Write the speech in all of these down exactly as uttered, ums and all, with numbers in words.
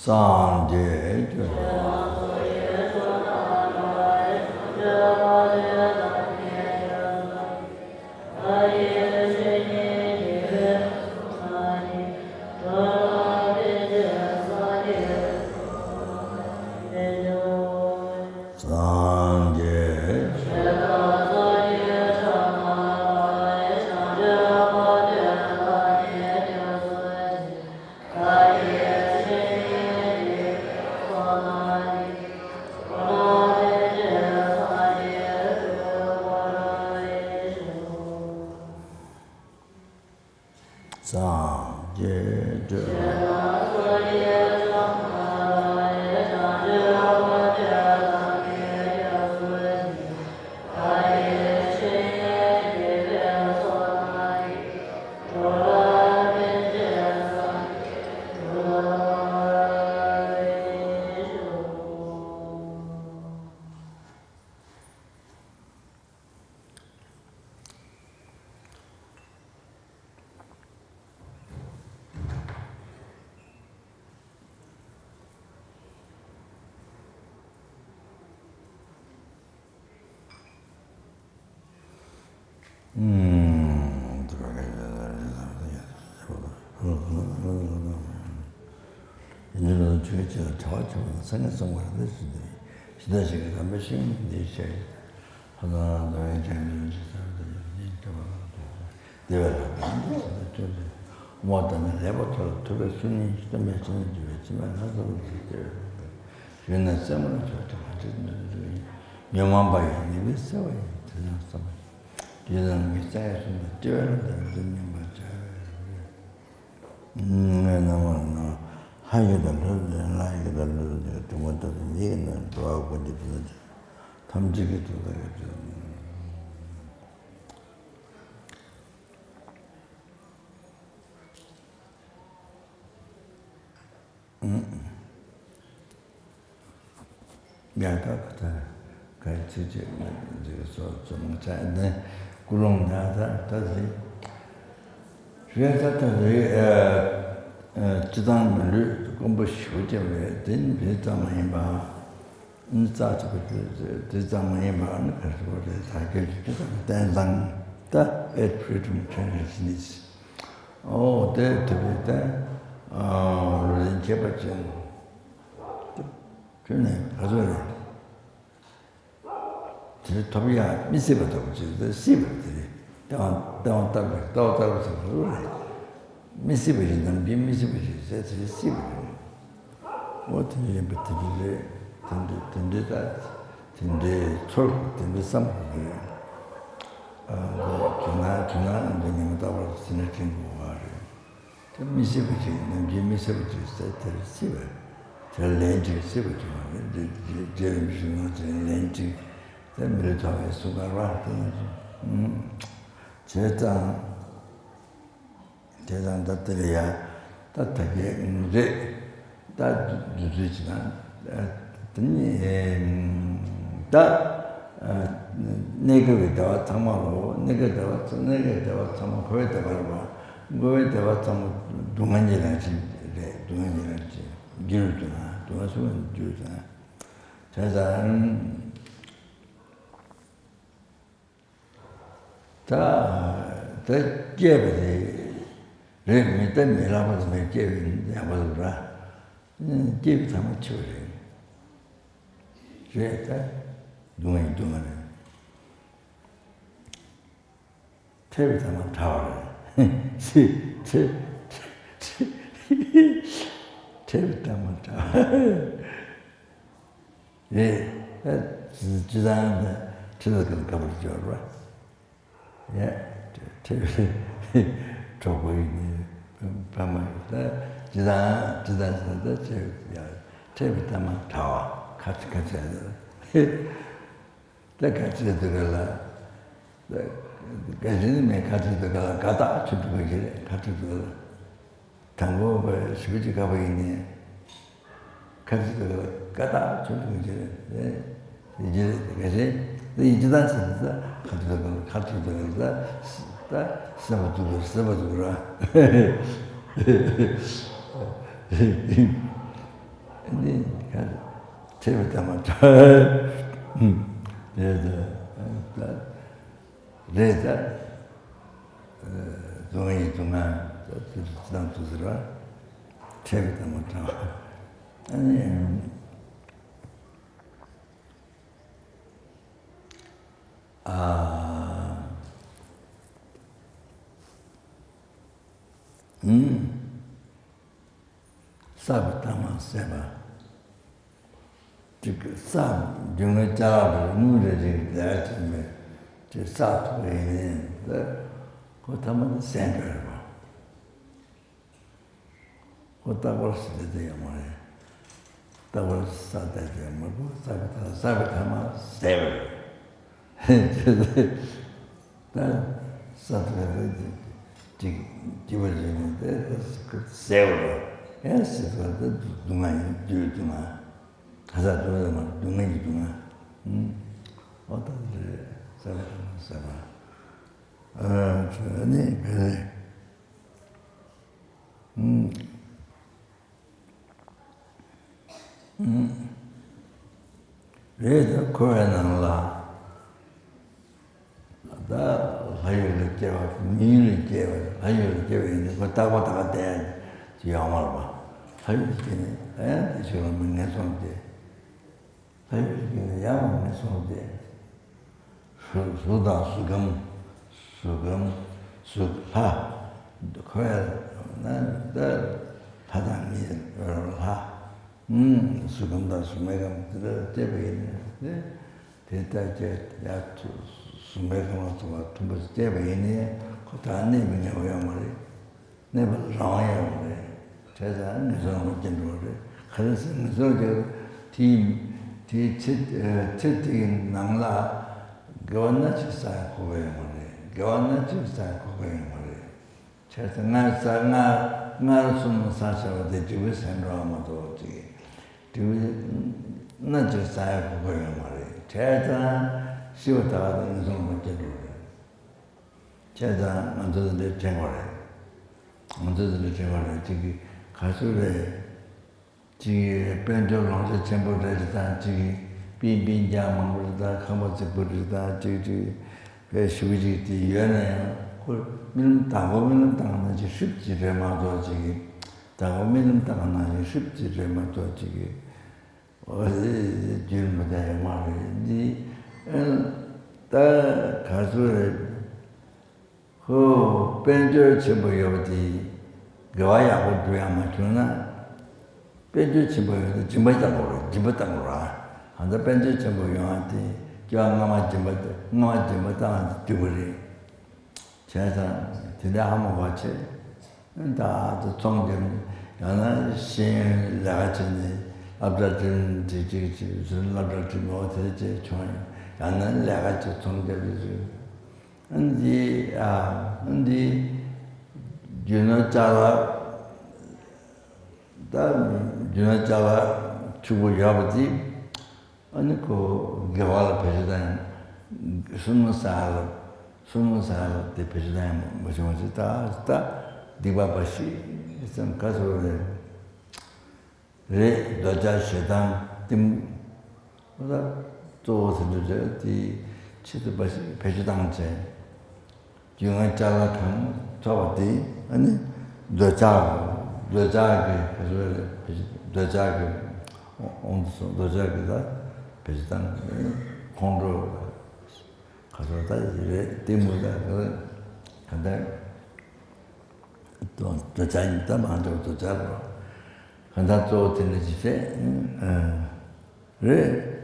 སངས་རྒྱས་ཀྱི། སངས་རྒྱས། སངས་རྒྱས་སྤྲོས། ཡིན་ནའང་ཆོས་ཅན་ལ་བྲལ་བ་ཆེན་པོ་དང་མཚན་ཉིད་གསུམ་ཀ་ར་འདི་ཞིག་འདི་ཡིན། ཇི་ལྟར་ཞིག་གིས་དམ་པའི་ཆོས་ཉིད་འདི་ཤེས། ལྷ་དང་ལྷ་མིན་གྱི་ལྷ་ཡིན་ཞེས་བྱ་བ་དང་ཡོད་ཅེས་བྱ་བ་དང་། དེ་བས་ན་བདག་ཉིད་ཀྱི་ཆོས་དེ་རྨོངས་དང་ནི་ལེགས་པར་ཐོས་ལ་ཐོས་པས་ཚུལ་གཉིས་སྟོན་པའི་ཆོས་ཉིད་བརྗོད་པའི་ཕྱི་མའི་ལྷ་ཚོགས་ལ་ཞེས་བརྗོད་པས། ཡུལ་ནི་རྩེ་མོར་ཆོས་ཀྱང་མ་བྱས་ནས་ཉོན་མོངས་པ་ཡི་ནུས་པས་གསལ་བ་ཡིན། དེ་ཡང་བསམ་པ་ཡིན། དེ་ཡང་ངེས་བྱ་ཡི་གསུང་དང་སྤྲེའུ་ལ་འདི་ཉན་པར་བྱ། ངས་རྣམ་པར་སྣང་ལྷ་ཡི་དང་ལྷ་ལྷ་ཡི་དང་ལྷ་ལྷ་དྲི་མ་ལྟ་བུ་མི་ཡི་ནང་འགྲོ་བ་ཀུན་གྱི་དོན་དུ་ཐམས་ཅད་ཀྱི་དོན་དུ། ཡང་དག་ད་ག་ཚིག་ཅིག་ཟིག་སོགས་ཚོ་མང་ཆ་ནས་ཀུན་སློང་ཡང་དག་ད་ཟིག་རེད། ད་ད་རེད། སྤྱི་བཏང་མི་ལུས་དཀོན་པོ་ཞེ་པོ་ཅིག་རེད། དེ་ནི་དེ་ཙམ་མ་ཡིན་པ། ཨ་ནི་རྩ་ཐུབ་པ་དེ་དེ་ཙམ་མ་ཡིན་པ། ཨ་ནི་ག་རེ་ཟེར་དགོས་རེད། ད་སྐད་ཆ་ཅི་ཙམ་བསྟན་ཙང་ད་eight freedom tendencies། ཨོ་དེ་ཐུབ་པའི་ད་བློ་ལྡན་ཁྱད་པར་ཅན་དེ་ཁྱོད་ནས་ག་ཚོད་རེད། དེ་ཐོབ་ཡག་མི་སྲིད་པ་ལྟ་བུ་ཅིག་དེ་སྲིད་པ་དེ་རེད། ལྟ་བ་ལྟ་བ་ལྟ་བུ་ལྟ་བ་ལྟ་བུ་ཟེར་བ་རེད། མི་སྲིད་པ་ཞིག་ནམ་རྒྱུན་མི་སྲིད་པ་ཞིག་ཟེར་དེ་སྲིད་པ་རེད། འོ་དེ་འདྲ་ཡིན་པ་དེ་འདྲ་རེད། དེ་འདྲ་དེ་འདྲ་ད་དེ་འདྲའི་ཚོར་དེ་འདྲ་བསམ་དགོས་རེད། ཨ་འདི་དུས་ན་དུས་ན་འདི་ཉི་མ་རྟག་པར་སེམས་ནང་དྲན་དགོས་པ་རེད། དེ་མི་སྲིད་པ་ཅིག་ནམ་རྒྱུན་མི་སྲིད་པ་ཅིག་ཟེར་དེར་སྲིད་པ། དེར་ལན་ཅིག་སྲིད་པ་ཅིག་མ་རེད། རྗེ་རིན་པོ་ཆེ་ནང་དེར་ལན་ཅིག་དེ་མི་ལུས་ཐོབ་པའི་གསུང་གར་བ་དེ་ཡིན་ཅིག་ཨུམ། བྱས་ཙང་། དེ་དང་ད་ལྟ་ལ་ཡ་ད་ད་གས་རེད། ད་བདུད་རྩི་ཅི་ན་དེ་ནི་ད་གནས་སྐབས་ཀྱི་བདེ་བ་ཚང་མ་ལོ། གནས་སྐབས་བདེ་བ་ཚང་གནས་སྐབས་བདེ་བ་ཚང་མ་འཁོར་བའི་བདེ་བ་རེད་པ། འཁོར་བའི་བདེ་བ་ཚང་མ་སྡུག་བསྔལ་གྱི་རང་བཞིན་རེད། སྡུག་བསྔལ་གྱི་རང་བཞིན་འགྱུར་དུ་ན་སྡུག་བསྔལ་སུ་ལ་འགྱུར་དུ་ན་བྱས་ཙང་། ད་ད་སྐྱེས་པ་དེ་རེད། མི་ད་མི་ལྷག་པ་དེ་མི་སྐྱེས་པའི་ཡག་པོ་འདུག་ར། སྐྱེས་པའི་ཐ་མ་འཆི་བ་རེད། རེད་ད། སྡུག་བསྔལ་སྡུག་བསྔལ་རེད། འཕྲད་པའི་ཐ་མ་བྲལ་བ་རེད། འཕྲད་འཕྲད་འཕྲད་པའི་ཐ་མ་བྲལ་བ་རེད། རེད། ད་སྤྱི་བཏང་ད་ཁྲི་ལ་གང་དགའ་པོར་འབྱོར་བ། ཡ། ཁྲི་གྲོགས་པོ་ཡིན་ནི་ཕ་མ་ཡིན། ད་སྤྱི་བཏང་སྤྱི་བཏང་ཟེར་ད་ཁྲི་ཡ་ཁྲི་བའི་ཐ་མ་བྲལ་བ་ཁ་ཁ་ཆད་ད་ཁ་ཆད་དུ་ག་ལ། ད་ག་ཞིག་ནི་མེད་ཁ་ཆད་དུ་ག་ལ་དགའ་རྟགས་ཆུ་འབྲུ་ག་ཞིག་ཁ་ཆད་དུ་ག་ལ། དང་པོ་བ་ཞི་བ་ཅིག་དགའ་པོ་ཡིན་ནི། ཁ་ཅིག་ཏུ་ཀ་ཏག་ཆུང་ཆུང་བྱས་ནས་ཡིན་གྱི་རེད། གལ་སྲིད་འདི་ཡིན་ཅི་ད་ཟེར་ན་ཁ་ཅིག་ཏུ་ཀ་ཁ་ཅིག་ཏུ་ཀ་ད་ད་སེམས་པ་སྡུག་གི་སེམས་པ་སྡུག་ར། འདི་ཁ་ཐེབས་དམ་ཁྲ་རེད་ད། རེད་ད། སྡུག་བསྔལ་གྱི་སྡུག་བསྔལ་ད་དེ་ཅི་དང་དུ་ཟེར་བ། ཐེབས་དམ་ཁྲ། ཨ་ནི། ཨ། ཨུམ། བསགས་པའི་ཐ་མ་ཟད་པ། ཅིག་བསགས་རྒྱུ་ངའི་ཅ་ལག་རེ་དངུལ་རེ་ཅིག་ལས་ཀ་བྱེད་མེད་ཅིག་བསགས་ཐུབ་པ་ཡིན་ནའི་ད་ཁོ་ཐ་མ་དེ་ཟད་འགྲོ་ཡོད་པ། ཁོ་རྟག་པར་ཟད་བསྡད་ཡོད་མ་རེད། རྟག་པར་བསགས་བསྡད་ཡོད་མ་རེད། ཁོ་བསགས་པའི་ཐ་བསགས་པའི་ཐ་མ་ཟད་པ་རེད། ད་ས་ཐོག་ལ་ཅིག་སྐྱིད་པ་རེད་མོད་དེ་ཟད་པ་རེད། ཨེ་ཟེར་བ་དེ་སྡུག་བསྔལ་ཡིན། བདུད་སྡུག་བསྔལ། ཁ་ས་སྡུག་བསྔལ་མ་སྡུག་བསྔལ་གྱི་སྡུག་བསྔལ། ཨོ་ད་རེད་ཟད་པ་ཟད་པ། ཨ་ནི་བས། རེད་དེ་འཁོར་བའི་ནང་ལ་ད་ལྷ་ཡུལ་ལ་སྐྱེ་བ་མི་ཡུལ་ལ་སྐྱེ་བ་ལྷ་ཡུལ་ལ་སྐྱེ་བ་ཡིན་དུས་ཁོ་རྟག་པ་ད་ག་བསྡད་ཡོད་མ་རེད་པ། ལྷ་ཡུལ་སྐྱེ་ནས་ད་ཡང་དེ་ཕྱོགས་ལ་མི་ངན་སོང་སྟེ། ལྷ་ཡུལ་གྱི་ཡང་མ་ངན་སོང་སྟེ། གཟུགས་གཟུགས་དང་གཟུགས་ཁམས། གཟུགས་ཁམས། གཟུགས་ལྷ། ཁོ་ཡང་ན་ད་ལྷ་དང་མི་ལྷ། གཟུགས་ཁམས་དང་གཟུགས་མེད་ཁམས་དེ་ལ་སྐྱེས་པ་ཡིན་ནས་དེ་ལྟར་སྐྱེས་ཡ་གཟུགས་མེད་ཁམས་ལ་སོགས་པ་མཐུན་པར་སྐྱེས་པ་ཡིན་ནས་ཁོ་ད་གནས་པའི་ངེས་པ་ཡོད་མ་རེད། གནས་པ་ལ་རང་དབང་ཡོད་མ་རེད། བྱས་ཙང་ངན་སོང་ལ་སྐྱེ་འགྲོ་བ་རེད། ག་རེ་ཟེར་ངན་སོང་ལ་སྐྱེ་དེའི་དེའི་ཚེ་ཚེ་དེའི་ནང་ལ་དགེ་བ་སྣ་གཅིག་བསགས་ཡ་ཁོ་ག་ཡོད་མ་རེད། དགེ་བ་སྣ་གཅིག་བསགས་ཡ་ཁོ་ག་ཡོད་མ་རེད། བྱས་ཙང་སྔར་བསགས་སྔར་སྔར་གསུམ་བསགས་བྱ་བ་དེ་འབྲས་བུ་ཟད་འགྲོ་བ་མ་གཏོགས་ཅིག་འབྲས་བུ་སྣ་གཅིག་བསགས་ཡ་ཁོ་ག་ཡོད་མ་རེད། བྱས་ཙང་ཤི་བ་ད་ག་དང་ངན་སོང་ལ་སྐྱེ་འགྲོ་བ་རེད། བྱས་ཙང་ང་ཚོ་འདི་འདྲའི་དྲན་དགོས་རེད། ང་ཚོ་འདི་འདྲའི་དྲན་དགོས་རེད། ཅིག་གི་ག་ཚོད་རེད། ཅིག་གི་དཔལ་འབྱོར་ལོངས་སྤྱོད་ཆེན་པོ་རེད་དང་། ཅིག་གི་པིན་པིན་རྒྱང་མང་པོ་རེད་དང་། ཁང་པ་རྫིག་པོ་རེད་དང་། ཅིག་ཅིག་བས་ཞུ་གི་ཅིག་དེ་ཡོད་ན་ཡང་ཁོ་རྨི་ལམ་དང་པོ་རྨི་ལམ་བཏང་ན་ཅིག་ཧྲིབ་ཅིག་རེད་མ་གཏོགས། ཅིག་གི་དང་པོ་རྨི་ལམ་བཏང་ན་ཅིག་ཧྲིབ་ཅིག་རེད་མ་གཏོགས། ཅིག་གི་འོ་རྒྱུན་མི་འདའ་ཡོད་མ་རེད། འདི་ཨ་ད་ག་ཚོད་རེད། ཧོ། དཔལ་འབྱོར་ཆེན་པོ་ཡོད་པ་དེ་དགེ་བ་ཡག་པོ་སྒྲུབ་ཡག་མ་བྱུང་ན། དཔལ་འབྱོར་ཆེན་པོ་ཡོད་དེ་སྦྱིན་པ་བཏང་དགོས་རེད། སྦྱིན་པ་བཏང་དགོས་རེད། ཨ་ད་དཔལ་འབྱོར་ཆེན་པོ་ཡོང་བ་དེ་སྐྱེ་བ་སྔ་མ་སྦྱིན་པ་སྔ་མ་སྦྱིན་པ་བཏང་བ་དེ་འགྲིག་གི་རེད། བྱས་ཙང་དེ་འདྲ་ཧ་མ་གོ་བྱས། ད་ཚོང་རྒྱབ། ཡང་ན་ཤེས་ཡོན་ལས་ཀ་བྱས་ནས་སློབ་གྲྭ་ཁྲིད། དེ་གཅིག་གཅིག་ཟུར་སློབ་གྲྭ་ཁྲིད་མོ་དེ་བྱས་བྱུང་། ཡང་ན་ལས་ཀ་བྱས་ཚོང་རྒྱབ་དེ་བྱས། ཨ་འདི་ཨ་འདི་རྒྱུ་ནོར་ཅ་ལག་ད་རྒྱུ་ནོར་ཅ་ལག་ཕྱུག་པོ་ཡོད་པ་དེ། ཨ་ནི་ཁོ་དགེ་བ་ལ་བེད་སྤྱོད་བཏང་ཡང་། བསོད་ནམས་བསགས་ཡ་ལ། བསོད་ནམས་བསགས་ཡ་ལ་དེ་བེད་སྤྱོད་བཏང་ཡང་མ་བྱུང་བ་ཞིག་ད་ད་སྡིག་པ་འབའ་ཞིག་ཙམ་ག་ཚོད་རེད། རེད། འདོད་ཆགས་ཞེ་སྡང་གཏི་མུག་ད་གཙོ་བོ་དེ་འདྲ་རེད། དེ་ཆེད་དུ་འབའ་ཞིག་བེད་སྤྱོད་བཏང་བྱས། རྒྱུ་ལྔ་ཅ་ལག་གང་ཐོབ་པ་དེ་ཨ་ནི་འདོད་ཆགས། འདོད་ཆགས་ཀྱི་ག་ཚོད་རེད། འདོད་ཆགས་ཀྱི་དབང་དུ་སོང་། འདོད་ཆགས་ཀྱི་ད་བེད་སྤྱོད་བཏང་ཁོང་ཁྲོ་ག་ཚོད་ད་རེད། གཏི་མུག་ད་ག་འདྲ་འདོད་ཆགས་ཡིན་ད་མ་འདོད་འདོད་ཆགས་རོ། ག་འདྲ་གཙོ་བོ་དེ་འདྲ་ཅིག་བྱས་རེད།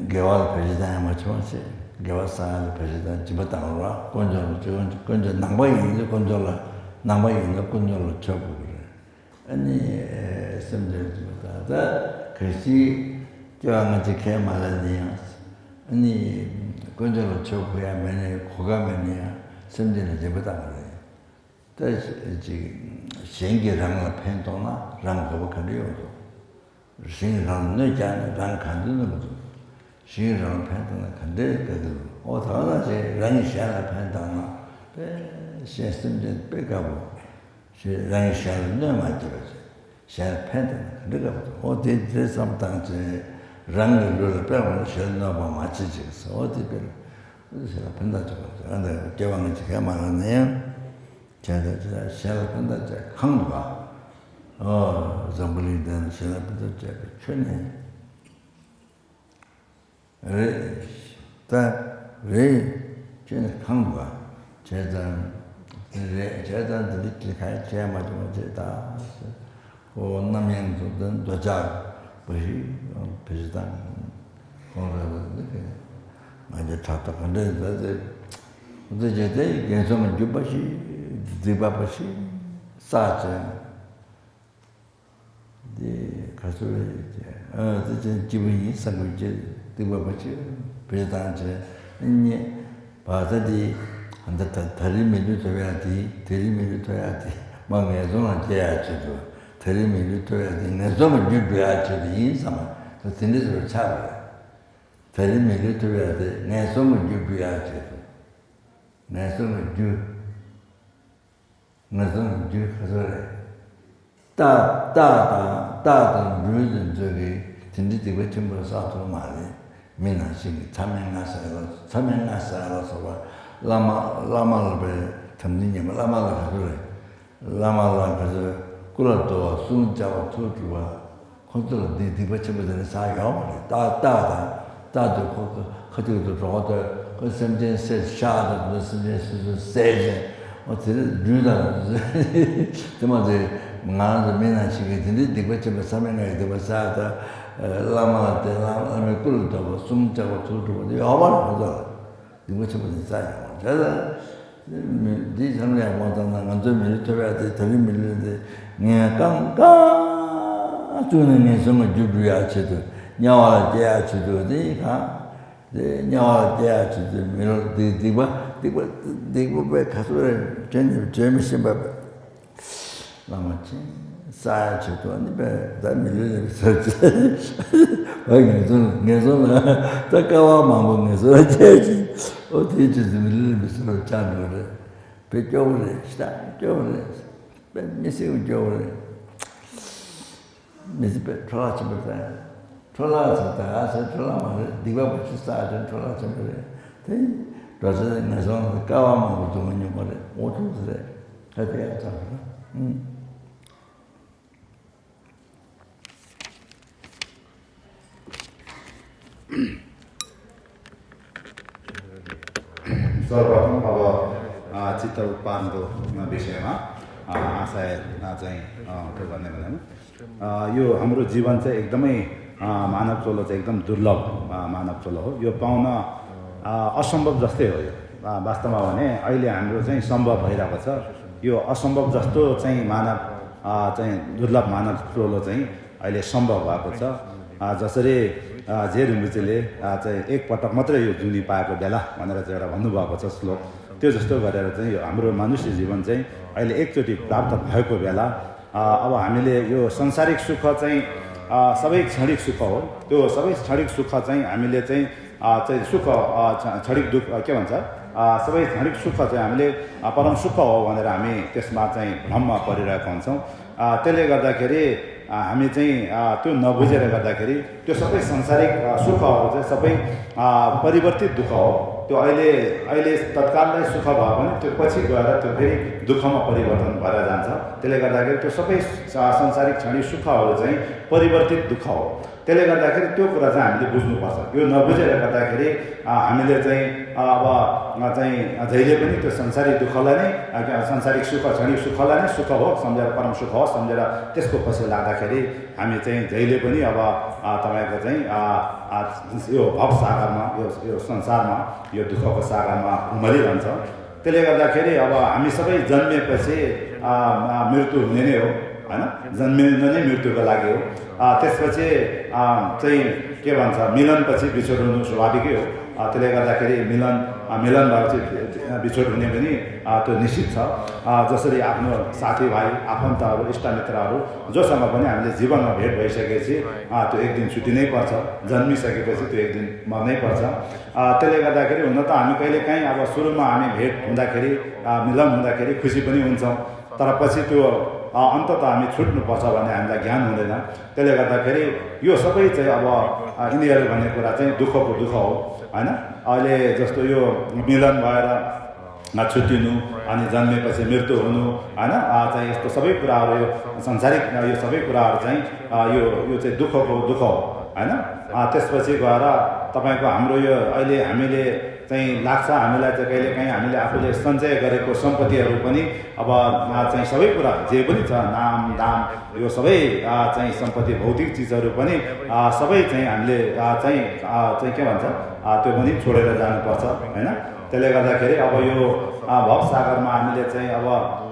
དགེ་བ་ལ་བེད་སྤྱོད་བཏང་ཡང་མ་བྱུང་བ་བྱས། དགེ་བ་བསགས་ཡ་ལ་བེད་སྤྱོད་བཏང་། སྦྱིན་པ་བཏང་རོགས། དཀོན་མཆོག་ལ་དཀོན་མཆོག་ནང་པ་ཡིན་ན་དཀོན་མཆོག་ལ། ནང་པ་ཡིན་ན་དཀོན་མཆོག་ལ་མཆོད་དགོས་ཀྱི་རེད། ཨ་ནི་སེམས་ཅན་སྦྱིན་པ་བཏང་། ད་གལ་སྲིད་སྐྱེ་བ་སྔ་ཕྱི་ཁས་མ་བླངས་ན་ཡང་། ཨ་ནི་དཀོན་མཆོག་ལ་མཆོད་དགོས་ཡ་མེད་ན་ཡང་། གོ་སྐབས་མེད་ན་ཡང་སེམས་ཅན་ལ་སྦྱིན་པ་བཏང་དགོས་རེད། ད་ཅིག་གཞན་གྱིས་རང་ལ་ཕན་ཐོགས་ན་རང་དགའ་པོ་ག་འདྲ་ཡོང་འདུག་གཞན་རང་ལ་གནོད་བསྐྱལ་ན་རང་ག་འདྲ་གནོད་པ་འདུག་གཞན་རང་ལ་ཕན་བཏགས་ན་ག་འདྲའི་དགའ་གི་འདུག་ཨོ་ད་ག་ནང་བཞིན་རང་གིས་གཞན་ལ་ཕན་བཏགས་ན་དཔེ་གཞན་སེམས་ཅན་དཔེ་དགའ་པོ། ཞེས་རང་གཞན་ལ་གནོད་མ་བྱེད་པ་བྱས། གཞན་ལ་ཕན་བཏགས་ན་ག་འདྲ་དགའ་པོ་འདུག་འོ་དེ་འདྲ་བསམ་བཏང་ཚེ་རང་གི་ལུས་ལ་དཔེ་འོང་ན་གཞན་ལ་གནོད་པ་མ་བྱེད་ཅིག་ཟེར། འོ་དེ་དཔེ་ལ་གཞན་ལ་ཕན་བཏགས་ཆོག་པ་ཨ་འདྲ་སྐྱེ་བ་སྔ་ཕྱི་ཁས་མ་བླངས་ན་ཡང་། བྱས་ཙང་གཞན་ལ་ཕན་བཏགས་བྱས་གང་འདུག་ག་འོ་འཛམ་བུ་གླིང་འདི་ན་གཞན་ལ་ཕན་བཏགས་བྱས་པའི་ཆོས་ནི། རེད། ད་རེད། ཁྱོད་ནི་གང་འདུག་ག་བྱས་ཙང་། རེད། བྱས་ཙང་འདི་འདྲ་ཅིག་གང་བྱས་མ་བྱུང་བ་བྱས་ད། ཁོ་རྣམ་གཡེང་དུ་འདི་འདོད་ཆགས་པ་ཞིག་བེད་སྤྱོད་བཏང་། ཁོང་རང་ལ་འདི་ག་ང་ཚོའི་ཕྲག་དོག་ག་འདྲ་ཡིན་ད་དེ། འདི་བྱས་ཏེ་ངན་སོང་ལ་འཇུག་པ་ཞིག་སྡིག་པ་པ་ཞིག་བསགས་ཙང་། འདི་ག་ཚོད་རེད་ཅེས། ཨ་ཙི་ཅན་སྐྱིད་པོ་ཡིན་བསམ་དགོས་ཀྱི་སྡིག་པ་པ་ཅིག་བེད་བཏང་བྱས་རྙེད། བ་ད་འདི་ད་ད་རིང་མི་ལུས་ཐོབ་ཡག་དེ་དེ་རིང་མི་ལུས་ཐོབ་ཡག་དེ་མ་ངན་སོང་ལ་སྐྱེ་ཡག་ཆེད་དུ་ད་རིང་མི་ལུས་ཐོབ་ཡག་དེ་ངན་སོང་གི་རྒྱུར་འགྲོ་ཡག་ཆེད་དུ་ཡིན་བསམ་པ་ད་དེ་འདྲ་ཞིག་ཆགས་པ་རེད། ད་རིང་མི་ལུས་ཐོབ་ཡག་དེ་ངན་སོང་གི་རྒྱུར་འགྲོ་ཡག་ཆེད་དུ་ངན་སོང་གི་རྒྱུ། ངན་སོང་གི་རྒྱུ་ག་ཚོད་རེད། རྟགས་རྟགས་དང་རྟགས་དང་འགྲོས་དེ་ཚོ་གིས་དེ་འདྲའི་སྡིག་པ་ཆེན་པོ་བསགས་ཐུབ་མ་རེད། མི་ནང་བཞིན་གྱི་མཚམས་མེད་ལྔ་བསགས་ལ་མཚམས་མེད་ལྔ་བསགས་ལ་སོགས་པ་བླ་མ་བླ་མ་ལ་པའི་དམ་ཚིག་ཉམས་པ་བླ་མ་ལ་ག་ཚོད་རེད། བླ་མ་ལ་ག་ཚོད་སྐུ་ལ་བསྡོ་བ་གསུམ་བཅག་པ་ཐུགས་དཀྲུགས་པ། ཁོ་ཚོ་ལ་འདི་སྡིག་པ་ཆེན་པོ་དེ་འདྲ་བསགས་ཡོད་མ་རེད། རྟགས་རྟགས་དང་རྟགས་དེ་ཁོ་ཁ་ཁ་ཐུག་ཏུ་གྲོགས་ཏེ་ཁོ་སེམས་ཅན་བསད་ཤག་དང་དེ་སེམས་ཅན་སོ་སོ་བསད་བྱས་འོ་དེ་རེད་སྦྲུལ་དང་དེ་མ་ཚད་ང་རང་ཚོ་མི་ནང་བཞིན་གྱི་དེ་འདྲའི་སྡིག་པ་ཆེན་པོ་མཚམས་མེད་ལྔའི་སྡིག་པ་བསགས་ད་བླ་མ་ལ་བསྟེན་བླ་མའི་སྐུ་ལ་བསྡོ་བ་གསུམ་བཅག་པ་ཐུགས་དཀྲུགས་པ་དེ་ཡོད་མ་རེད་ཁོ་ཚོ་ལ། སྡིག་པ་ཆེན་པོ་ནི་བསགས་ཡོང་བ་རེད། འདི་ཚང་མ་ཡག་པོ་བཏང་ན་ང་ཚོའི་མི་ལུས་ཐོབ་ཡག་དེ་ད་རིང་མི་ལུས་དེ་ངས་རྐང་རྐང་བཙུགས་ནས་ངན་སོང་ལ་རྒྱུ་འགྲུལ་ཡག་ཆེད་དུ་དམྱལ་བ་ལ་སྐྱེ་ཡག་ཆེད་དུ་དེ་གང་དེ་དམྱལ་བ་ལ་སྐྱེ་ཡག་ཆེད་དུ་མི་ལུས་སྡིག་སྡིག་པ་སྡིག་པ་སྡིག་པ་པའི་ག་ཚོད་རེད་དྲན་ནས་དྲན་མི་ཤེས་པ། བླ་མ་ཆེན་ས་ཡ་ཆེ་ཏོ་ནི་པས་ད་མི་ལུས་ལེགས་ཟེར་ཅེས་ངན་སོང་ངན་སོང་ལ་ད་དཀའ་བ་མང་པོ་ངན་སོང་ལ་སྐྱེལ་ཅིང་འོ་དེའི་རྗེས་སུ་མི་ལུས་ལེགས་པའི་སོ་ལ་ཆགས་འགྲོ་རེད། དཔེ་སྐྱོ་བོ་རེད་ཤི་ད་སྐྱོ་བོ་རེད། དཔེ་མི་སྲིད་པ་སྐྱོ་བོ་རེད། མི་ཚེ་དཔེ་འཕྲོ་བརླག་ཆེན་པོ་རེད། འཕྲོ་བརླག་ཟེར་ད་ཨ་ཟེར་འཕྲོ་བརླག་མ་རེད་སྡིག་པ་པོ་ཆེ་བསགས་ཀྱང་འཕྲོ་བརླག་ཆེན་པོ་རེད་དེ། འགྲོ་ཚེ་ངན་སོང་ལ་དཀའ་བ་མང་པོ་སྡུག་བསྔལ་མྱོང་བ་རེད་འོ་ཐུག་ཟེར་རེད། ད་དེ་ཡང་ཙམ་རེད། सर्वप्रथम अब चित्त उत्पादनको विषयमा आशय चाहिँ थोरै भन्ने भनेमा यो हाम्रो जीवन चाहिँ एकदमै मानव चोलो चाहिँ एकदम दुर्लभ मानव चोलो हो। यो पाउन असम्भव जस्तै हो। यो वास्तवमा भने अहिले हाम्रो चाहिँ सम्भव भइरहेको छ। यो असम्भव जस्तो चाहिँ मानव चाहिँ दुर्लभ मानव चोलो चाहिँ अहिले सम्भव भएको छ। जसरी जे रिम्पोछेले चाहिँ एक पटक मात्रै यो जुनी पाएको बेला भनेर चाहिँ एउटा भन्नुभएको छ श्लोक। त्यो जस्तो गरेर चाहिँ यो हाम्रो मनुष्य जीवन चाहिँ अहिले एकचोटि प्राप्त भएको बेला अब हामीले यो संसारिक सुख चाहिँ सबै क्षणिक सुख हो। त्यो सबै क्षणिक सुख चाहिँ हामीले चाहिँ चाहिँ सुख क्षणिक दुःख के भन्छ सबै क्षणिक सुख चाहिँ हामीले परम सुख हो भनेर हामी त्यसमा चाहिँ भ्रममा परिरहेका हुन्छौँ। त्यसले गर्दाखेरि हामी चाहिँ त्यो नबुझेर गर्दाखेरि त्यो सबै संसारिक सुखहरू चाहिँ सबै परिवर्तित दुःख हो। त्यो अहिले अहिले तत्काललाई सुख भए पनि त्यो पछि गएर त्यो फेरि दुःखमा परिवर्तन भएर जान्छ। त्यसले गर्दाखेरि त्यो सबै संसारिक क्षणिक सुखहरू चाहिँ परिवर्तित दुःख हो। त्यसले गर्दाखेरि त्यो कुरा चाहिँ हामीले बुझ्नुपर्छ। यो नबुझेर गर्दाखेरि हामीले चाहिँ अब चाहिँ जहिले पनि त्यो संसारिक दुःखलाई नै संसारिक सुख क्षणिक सुखलाई नै सुख हो सम्झेर परम सुख हो सम्झेर त्यसको पछि लाग्दाखेरि हामी चाहिँ जहिले पनि अब तपाईँको चाहिँ यो भव सागरमा यो यो संसारमा यो दुःखको सागरमा उमलिरहन्छ। त्यसले गर्दाखेरि अब हामी सबै जन्मेपछि मृत्यु हुने नै हो, होइन? जन्मिनु नै मृत्युको लागि हो। त्यसपछि चाहिँ के भन्छ, मिलनपछि बिछोड हुनु स्वाभाविकै हो। त्यसले गर्दाखेरि मिलन मिलन भएपछि बिछोड हुने पनि त्यो निश्चित छ। जसरी आफ्नो साथीभाइ आफन्तहरू इष्टमित्रहरू जोसँग पनि हामीले जीवनमा भेट भइसकेपछि त्यो एक दिन छुट्टिनै पर्छ। जन्मिसकेपछि त्यो एक दिन मर्नै पर्छ। त्यसले गर्दाखेरि हुन त हामी कहिलेकाहीँ अब सुरुमा हामी भेट हुँदाखेरि मिलन हुँदाखेरि खुसी पनि हुन्छौँ। तर पछि त्यो अन्तत हामी छुट्नुपर्छ भन्ने हामीलाई ज्ञान हुँदैन। त्यसले गर्दाखेरि यो सबै चाहिँ अब यिनीहरू भन्ने कुरा चाहिँ दुःखको दुःख हो, होइन? अहिले जस्तो यो मिलन भएर छुट्टिनु, अनि जन्मेपछि मृत्यु हुनु, होइन? चाहिँ यस्तो सबै कुराहरू, यो संसारिक यो सबै कुराहरू चाहिँ यो यो चाहिँ दुःखको दुःख हो, होइन? त्यसपछि गएर तपाईँको हाम्रो यो अहिले हामीले चाहिँ लाग्छ, हामीलाई चाहिँ कहिलेकाहीँ हामीले आफूले सञ्चय गरेको सम्पत्तिहरू पनि अब चाहिँ सबै कुरा जे पनि छ, नाम दाम, यो सबै चाहिँ सम्पत्ति, भौतिक चिजहरू पनि सबै चाहिँ हामीले चाहिँ चाहिँ के भन्छ, त्यो पनि छोडेर जानुपर्छ, होइन? त्यसले गर्दाखेरि अब यो भवसागरमा हामीले चाहिँ अब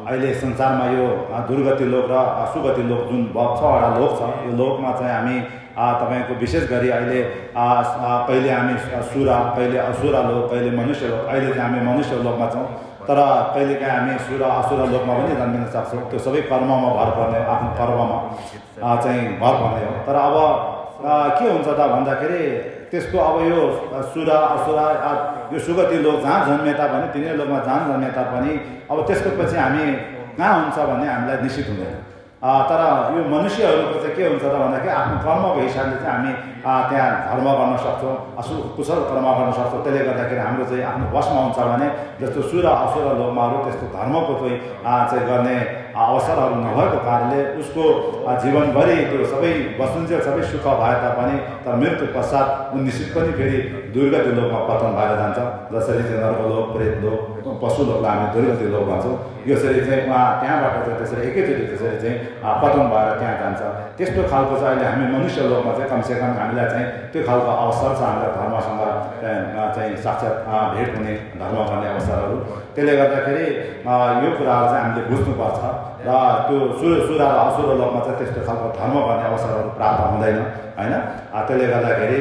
अहिले संसारमा यो दुर्गति लोक र सुगति लोक जुन भव छवटा लोक छ, यो लोकमा चाहिँ हामी तपाईँको विशेष गरी अहिले कहिले हामी सुर, कहिले असुर लोक, कहिले मनुष्य लोक, अहिले चाहिँ हामी मनुष्य लोकमा छौँ। तर कहिलेकाहीँ हामी सुर असुर लोकमा पनि जन्मिन सक्छौँ। त्यो सबै कर्ममा भर पर्ने हो, आफ्नो कर्ममा चाहिँ भर पर्ने हो। तर अब के हुन्छ त भन्दाखेरि, त्यसको अब यो सुर असुर, यो सुगति लोक जहाँ जन्मे तापनि, तिनै लोकमा जहाँ जन्मे तापनि, अब त्यसको पछि हामी कहाँ हुन्छ भन्ने हामीलाई निश्चित हुँदैन। तर यो मनुष्यहरूको चाहिँ के हुन्छ त भन्दाखेरि, आफ्नो कर्मको हिसाबले चाहिँ हामी त्यहाँ धर्म गर्न सक्छौँ, असु कुशल कर्म गर्न सक्छौँ। त्यसले गर्दाखेरि हाम्रो चाहिँ आफ्नो वशमा हुन्छ भने, जस्तो सुर असुर लोकमाहरू त्यस्तो धर्मको चाहिँ चाहिँ गर्ने अवसरहरू नभएको कारणले उसको जीवनभरि त्यो सबै बसुन्जेल सबै सुख भए तापनि, तर मृत्यु पश्चात ऊ निश्चित पनि फेरि दुर्गति लोकमा पतन भएर जान्छ। जसरी चाहिँ नर्क लोक, प्रेत लोक, पशु लोकलाई हामी दुर्गति लोक भन्छौँ। यसरी चाहिँ उहाँ त्यहाँबाट चाहिँ त्यसरी एकैचोटि त्यसरी चाहिँ पतन भएर त्यहाँ जान्छ। त्यस्तो खालको चाहिँ अहिले हामी मनुष्य लोकमा चाहिँ कमसेकम हामीलाई चाहिँ त्यो खालको अवसर छ, हामीलाई धर्मसँग चाहिँ साक्षात् भेट हुने, धर्म गर्ने अवसरहरू। त्यसले गर्दाखेरि यो कुराहरू चाहिँ हामीले बुझ्नुपर्छ। र त्यो सुर सुर र असुर लोकमा चाहिँ त्यस्तो खालको धर्म गर्ने अवसरहरू प्राप्त हुँदैन, होइन? त्यसले गर्दाखेरि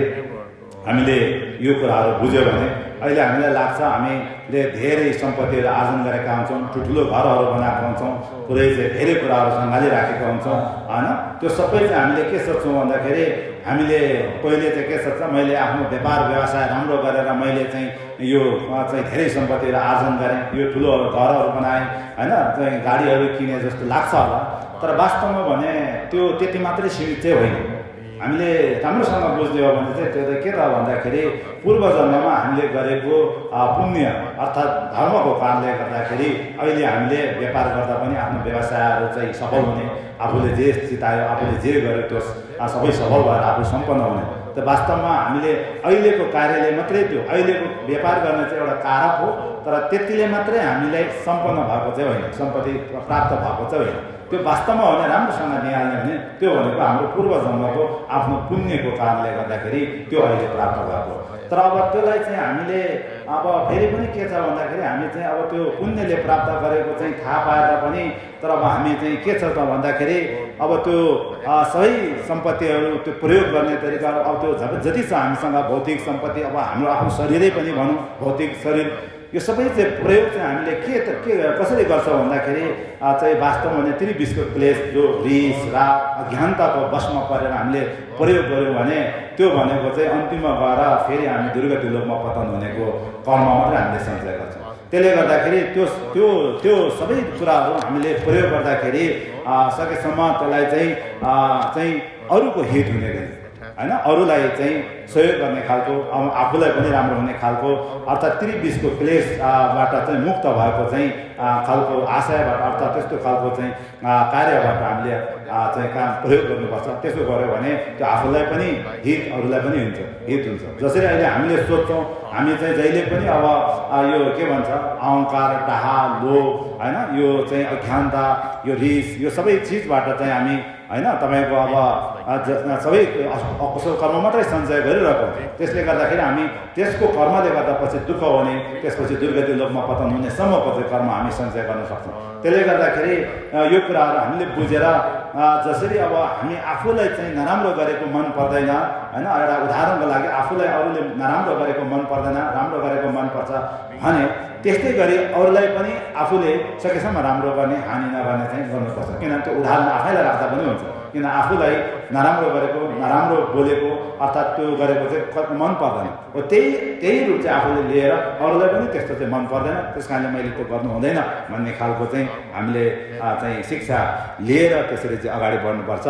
हामीले यो कुराहरू बुझ्यो भने अहिले हामीलाई लाग्छ, हामीले धेरै सम्पत्तिहरू आर्जन गरेका हुन्छौँ, ठुल्ठुलो घरहरू बनाएका हुन्छौँ, पुरै चाहिँ धेरै कुराहरू सङ्घालिराखेका हुन्छौँ, होइन? त्यो सबै चाहिँ हामीले के सोच्छौँ भन्दाखेरि, हामीले पहिले चाहिँ के सोच्छौँ, मैले आफ्नो व्यापार व्यवसाय राम्रो गरेर मैले चाहिँ यो चाहिँ धेरै सम्पत्तिहरू आर्जन गरेँ, यो ठुलो घरहरू बनाएँ, होइन? चाहिँ गाडीहरू किने जस्तो लाग्छ होला। तर वास्तवमा भने त्यो त्यति मात्रै सीमित चाहिँ होइन। हामीले राम्रोसँग बुझ्ने हो भने चाहिँ त्यो त के त भन्दाखेरि, पूर्वजन्ममा हामीले गरेको पुण्य अर्थात् धर्मको कारणले गर्दाखेरि अहिले हामीले व्यापार गर्दा पनि आफ्नो व्यवसायहरू चाहिँ सफल हुने, आफूले जे चितायो, आफूले जे गर्यो त्यो सबै सफल भएर आफू सम्पन्न हुने। त वास्तवमा हामीले अहिलेको कार्यले मात्रै, त्यो अहिलेको व्यापार गर्ने चाहिँ एउटा कारक हो, तर त्यतिले मात्रै हामीलाई सम्पन्न भएको चाहिँ होइन, सम्पत्ति प्राप्त भएको चाहिँ होइन। त्यो वास्तवमा हो भने राम्रोसँग निहाल्ने भने त्यो भनेको हाम्रो पूर्वजन्मको आफ्नो पुण्यको कारणले गर्दाखेरि त्यो अहिले प्राप्त भएको हो। तर अब त्यसलाई चाहिँ हामीले अब फेरि पनि के छ भन्दाखेरि, हामी चाहिँ अब त्यो पुण्यले प्राप्त गरेको चाहिँ थाहा पाए तापनि, तर अब हामी चाहिँ के छ त भन्दाखेरि, अब त्यो सही सम्पत्तिहरू त्यो प्रयोग गर्ने तरिका, अब त्यो जब जति छ हामीसँग भौतिक सम्पत्ति, अब हाम्रो आफ्नो शरीरै पनि भनौँ, भौतिक शरीर, यो सबै चाहिँ प्रयोग चाहिँ हामीले के त के कसरी गर्छौँ भन्दाखेरि, चाहिँ वास्तवमा भने त्रिविषको क्लेश, जो रिस, राग, अज्ञानताको वशमा परेर हामीले प्रयोग गऱ्यौँ भने, त्यो भनेको चाहिँ अन्तिममा गएर फेरि हामी दुर्गति लोकमा पतन हुनेको कर्म मात्रै हामीले सञ्चय गर्छौँ। त्यसले गर्दाखेरि त्यो त्यो त्यो सबै कुराहरू हामीले प्रयोग गर्दाखेरि सकेसम्म त्यसलाई चाहिँ चाहिँ अरूको हित हुने गरी, होइन, अरूलाई चाहिँ सहयोग गर्ने खालको, आफूलाई पनि राम्रो हुने खालको, अर्थात् त्रिविषको क्लेशबाट चाहिँ मुक्त भएको चाहिँ खालको आशयबाट, अर्थात् त्यस्तो खालको चाहिँ कार्यबाट हामीले चाहिँ काम प्रयोग गर्नुपर्छ। त्यसो गऱ्यो भने त्यो आफूलाई पनि हित, अरूलाई पनि हुन्छ, हित हुन्छ। जसरी अहिले हामीले सोच्छौँ, हामी चाहिँ जहिले पनि अब यो के भन्छ, अहङ्कार, डाहा, लोभ, होइन, यो चाहिँ अज्ञानता, यो रिस, यो सबै चिजबाट चाहिँ हामी, होइन, तपाईँको अब सबै अकुशल कर्म मात्रै सञ्चय गरिरहेको हुन्छ। त्यसले गर्दाखेरि हामी त्यसको कर्मले गर्दा पछि दुःख हुने, त्यसपछि दुर्गति लोकमा पतन हुनेसम्मको चाहिँ कर्म हामी सञ्चय गर्न सक्छौँ। त्यसले गर्दाखेरि यो कुराहरू हामीले बुझेर, जसरी अब हामी आफूलाई चाहिँ नराम्रो गरेको मन पर्दैन, होइन, एउटा उदाहरणको लागि आफूलाई अरूले नराम्रो गरेको मन पर्दैन, राम्रो गरेको मन पर्छ भने, त्यस्तै गरी अरूलाई पनि आफूले सकेसम्म राम्रो गर्ने, हानि नगर्ने चाहिँ गर्नुपर्छ। किनभने त्यो उदाहरण आफैलाई राख्दा पनि हुन्छ। किन आफूलाई नराम्रो गरेको, नराम्रो बोलेको, अर्थात् त्यो गरेको चाहिँ क-, मन पर्दैन। हो, त्यही, त्यही रूप चाहिँ आफूले लिएर अरूलाई पनि त्यस्तो चाहिँ मन पर्दैन। त्यस कारणले मैले त्यो गर्नु हुँदैन भन्ने खालको चाहिँ हामीले, अ, चाहिँ शिक्षा लिएर त्यसरी चाहिँ अगाडि बढ्नुपर्छ।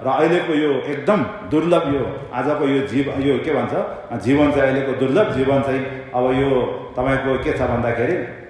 र अहिलेको यो एकदम दुर्लभ, यो आजको यो जीव-, यो के भन्छ, अ, जीवन चाहिँ अहिलेको दुर्लभ जीवन चाहिँ अब यो तपाईँको के छ भन्दाखेरि,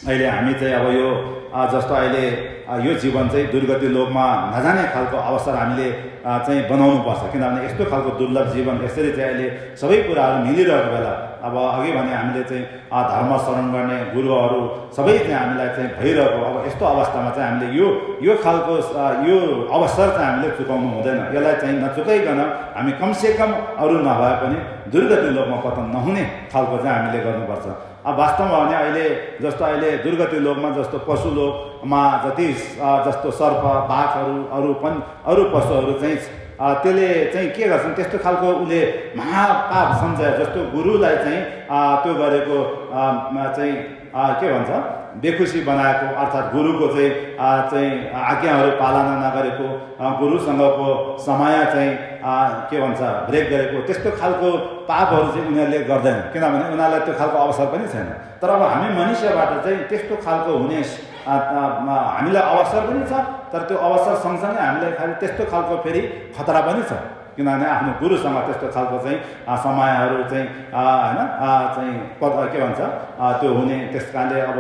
अहिले हामी चाहिँ अब यो, अ, जस्तो अहिले, अ, यो जीवन चाहिँ दुर्गति लोकमा नजाने खालको अवसर हामीले, अ, चाहिँ बनाउनुपर्छ। किनभने यस्तो खालको दुर्लभ जीवन, यसरी चाहिँ अहिले सबै कुराहरू मिलिरहेको बेला, अब अघि भने हामीले चाहिँ, अ, धर्म शरण गर्ने गुरुहरू सबै चाहिँ हामीलाई चाहिँ भइरहेको, अब यस्तो अवस्थामा चाहिँ हामीले यो, यो खालको, अ, यो अवसर चाहिँ हामीले चुकाउनु हुँदैन। यसलाई चाहिँ नचुकाइकन हामी कमसेकम अरू नभए पनि दुर्गति लोकमा पतन नहुने खालको चाहिँ हामीले गर्नुपर्छ। अब वास्तवमा भने अहिले जस्तो, अहिले दुर्गति लोकमा जस्तो पशु लोकमा जति, अ, जस्तो सर्प, बाघहरू, अरू पनि, अरू पशुहरू चाहिँ, अ, त्यसले चाहिँ के गर्छन्, त्यस्तो खालको उसले महापाप सम्झायो। जस्तो गुरुलाई चाहिँ, अ, त्यो गरेको, अ, म-, चाहिँ, अ, के भन्छ, बेखुसी बनाएको, अर्थात् गुरुको चाहिँ, अ, चाहिँ आज्ञाहरू पालना नगरेको, अ, गुरुसँगको समय चाहिँ, अ, के भन्छ, ब्रेक गरेको, त्यस्तो खालको पापहरू चाहिँ उनीहरूले गर्दैन, किनभने उनीहरूलाई त्यो खालको अवसर पनि छैन। तर अब हामी मनुष्यबाट चाहिँ त्यस्तो खालको हुने, अ, अ, अ, हामीलाई अवसर पनि छ, तर त्यो अवसर सँगसँगै हामीलाई खालि त्यस्तो खालको फेरि खतरा पनि छ। किनभने आफ्नो गुरुसँग त्यस्तो खालको चाहिँ, अ, समयहरू चाहिँ, अ, होइन, अ, चाहिँ पद-, के भन्छ, अ, त्यो हुने, त्यस कारणले अब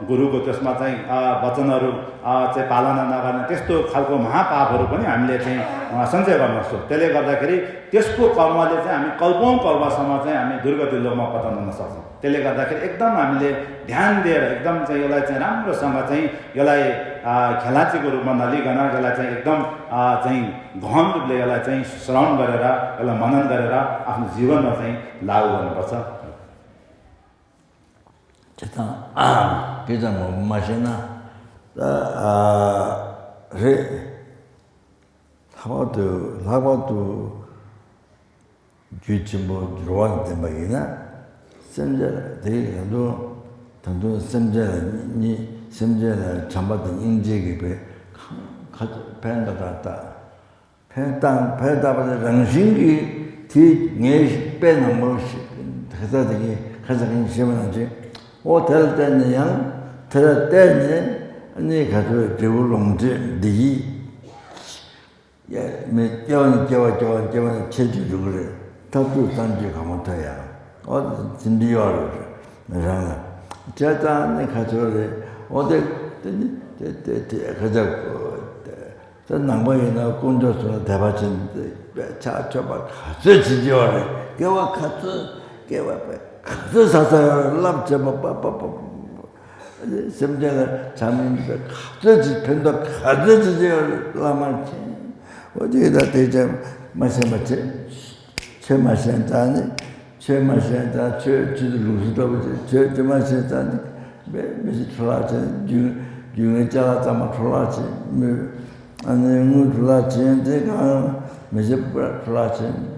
गुरुको त्यसमा चाहिँ, अ, वचनहरू, अ, चाहिँ पालना नगर्ने त्यस्तो खालको महापापहरू पनि हामीले चाहिँ, अ, सञ्चय गर्न सक्छौँ। त्यसले गर्दाखेरि त्यसको कर्मले चाहिँ हामी कल्पौँ कल्पसम्म चाहिँ हामी दुर्गति लोकमा पतन हुन सक्छौँ। त्यसले गर्दाखेरि एकदम हामीले ध्यान दिएर एकदम चाहिँ यसलाई चाहिँ राम्रोसँग चाहिँ यसलाई, अ, खेलाँचीको रूपमा नलिकन यसलाई चाहिँ एकदम, अ, चाहिँ गहन रूपले यसलाई चाहिँ श्रवण गरेर, यसलाई मनन गरेर आफ्नो जीवनमा चाहिँ लागू गर्नुपर्छ। Che tang, ke chang mo ma shen na, ta, a, re, lhagpa tu, lhagpa tu, ju chen po, ruwa tenpa yin na, sem je la, te yi tang tu, tang tu sem je la, ni, sem je la, chanpa tang yin je ki pe, ka, ka, pen ka ta ta. ཕན་བཏགས་ཕན་བཏགས་པ་དེ་རང་བཞིན་གྱིས་དེ་ངའི་དཔེ་ནང་མོ་ཁ་ཚ་དེ་གིས་ཁ་ཚ་གིན་ཤེས་པ་ནང་བཞིན། ཨོ་དེ་ལ་བརྟེན་ནས་ཡང་དེ་ལ་བརྟེན་ནས་ཨ་ནི་ག་ཚོད་འབྲས་བུ་ལོངས་སྤྱོད་འདི་ཡིས། ཡ་མི་སྐྱེ་བ་ནས་སྐྱེ་བ་སྐྱེ་བ་སྐྱེ་བ་ནས་ཆེ་འགྲོ་གི་རེད། ཐབས་ཚུལ་བསམ་རྒྱུ་གང་མ་ཐོན་ཡང་ཨོ་དེ་འདི་ཡོད་རེད་རང་ལ། བྱས་ཙང་ནི་ག་ཚོད་རེད། ཨོ་དེ་དེ་ནི་དེ་དེ་དེ་ཁ་ཚ། ད་ནང་པ་ཡིན་ན་དཀོན་མཆོག་གསུམ་ལ་དད་པ་ཅན་དེ་ཕྱག་མཆོད་པ་ག་ཚོད་བྱེད་ཀྱི་ཡོད་རེད། དགེ་བ་ག་ཚོད་དགེ་བ་ག་ཚོད་བསགས་བསགས་ཡོད་རེད། བསླབ་བྱེད་པ་པ་པ་པ་པ་སེམས་ཅན་ལ་བྱམས་སྙིང་རྗེ་ག་ཚོད་ཅིག་ཕན་ཐོགས་ག་ཚོད་ཅིག་བྱེད་ཡོད་རེད། བླ་མ་མཁྱེན། འོ་དེ་ད་དེ་ཅང་མ་ཤེས་པ་བྱེད། ཆོས་མ་ཤེས་ཙང་ནི། ཆོས་མ་ཤེས་ཙང་ཆོས་ཆོས་དུ་ལུགས་སུ་འགྲོ་བ་ཅིག་ཆོས་དེ་མ་ཤེས་ཙང་ནི། མི་མི་ཞིག་འཕྲོ་བརླག་ཕྱིན། རྒྱུ་རྒྱུ་ངན་ཅ་ལག་ཚང་མ་འཕྲོ་བརླག་ཕྱིན། མི་ཨ་ནི་དངུལ་འཕྲོ་བརླག་ཕྱིན། དེ་གང་མི་ཞིག་འཕྲོ་བརླག་ཕྱིན།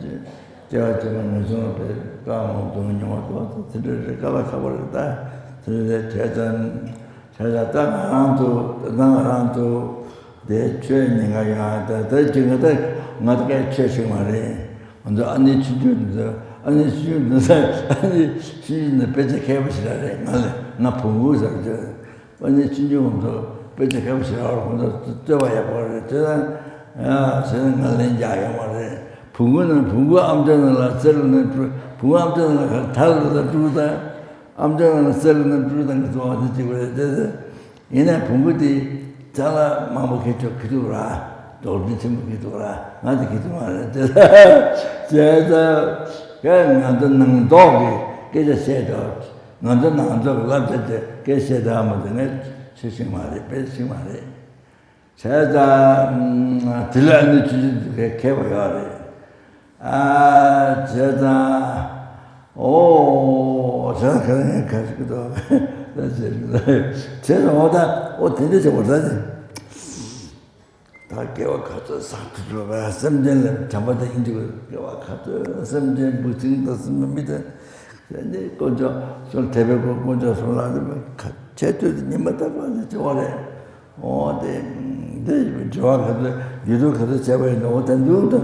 སྐྱེ་བ་སྐྱེ་བ་ངན་སོང་བའི་བཀའ་མང་དུ་མྱོང་བ་དེ་འདྲ་རེད། དཀའ་ལས་ཁག་པོ་རེད། ད་དེ་འདྲ་རེད། བྱས་ཙང་བྱས་ཙང་ད་ང་རང་ཚོ་ད་ང་རང་ཚོ། དེ་ཆོས་ཉེན་ཁ་ཡོད་ཨ། ད་ད་ཅི་ང་ད་ང་ད་གའི་ཆོས་ཤིག་མ་རེད། ང་ཚོ་ཨ་ནེ་ཆུང་ཆུང་འདི་ཚོ་ཨ་ནེ་ཆུང་ཆུང་འདི་ཚོ་ཨ་ནེ་ཆུང་ཆུང་འདི་དཔེ་ཆ་མཁས་པོ་ཞིག་ར་རེད། ང་ལ་ང་བོང་བུ་ཟེར་གྱི། ཨ་ནེ་ཆུང་ཆུང་ང་ཚོ་དཔེ་ཆ་མཁས་པོ་ཞིག་ར་བར་ཁོང་ཚོ་རྩོད་པ་ཡག་པོ་རེད། དེ་ད་ཡ་ཟེར་ན་ང་ལན་རྒྱག་ཡོད་མ་རེད། བོང་བུ་ནང་བོང་བུ་ཨམ་ཅོག་ནང་ལ་གསེར་ལ་ནང་བོང་བུ་ཨམ་ཅོག་ནང་ལ་ཐལ་ལ་དཀྲུག་ད། ཨམ་ཅོག་ནང་གསེར་ལ་ནང་བཀྲུས་དང་གི་བཙོང་བ་དེ་གཅིག་པ་རེད་དེ། ཡིན་ནའི་བོང་བུ་དེ་ཅ་ལག་མང་པོ་ཁྱེར་ཆོག་གི་འདུག་ར། རྡོག་རྫིས་ཆེན་པོ་གི་འདུག་ར། ང་དེ་གི་འདུག་མ་རེད་དེ། བྱས་ཙང་ང་ཚོ་ནང་ཐོག་གི་སྐད་ཆ་བཤད་དོ། ང་ཚོ་ནང་ཚོགས་ཀྱི་བསླབ་བྱ་དེ་སྐད་བཤད་དོ་མ་དེ་ངས་ཆོས་ཤིག་མ་རེད། དཔེ་ཤིག་མ་རེད། བྱས་ཙང་དེ་ལ་ཨ་ནི་ཆུང་ཆུང་དེ་གས་མཁས་པ་ཡོད་རེད། ཨ་བྱས་ཙང་ཨོ་བྱས་ཙང་ག་ལ་ངས་ག་ཞིག་གི་འདུག་ད་བྱས་ཙང་ཨོ་ད་ཨོ་དེ་འདྲ་བྱས་པ་ད་ནི་ད་དགེ་བ་ག་ཚོད་བསགས་ཐུབ་རོགས་པ། སེམས་ཅན་ལ་བྱམས་པ་དང་སྙིང་རྗེ་དགོས། དགེ་བ་ག་ཚོད་སེམས་ཅན་འབུ་སྲིན་དང་སྲིན་མི་དང་ནི་དཀོན་མཆོག་གསུམ་དད་པའི་སྒོ་དཀོན་མཆོག་གསུམ་ལ་ཁ་ཆད་དུས་ཉི་མ་ལྟར་བ་ནི་བྱེད་པ་རེད། འོ་དེ། འདི་སྦྱོར་བ་ག་ཚོད་ཡུལ་དུ་ག་ཚོད་བྱས་པ་ཡིན་ན། འོ་དེ་འདུག་ད་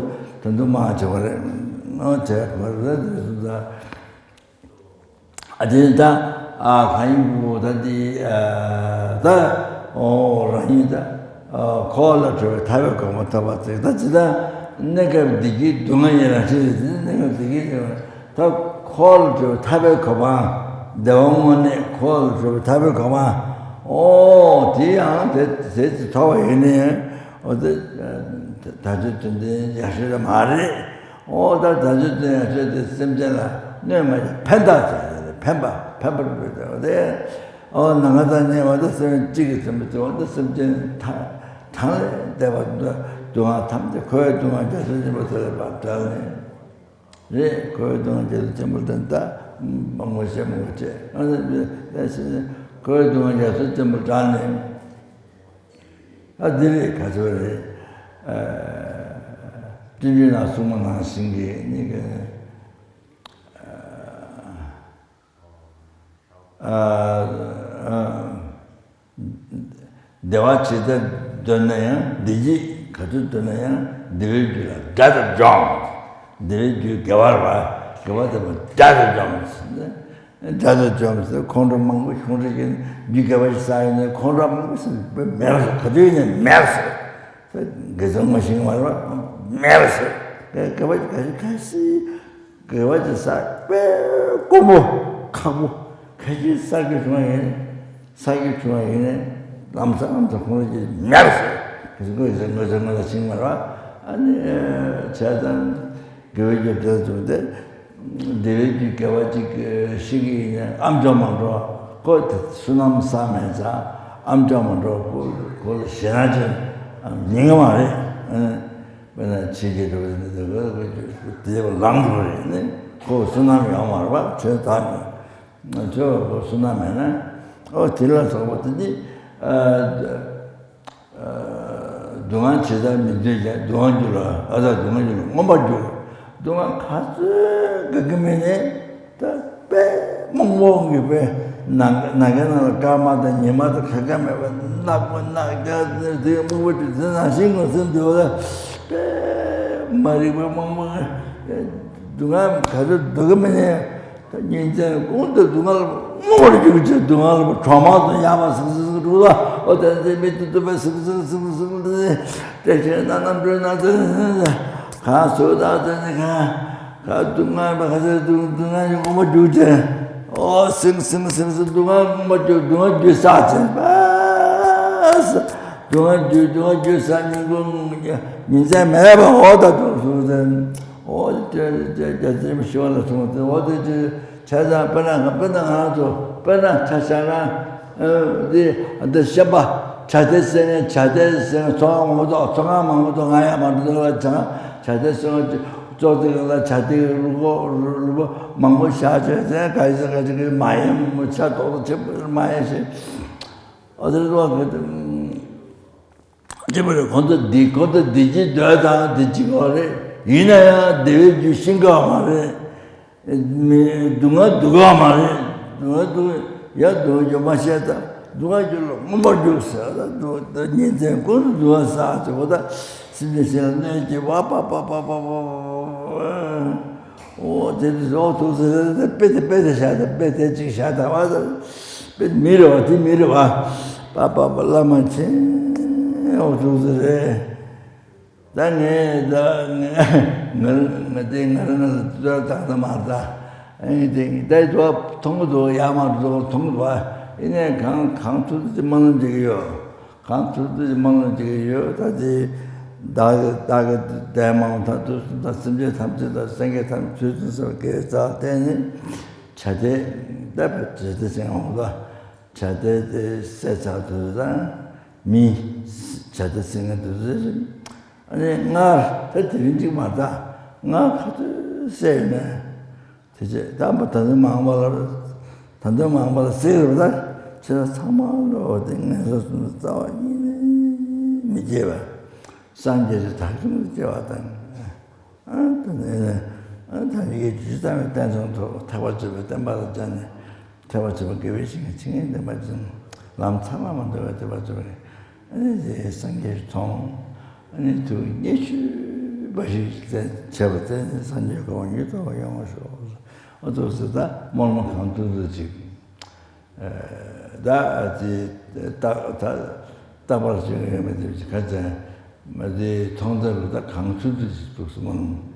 དེ་འདུག་མ་བྱས་པ་རེད། འོ་བྱས་པ་རེད་དེ་སུ་ད། ཨ་དེ་ནི་ད་ཨ་གང་ཡིན་པོ་ད་འདི་ཨ་ད་འོ་རང་ཉིད་ད་ཨ་འཁོར་བ་ལས་གྲོལ་བའི་ཐར་པའི་གོ་འཕང་ཐོབ་པ་ཟེར། ད་ཇི་ལྟར་གནས་སྐབས་བདེ་སྐྱིད་སྡུག་བསྔལ་གཉིས་རང་བཞིན་རེད། དེ་ནི་གནས་སྐབས་བདེ་སྐྱིད་ད་འཁོར་བ་ལས་གྲོལ་བའི་ཐར་པའི་གོ་འཕང་། བདེ་བ་དངོས་གནས་འཁོར་བ་ལས་གྲོལ་བའི་ཐར་པའི་གོ་འཕང་། ཨོ་དེ་ཡང་དེ་དེ་ཚེ་ཐོབ་པ་ཡིན་ནའི་ཨོ་དེ་ད་ཚོད་དོན་ལྡན་ཡག་ཤོས་ལ་མ་རེད། ཨོ་ད་ད་ཚོད་དོན་ཡག་ཤོས་དེ་སེམས་ཅན་ལ་གནོད་མ་བྱེད་ཕན་བཏགས་བྱས་ཕན་པ་ཕན་པར་འགྲུབ་པའི་དེ། ཨོ་ནམ་མཁའ་དང་མཉམ་པ་དང་སེམས་གཅིག་གི་ཚིམ་པ་དེ་འོ་ད་སེམས་ཅན་ཐ་གྲངས་ལས་འདས་པ་སྡུག་བསྔལ་ཐམས་ཅད་འཁོར་བའི་སྡུག་བསྔལ་རྒྱ་མཚོ་ཆེན་པོ་དེ་ལས་ཕར་བྲལ་ནས། རེད། འཁོར་བའི་སྡུག་བསྔལ་རྒྱ་མཚོ་ཆེན་པོ་དེ་ད་མང་པོ་བཤད་མང་པོ་བྱས། ཨ་ནི་འཁོར་བའི་སྡུག་བསྔལ་རྒྱ་མཚོ་ཆེན་པོ་དྲངས་ནས། ཨ་འདི་རེད། ག་ཚོད་རེད། ཨ་སྤྱོད་འཇུག་ནང་གསུངས་པ་ནང་བཞིན་གྱི་གཉིས་ཀ་ནི། ཨ་ཨ་བདེ་བ་ཇི་ལྟར་འདོད་ན་ཡང་། བདེ་སྐྱིད་ག་དུས་འདོད་ན་ཡང་། བདེ་བའི་རྒྱུ་ལ་དགྲ་དང་འཇོམས། བདེ་བའི་རྒྱུ་དགེ་བ་རེད་པ། དགེ་བ་དེ་ལ་དགྲ་དང་འཇོམས། དགྲ་དང་འཇོམས་ཟེར། ཁོང་ཁྲོ་མང་པོ་ཁོང་ཁྲོ་སྐྱེས་ནས་རྒྱུ་དགེ་བ་ཞིག་བསགས་ཡོད་ན་ཁོང་ཁྲོ་མང་པོ་ཞིག་མེད་པ་བཟོ། ག་དུས་ཡིན་ནའི་མེད་པ་བཟོ། དགེ་རྩ་མ་ཤེས་པ་རེད་པ། མེད་པ་བཟོ། དགེ་བ་ག་ཞིག་ག་ཞིག་དགེ་བ་ཅིག་བསགས་པས་དཀོན་པོ་ཁག་པོ་ག་ཞིག་བསགས་རྒྱུ་བྱུང་བ་ཡིན། བསགས་རྒྱུ་བྱུང་བ་ཡིན་ནའི་ལམ་སང་ལམ་སང་ཁོང་ཁྲོ་སྐྱེས་མེད་པ་བཟོ། ག་ཞིག་དགོས་ཟེར་ངོ་ཚ་ངོ་ཚ་ཕྱིན་པ་རེད་པ། ཨ་ནི་བྱས་ཙང་དགེ་བའི་རྒྱུ་དེ་ཚོ་དེ། བདེ་བའི་རྒྱུ་དགེ་བ་ཅིག་ཤེས་ཀྱི་ཡིན་ན་ཨ་མཆོག་མ་འགྲོ། ཁོ་དེ་བསོད་ནམས་བསགས་མེད་ཙང་ཨ་མཆོག་མ་འགྲོ། ཁོ་ཁོ་ལ་ཞེད་སྣང་ཅན་ཉན་གི་མ་རེད། དཔེར་ན་ཕྱི་རྒྱལ་འགྲོ་བའི་འདི་འདི་དེ་ལ་ལངས་འགྲོ་རེད་ནི། ཁོ་བསོད་ནམས་ཡོད་མ་རེད་པ། ཁྱོད་ད་ནི་ང་ཚོ་ཁོ་བསོད་ནམས་མེད་ན། ཨོ་དེ་ལ་སོགས་པ་དེ་ནི་ཨ། སྡུག་བསྔལ་ཇི་ལྟར་མི་འདོད་ཀྱང་། སྡུག་བསྔལ་རྒྱུ་ལ་ཨ་ད་སྡུག་བསྔལ་རྒྱུ་ལ་མངོན་པར་རྒྱུག་སྡུག་བསྔལ་ག་ཚོད་དགའ་གི་མིན་ནའི་ད་དཔེ་མང་པོ་གི་དཔེ་ནམ་ནམ་མཁའི་ནང་ལ་སྐར་མ་དང་ཉི་མ་དང་ག་ག་མེད་པ་ནག་པོ་ནག་རྒྱ་དེ་སྨུག་པ་དེ་དེ་ནང་བཞིན་ངོ་ཚ་འདུག་ལ། དཔེ་མ་རིག་པ་མང་པོ་སྡུག་བསྔལ་ག་ཚོད་སྡུག་གི་མིན་ནའི། ད་ཉིན་མཚན་གང་དུ་སྡུག་བསྔལ་མངོན་པར་གྱུར་ཅིག་སྡུག་བསྔལ་གྲོག་མ་དང་ཡ་མ་སིག་སིག་སིག་འགྲོ་ལ། ཨོ་དེ་ཚེ་མི་དུ་དུ་པའི་སིག་སིག་སིག་སིག་དེ་ཚེ་དེ་ཆེ་ན་ནམ་འགྲོས་ན་དེ་གང་སུ་དང་དེ་ནི་གང་གང་སྡུག་བསྔལ་མ་ག་ཚེ་སྡུག་སྡུག་བསྔལ་མངོན་པར་གྱུར་ཅིག་ཨོ་སིག་སིག་སིག་སིག་སྡུག་བསྔལ་མངོན་པར་གྱུར། སྡུག་བསྔལ་རྒྱུ་བསགས་ཅིག་པ་སྡུག་བསྔལ་རྒྱུ་སྡུག་བསྔལ་རྒྱུ་བསགས་ཉིན་གུང་ཉིན་མཚན་མེད་པ་འོ་ད་དུ་སོང་ཟེར། འོ་དེ་དེ་དེ་དེ་དེ་ཞི་བ་ལ་སོང་དེ་འོ་དེ་དེ་བྱས་ཙང་དཔེར་ན་དཔེར་ན་ང་རང་ཚོ་དཔེར་ན་ཆ་བཞག་ན་འདི་འདི་བཤད་པ་བྱ་དེ་ཟེར་ནས་བྱ་དེ་ཟེར་ནས་ཚོང་མང་པོ་ཚོང་ཁང་མང་པོ་ཚོ་ང་ཡང་མ་འགྲོ་ལ་བྱ་བྱ་དེ་ཟེར་ནས་ཙོག་ཙིག་ལ་བྱ་དེ་ལུག་གོ་ལུག་གོ་མང་པོ་བཞག་བྱས་ཟེར་ག་ཡི་ཟེར་ག་ཅིག་གི་མ་ཡིན་མོ་ཆ་ཏོག་ཏོ་ཆེན་པོ་མ་ཡིན་ཞེས་འོ་དེ་རེད་བ་གི། དེ་བར་ཁོང་ཚོ་འདི་ཁོང་ཚོ་བདེ་སྐྱིད་འདོད་དང་བདེ་སྐྱིད་ག་རེད། ཡིན་ན་ཡང་བདེ་བའི་རྒྱུ་ཤེས་ཀྱི་མ་རེད། མི་སྡུག་བསྔལ་སྡུག་གི་མ་རེད། སྡུག་བསྔལ་སྡུག་ཡ་སྡུག་བསྔལ་རྒྱུ་མ་ཤེས་ད་སྡུག་བསྔལ་རྒྱུ་ལ་མངོན་པར་རྒྱུག་ཟེར་ད་སྡུག་ད་ཉིན་མཚན་ཀུན་ཏུ་སྡུག་བསྔལ་བསགས་ཅེས་པོ་ད་སེམས་ཅན་ཞིག་ལ་གནོད་ཀྱི་བ་པ་པ་པ་པ་པ་པ། ཨོ་དེ་དེ་ཨོ་ཐུགས་སུ་དེ་དཔེ་དེ་དཔེ་དེ་བཞག་དེ་དཔེ་དེ་གཅིག་བཞག་དང་བ་དེ་དཔེ་མི་རེད་བ། དེ་མི་རེད་བ། པ་པ་པ་བླ་མ་མཁྱེན་ཨོ་ཐུགས་སུ་རེད། ད་ངས་ད་ངས་ང་ང་དེ་ང་རང་ལ་ཏོག་ཙམ་ད་མ་ད་ཨེ་དེ་ད་དུ་མཐོང་གི་འདུག་ཡ་མ་འདུག་མཐོང་གི་འདུག་བ། ཡིན་ནའི་གང་གང་ཐུབ་ཐུབ་ཀྱི་སྨོན་ལམ་བྱེད་ཀྱི་ཡོད། གང་ཐུབ་ཐུབ་ཀྱི་སྨོན་ལམ་བྱེད་ཀྱི་ཡོད། ད་དེ་བདག་གི་བདག་གི་དད་མང་ཐ་དུ་ད་སེམས་ཅན་ཐམས་ཅད་ད་སེང་གེ་ཐམས་ཅད་ཚུལ་ཚུལ་སོགས་དགེ་རྩ་བརྟེན་ནས་བྱ་དེ་ད་བྱ་དེ་ཟེར་འོང་ད་བྱ་དེ་དེ་བསད་ཚར་དུས་ད་མི་བྱ་དེ་ཟེར་ངེས་དུས་ཟེར་ཨ་ནི་སྔར་ད་དེ་རིང་གཅིག་མ་ད་སྔར་ག་ཚོད་བསད་ཡོད་ན། དེ་རྗེས་དམ་པ་ད་དུང་མང་པ་ལ་ད་དུང་མང་པ་ལ་གཟིགས་རོགས་ད། ཁྱེད་རང་ཚང་མ་ལོ་དེ་ངན་སོང་གསུམ་རྩ་བ་ཉིད་ནས་མི་སྐྱེ་བ། སངས་རྒྱས་ཀྱི་དར་ཞིང་སྐྱེ་བ་དང་། ཨ་ད་ནི་ཨ་ད་ཡིད་ཀྱི་ཇི་ལྟ་བའི་རྟེན་ཚང་ཐོག་ཐེག་པ་ཆེན་པོའི་བསྟན་པ་ལ་སྦྱར་ནས་ཐེག་པ་ཆེན་པོ་དགེ་བའི་བཤེས་གཉེན་བྱེད་མཁན་བསྟན་པ་ཅན་ལམ་ཚང་མ་མ་འདོར་བའི་ཐེག་པ་ཆེན་པོའི་ ཨ་ནི་དེ་སངས་རྒྱས་མཐོང་། ཨ་ནི་ཐུགས་མཉེས་མཆོད་འབའ་ཞིག་བྱས་པ་དེ་ནི་སངས་རྒྱས་གོ་འཕང་མྱུར་ཐོབ་པར་ཡོང་བར་ཤོག། ཨ་ཐུགས་སུ་ད་སྨོན་ལམ་གང་ཐུབ་ཐུབ་ཅིག་ད་དེ་རྟག་ད་རྟག་པར་བྱེད་ཡོད་མེད་དེ་ཁ་ཅན་མ་དེ་མཐོང་ཚད་ལ་ད་གང་ཐུབ་ཐུབ་ཅིག་ཐུགས་སུ་སྨོན་ལམ།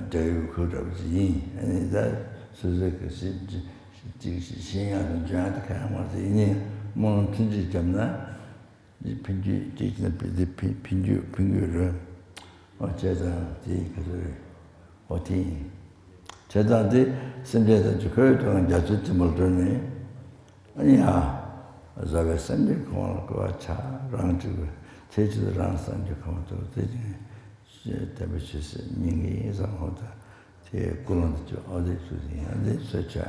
འབྲས་ཡོད་ཁུལ་འདྲ་བ་ཞིག་ཡིན། ཨ་ནི་ད་སོ་སོའི་གི་ཞིབ་ཅིག་ཞིབ་ཅིག་ཞིབ་ཤེས་ཡག་དང་འཇོན་ཡག་དེ་གང་ཡང་མ་རེད། ཡིན་ནའི་སྨོན་ལམ་ཐུན་གཅིག་བརྒྱབ་ན་འདི་ཕན་རྒྱུ་གཅིག་ན་འདི་ཕན་ཕན་རྒྱུ་ཕན་རྒྱུ་རེད། ཨོ་བྱས་ཙང་དེ་ག་ཚོད་རེད། ཨོ་དེ་ཡིན། བྱས་ཙང་དེ་སེམས་ཅན་ཐམས་ཅད་ཁོའི་དོན་རྒྱ་མཚོ་ཆེན་པོར་སྒྲོལ་ནས། ཨ་ནི་ཡ། བཟའ་བའི་སེམས་ཅན་གང་བ་ལ་བསྐོ་བ་བྱ། རང་གཅིག་པུ་ཐེ་ཆུ་རང་སངས་རྒྱས་གང་བ་ཐུག་དེ་ཅིང་། དད་པ་ཆོས་སྲིད་སྙིང་གི་ཡིན་བསམ་ཧོ་ད། དེ་ཀུན་སློང་དུ་བཅུག་ཨ་ལེ་ཚུལ་ཡིན་ཨ་ལེ་ཚུལ་ཆ།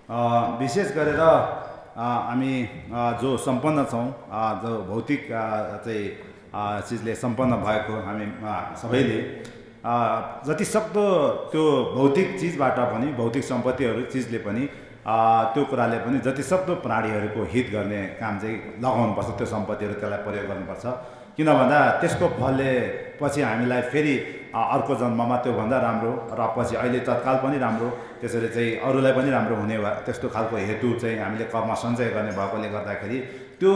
अ, विशेष गरेर, अ, हामी, अ, जो सम्पन्न छौँ, अ, जो भौतिक, अ, चाहिँ, अ, चिजले सम्पन्न भएको हामी, अ, सबैले, अ, जतिसक्दो त्यो भौतिक चिजबाट पनि, भौतिक सम्पत्तिहरू, चिजले पनि, अ, त्यो कुराले पनि जतिसक्दो प्राणीहरूको हित गर्ने काम चाहिँ लगाउनुपर्छ, त्यो सम्पत्तिहरू त्यसलाई प्रयोग गर्नुपर्छ। किन भन्दा त्यसको फलले पछि हामीलाई फेरि, अ, अर्को जन्ममा त्योभन्दा राम्रो र पछि अहिले तत्काल पनि राम्रो, त्यसरी चाहिँ अरूलाई पनि राम्रो हुने वा त्यस्तो खालको हेतु चाहिँ हामीले कर्म सञ्चय गर्ने भएकोले गर्दाखेरि त्यो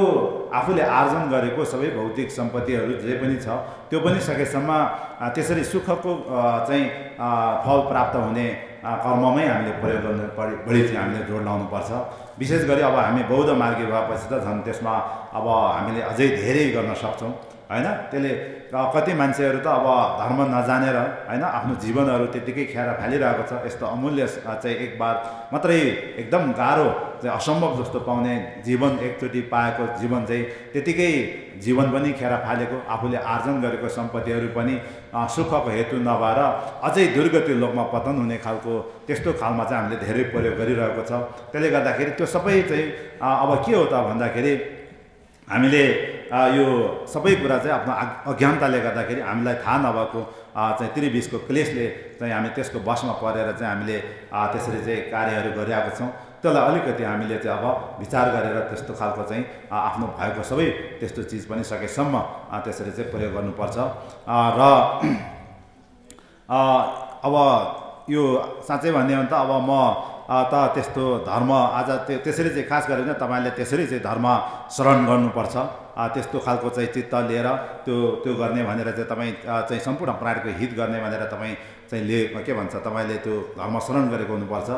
आफूले आर्जन गरेको सबै भौतिक सम्पत्तिहरू जे पनि छ, त्यो पनि सकेसम्म, अ, त्यसरी सुखको, अ, चाहिँ, अ, फल प्राप्त हुने, अ, कर्ममै हामीले प्रयोग गर्नु परि-, बढी चाहिँ हामीले जोड लाउनुपर्छ। विशेष गरी अब हामी बौद्ध मार्गी भएपछि त झन् त्यसमा अब हामीले अझै धेरै गर्न सक्छौँ, होइन? त्यसले, अ, कति मान्छेहरू त अब धर्म नजानेर, होइन, आफ्नो जीवनहरू त्यत्तिकै खेर फालिरहेको छ। यस्तो अमूल्य, अ, चाहिँ एक बार मात्रै एकदम गाह्रो चाहिँ असम्भव जस्तो पाउने जीवन, एकचोटि पाएको जीवन चाहिँ त्यत्तिकै जीवन पनि खेर फालेको, आफूले आर्जन गरेको सम्पत्तिहरू पनि, अ, सुखको हेतु नभएर अझै दुर्गति लोकमा पतन हुने खालको त्यस्तो खालमा चाहिँ हामीले धेरै प्रयोग गरिरहेको छ। त्यसले गर्दाखेरि त्यो सबै चाहिँ, अ, अब के हो त भन्दाखेरि हामीले, अ, यो सबै कुरा चाहिँ आफ्नो अज्ञानताले गर्दाखेरि हामीलाई थाहा नभएको, अ, चाहिँ त्रिविषको क्लेशले चाहिँ हामी त्यसको वशमा परेर चाहिँ हामीले, अ, त्यसरी चाहिँ कार्यहरू गरिरहेका छौँ। त्यसलाई अलिकति हामीले चाहिँ अब विचार गरेर त्यस्तो खालको चाहिँ, अ, आफ्नो भएको सबै त्यस्तो चिज पनि सकेसम्म, अ, त्यसरी चाहिँ प्रयोग गर्नुपर्छ। अ, र अ, अब यो साँच्चै भन्ने हो भने त अब म, अ, त त्यस्तो धर्म आज त्य-, त्यसरी चाहिँ खास गरेर नै तपाईँले त्यसरी चाहिँ धर्म श्रवण गर्नुपर्छ। अ, त्यस्तो खालको चाहिँ चित्त लिएर त्यो, त्यो गर्ने भनेर चाहिँ तपाईँ, अ, चाहिँ सम्पूर्ण प्राणीको हित गर्ने भनेर तपाईँ चाहिँ ले-, के भन्छ, तपाईँले त्यो धर्म श्रवण गरेको हुनुपर्छ।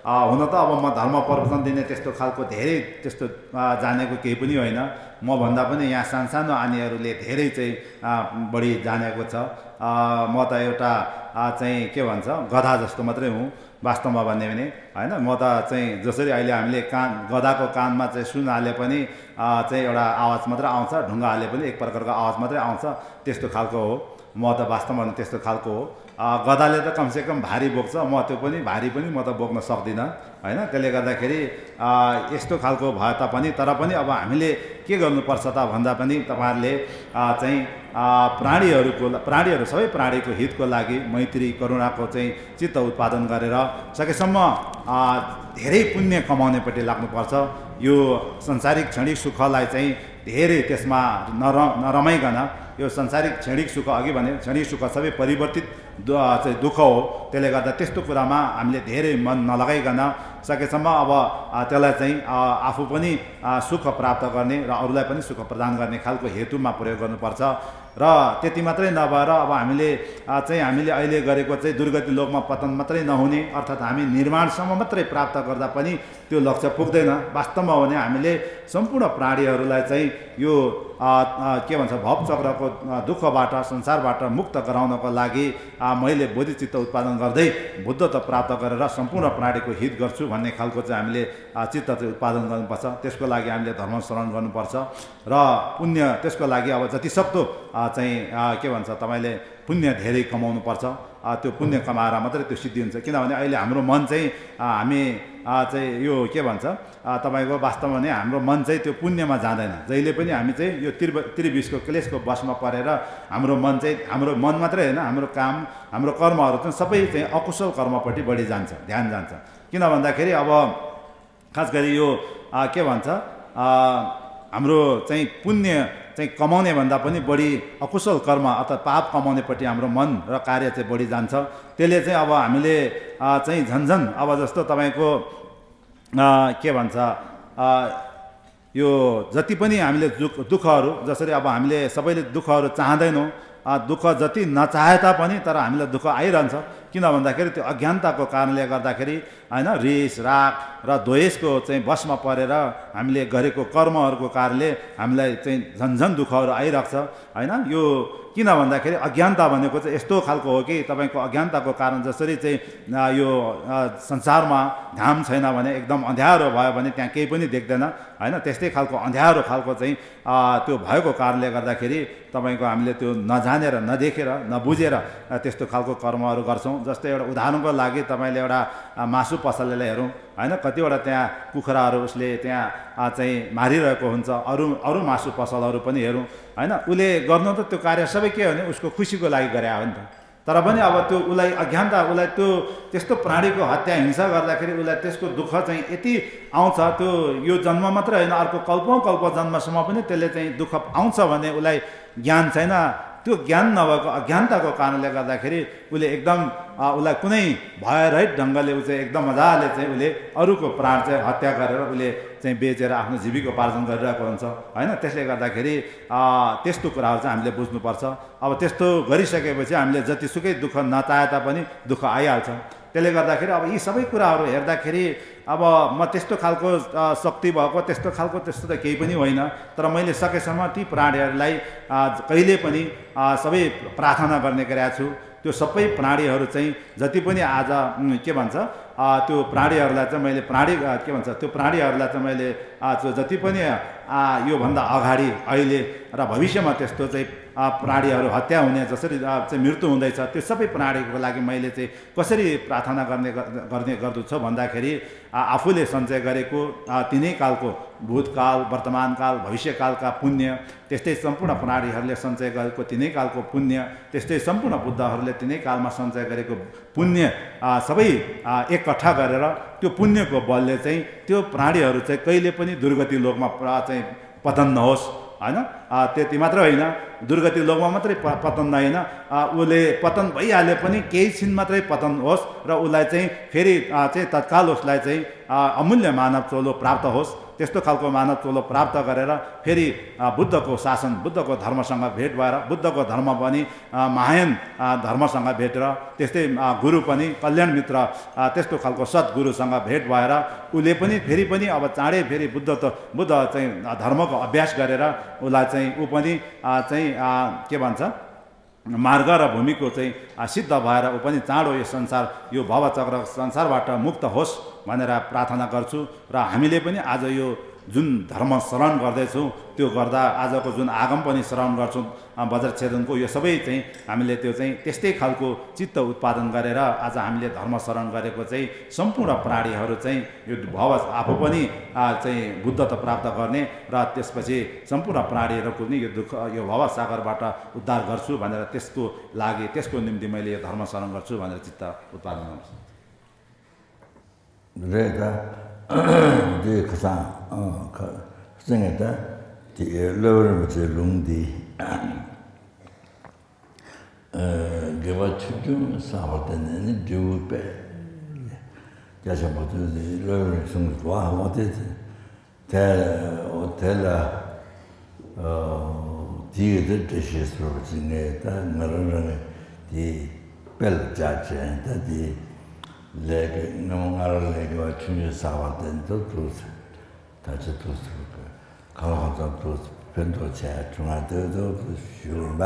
अ, हुन त अब म धर्म प्रवचन दिने त्यस्तो खालको धेरै त्यस्तो, अ, जानेको केही पनि होइन। मभन्दा पनि यहाँ सानसानो आनीहरूले धेरै चाहिँ, अ, बढी जानेको छ। अ, म त एउटा, अ, चाहिँ के भन्छ, गधा जस्तो मात्रै हुँ वास्तवमा भन्ने भने, होइन? म त चाहिँ जसरी अहिले हामीले कान, गधाको कानमा चाहिँ सुन हाले पनि, अ, चाहिँ एउटा आवाज मात्र आउँछ, ढुङ्गा हाले पनि एक प्रकारको आवाज मात्रै आउँछ, त्यस्तो खालको हो। म त वास्तवमा भने त्यस्तो खालको हो। अ, गधाले त कमसेकम भारी बोक्छ, म त्यो पनि, भारी पनि म त बोक्न सक्दिनँ, होइन? त्यसले गर्दाखेरि, अ, यस्तो खालको भए तापनि, तर पनि अब हामीले के गर्नुपर्छ त भन्दा पनि तपाईँहरूले, अ, चाहिँ, अ, प्राणीहरूको ला-, प्राणीहरू, सबै प्राणीको हितको लागि मैत्री, करुणाको चाहिँ चित्त उत्पादन गरेर सकेसम्म, अ, धेरै पुण्य कमाउनेपट्टि लाग्नुपर्छ। यो संसारिक क्षणिक सुखलाई चाहिँ धेरै त्यसमा नर-, नरमाइकन यो संसारिक क्षणिक सुख, अघि भने क्षणिक सुख सबै परिवर्तित दु-, अ, चाहिँ दुःख हो। त्यसले गर्दा त्यस्तो कुरामा हामीले धेरै मन नलगाइकन सकेसम्म अब, अ, त्यसलाई चाहिँ, अ, आफू पनि, अ, सुख प्राप्त गर्ने र अरूलाई पनि सुख प्रदान गर्ने खालको हेतुमा प्रयोग गर्नुपर्छ। र त्यति मात्रै नभएर अब हामीले, अ, चाहिँ हामीले अहिले गरेको चाहिँ दुर्गति लोकमा पतन मात्रै नहुने, अर्थात् हामी निर्वाणसम्म मात्रै प्राप्त गर्दा पनि त्यो लक्ष्य पुग्दैन। वास्तवमा हो भने हामीले सम्पूर्ण प्राणीहरूलाई चाहिँ यो अ, अ, के भन्छ, भव चक्रको, अ, दुःखबाट, संसारबाट मुक्त गराउनको लागि, अ, मैले बोधिचित्त उत्पादन गर्दै बुद्धत्व प्राप्त गरेर सम्पूर्ण प्राणीको हित गर्छु भन्ने खालको चाहिँ हामीले, अ, चित्त चाहिँ उत्पादन गर्नुपर्छ। त्यसको लागि हामीले धर्म श्रवण गर्नुपर्छ र पुण्य, त्यसको लागि अब जतिसक्दो, अ, चाहिँ, अ, के भन्छ, तपाईँले पुण्य धेरै कमाउनुपर्छ। अ, त्यो पुण्य कमाएर मात्रै त्यो सिद्धि हुन्छ। किनभने अहिले हाम्रो मन चाहिँ, अ, हामी, अ, चाहिँ यो के भन्छ, अ, तपाईँको वास्तवमा नै हाम्रो मन चाहिँ त्यो पुण्यमा जाँदैन। जहिले पनि हामी चाहिँ यो त्रिव-, त्रिविषको क्लेशको वशमा परेर हाम्रो मन चाहिँ, हाम्रो मन मात्रै होइन, हाम्रो काम, हाम्रो कर्महरू चाहिँ सबै चाहिँ अकुशल कर्मपट्टि बढी जान्छ, ध्यान जान्छ। किन भन्दाखेरि अब खास गरी यो, अ, के भन्छ, अ, हाम्रो चाहिँ पुण्य चाहिँ कमाउने भन्दा पनि बढी अकुशल कर्म अर्थात् पाप कमाउनेपट्टि हाम्रो मन र कार्य चाहिँ बढी जान्छ। त्यसले चाहिँ अब हामीले, अ, चाहिँ झन्झन अब जस्तो तपाईँको, अ, के भन्छ, अ, यो जति पनि हामीले दुःख, दुःखहरू, जसरी अब हामीले सबैले दुःखहरू चाहँदैनौँ, अ, दुःख जति नचाहे तापनि तर हामीलाई दुःख आइरहन्छ। किन भन्दाखेरि त्यो अज्ञानताको कारणले गर्दाखेरि, होइन, रिस, राग र द्वेषको चाहिँ वशमा परेर हामीले गरेको कर्महरूको कारणले हामीलाई चाहिँ झन्झन दुःखहरू आइरहेको छ, होइन। यो किन भन्दाखेरि अज्ञानता भनेको चाहिँ यस्तो खालको हो कि तपाईँको अज्ञानताको कारण जसरी चाहिँ, अ, यो, अ, संसारमा घाम छैन भने, एकदम अँध्यारो भयो भने त्यहाँ केही पनि देख्दैन, होइन। त्यस्तै खालको अँध्यारो खालको चाहिँ, अ, त्यो भएको कारणले गर्दाखेरि तपाईँको हामीले त्यो नजानेर, नदेखेर, नबुझेर, अ, त्यस्तो खालको कर्महरू गर्छौँ। जस्तै एउटा उदाहरणको लागि तपाईँले एउटा, अ, मासु पसललाई हेरौँ, होइन। कतिवटा त्यहाँ कुखुराहरू उसले त्यहाँ, अ, चाहिँ मारिरहेको हुन्छ। अरू, अरू मासु पसलहरू पनि हेरौँ, होइन। उसले गर्नु त त्यो कार्य सबै के हो भने उसको खुसीको लागि गरे हो नि त। तर पनि अब त्यो उसलाई अज्ञानता, उसलाई त्यो त्यस्तो प्राणीको हत्या, हिंसा गर्दाखेरि उसलाई त्यसको दुःख चाहिँ यति आउँछ, त्यो यो जन्म मात्रै होइन, अर्को कल्पौँ कल्प जन्मसम्म पनि त्यसले चाहिँ दुःख आउँछ भन्ने उसलाई ज्ञान छैन। त्यो ज्ञान नभएको अज्ञानताको कारणले गर्दाखेरि उसले एकदम, अ, उसलाई कुनै भयरहित ढङ्गले ऊ चाहिँ एकदम मजाले चाहिँ उसले अरूको प्राण चाहिँ हत्या गरेर उसले चाहिँ बेचेर आफ्नो जीविकोपार्जन गरिरहेको हुन्छ, होइन। त्यसले गर्दाखेरि, अ, त्यस्तो कुराहरू चाहिँ हामीले बुझ्नुपर्छ। अब त्यस्तो गरिसकेपछि हामीले जतिसुकै दुःख नचाहे तापनि दुःख आइहाल्छ। त्यसले गर्दाखेरि अब यी सबै कुराहरू हेर्दाखेरि अब म त्यस्तो खालको, अ, शक्ति भएको, त्यस्तो खालको, त्यस्तो त केही पनि होइन। तर मैले सकेसम्म ती प्राणीहरूलाई, अ, कहिले पनि, अ, सबै प्रार्थना गर्ने गरेका छु। त्यो सबै प्राणीहरू चाहिँ जति पनि आज, उम्, के भन्छ, अ, त्यो प्राणीहरूलाई चाहिँ मैले प्राणी, अ, के भन्छ, त्यो प्राणीहरूलाई चाहिँ मैले, अ, त्यो जति पनि, अ, योभन्दा अगाडि, अहिले र भविष्यमा त्यस्तो चाहिँ, अ, प्राणीहरू हत्या हुने, जसरी, अ, चाहिँ मृत्यु हुँदैछ, त्यो सबै प्राणीको लागि मैले चाहिँ कसरी प्रार्थना गर्ने ग-, गर्ने गर्दछु भन्दाखेरि, अ, आफूले सञ्चय गरेको, अ, तिनै कालको भूतकाल, वर्तमानकाल, भविष्यकालका पुण्य, त्यस्तै सम्पूर्ण प्राणीहरूले सञ्चय गरेको तिनै कालको पुण्य, त्यस्तै सम्पूर्ण बुद्धहरूले तिनै कालमा सञ्चय गरेको पुण्य, अ, सबै, अ, एकट्ठा गरेर त्यो पुण्यको बलले चाहिँ त्यो प्राणीहरू चाहिँ कहिले पनि दुर्गति लोकमा प्र-, चाहिँ पतन नहोस्, होइन? अ, त्यति मात्र होइन, दुर्गति लोकमा मात्रै प-, पतन नहोस्, अ, उसले पतन भइहाले पनि केही छिन मात्रै पतन होस् र उसलाई चाहिँ फेरि, अ, चाहिँ तत्काल उसलाई चाहिँ, अ, अमूल्य मानव चोलो प्राप्त होस्। त्यस्तो खालको मानव चोलो प्राप्त गरेर फेरि, अ, बुद्धको शासन, बुद्धको धर्मसँग भेट भएर बुद्धको धर्म पनि, अ, महायान, अ, धर्मसँग भेटेर, त्यस्तै, अ, गुरु पनि कल्याण मित्र, अ, त्यस्तो खालको सद्गुरुसँग भेट भएर उसले पनि फेरि पनि अब चाँडै फेरि बुद्ध त, बुद्ध चाहिँ, अ, धर्मको अभ्यास गरेर उसलाई चाहिँ ऊ पनि, अ, चाहिँ, अ, के भन्छ, मार्ग र भूमिको चाहिँ, अ, सिद्ध भएर ऊ पनि चाँडो यो संसार, यो भवचक्र संसारबाट मुक्त होस् भनेर प्रार्थना गर्छु। र हामीले पनि आज यो जुन धर्म श्रवण गर्दैछौँ, त्यो गर्दा आजको जुन आगम पनि श्रवण गर्छौँ, अ, वज्रच्छेदनको, यो सबै चाहिँ हामीले त्यो चाहिँ त्यस्तै खालको चित्त उत्पादन गरेर आज हामीले धर्म श्रवण गरेको चाहिँ सम्पूर्ण प्राणीहरू चाहिँ यो भव आफू पनि, अ, चाहिँ बुद्धत्व प्राप्त गर्ने र त्यसपछि सम्पूर्ण प्राणीहरूको पनि यो दुःख, यो भवसागरबाट उद्धार गर्छु भनेर त्यसको लागि, त्यसको निम्ति मैले यो धर्म श्रवण गर्छु भनेर चित्त उत्पादन गर्छु। རེད་ད། འདི་ཁ་སང་ཨ་ཁ་སང་ངས་ད་དེ་སློབ་དཔོན་རིན་པོ་ཆེའི་ལུང་འདི། ཨ་དགེ་བ་ཆུང་ཆུང་བསགས་པར་བརྟེན་ནས་ནི་འབྲས་བུ་སྤེལ། རྒྱ་ཆེན་པོ་ཚོས་དེ་སློབ་དཔོན་རིན་པོ་ཆེ་གསུངས་འདུག་བ། འོ་དེ་དེ་དེ་ལ་ཨ་དེ་ཡི་དེ་འགྲེལ་བཤད་ཟེར་བ་ཅིག་ངས་ད་ང་རང་རང་གི་དེ་དཔེ་ལ་བཞག་བྱས་ད་དེ་ལས་ཀྱི་སྔ་མོ་སྔ་རོལ་ལས་ཀྱི་བ་ཆུང་ཆུང་བསགས་པར་བརྟེན་དུ་འདུག་ཟེར། ད་ཅི་འདུག་ཟེར་བ་གང་ལ་གང་འཚམ་འདུག་ཟེར། ཕན་ཐོགས་ཆེ་བྱུང་བ་དེ་ཚོ་ཞུ་རིམ་པ།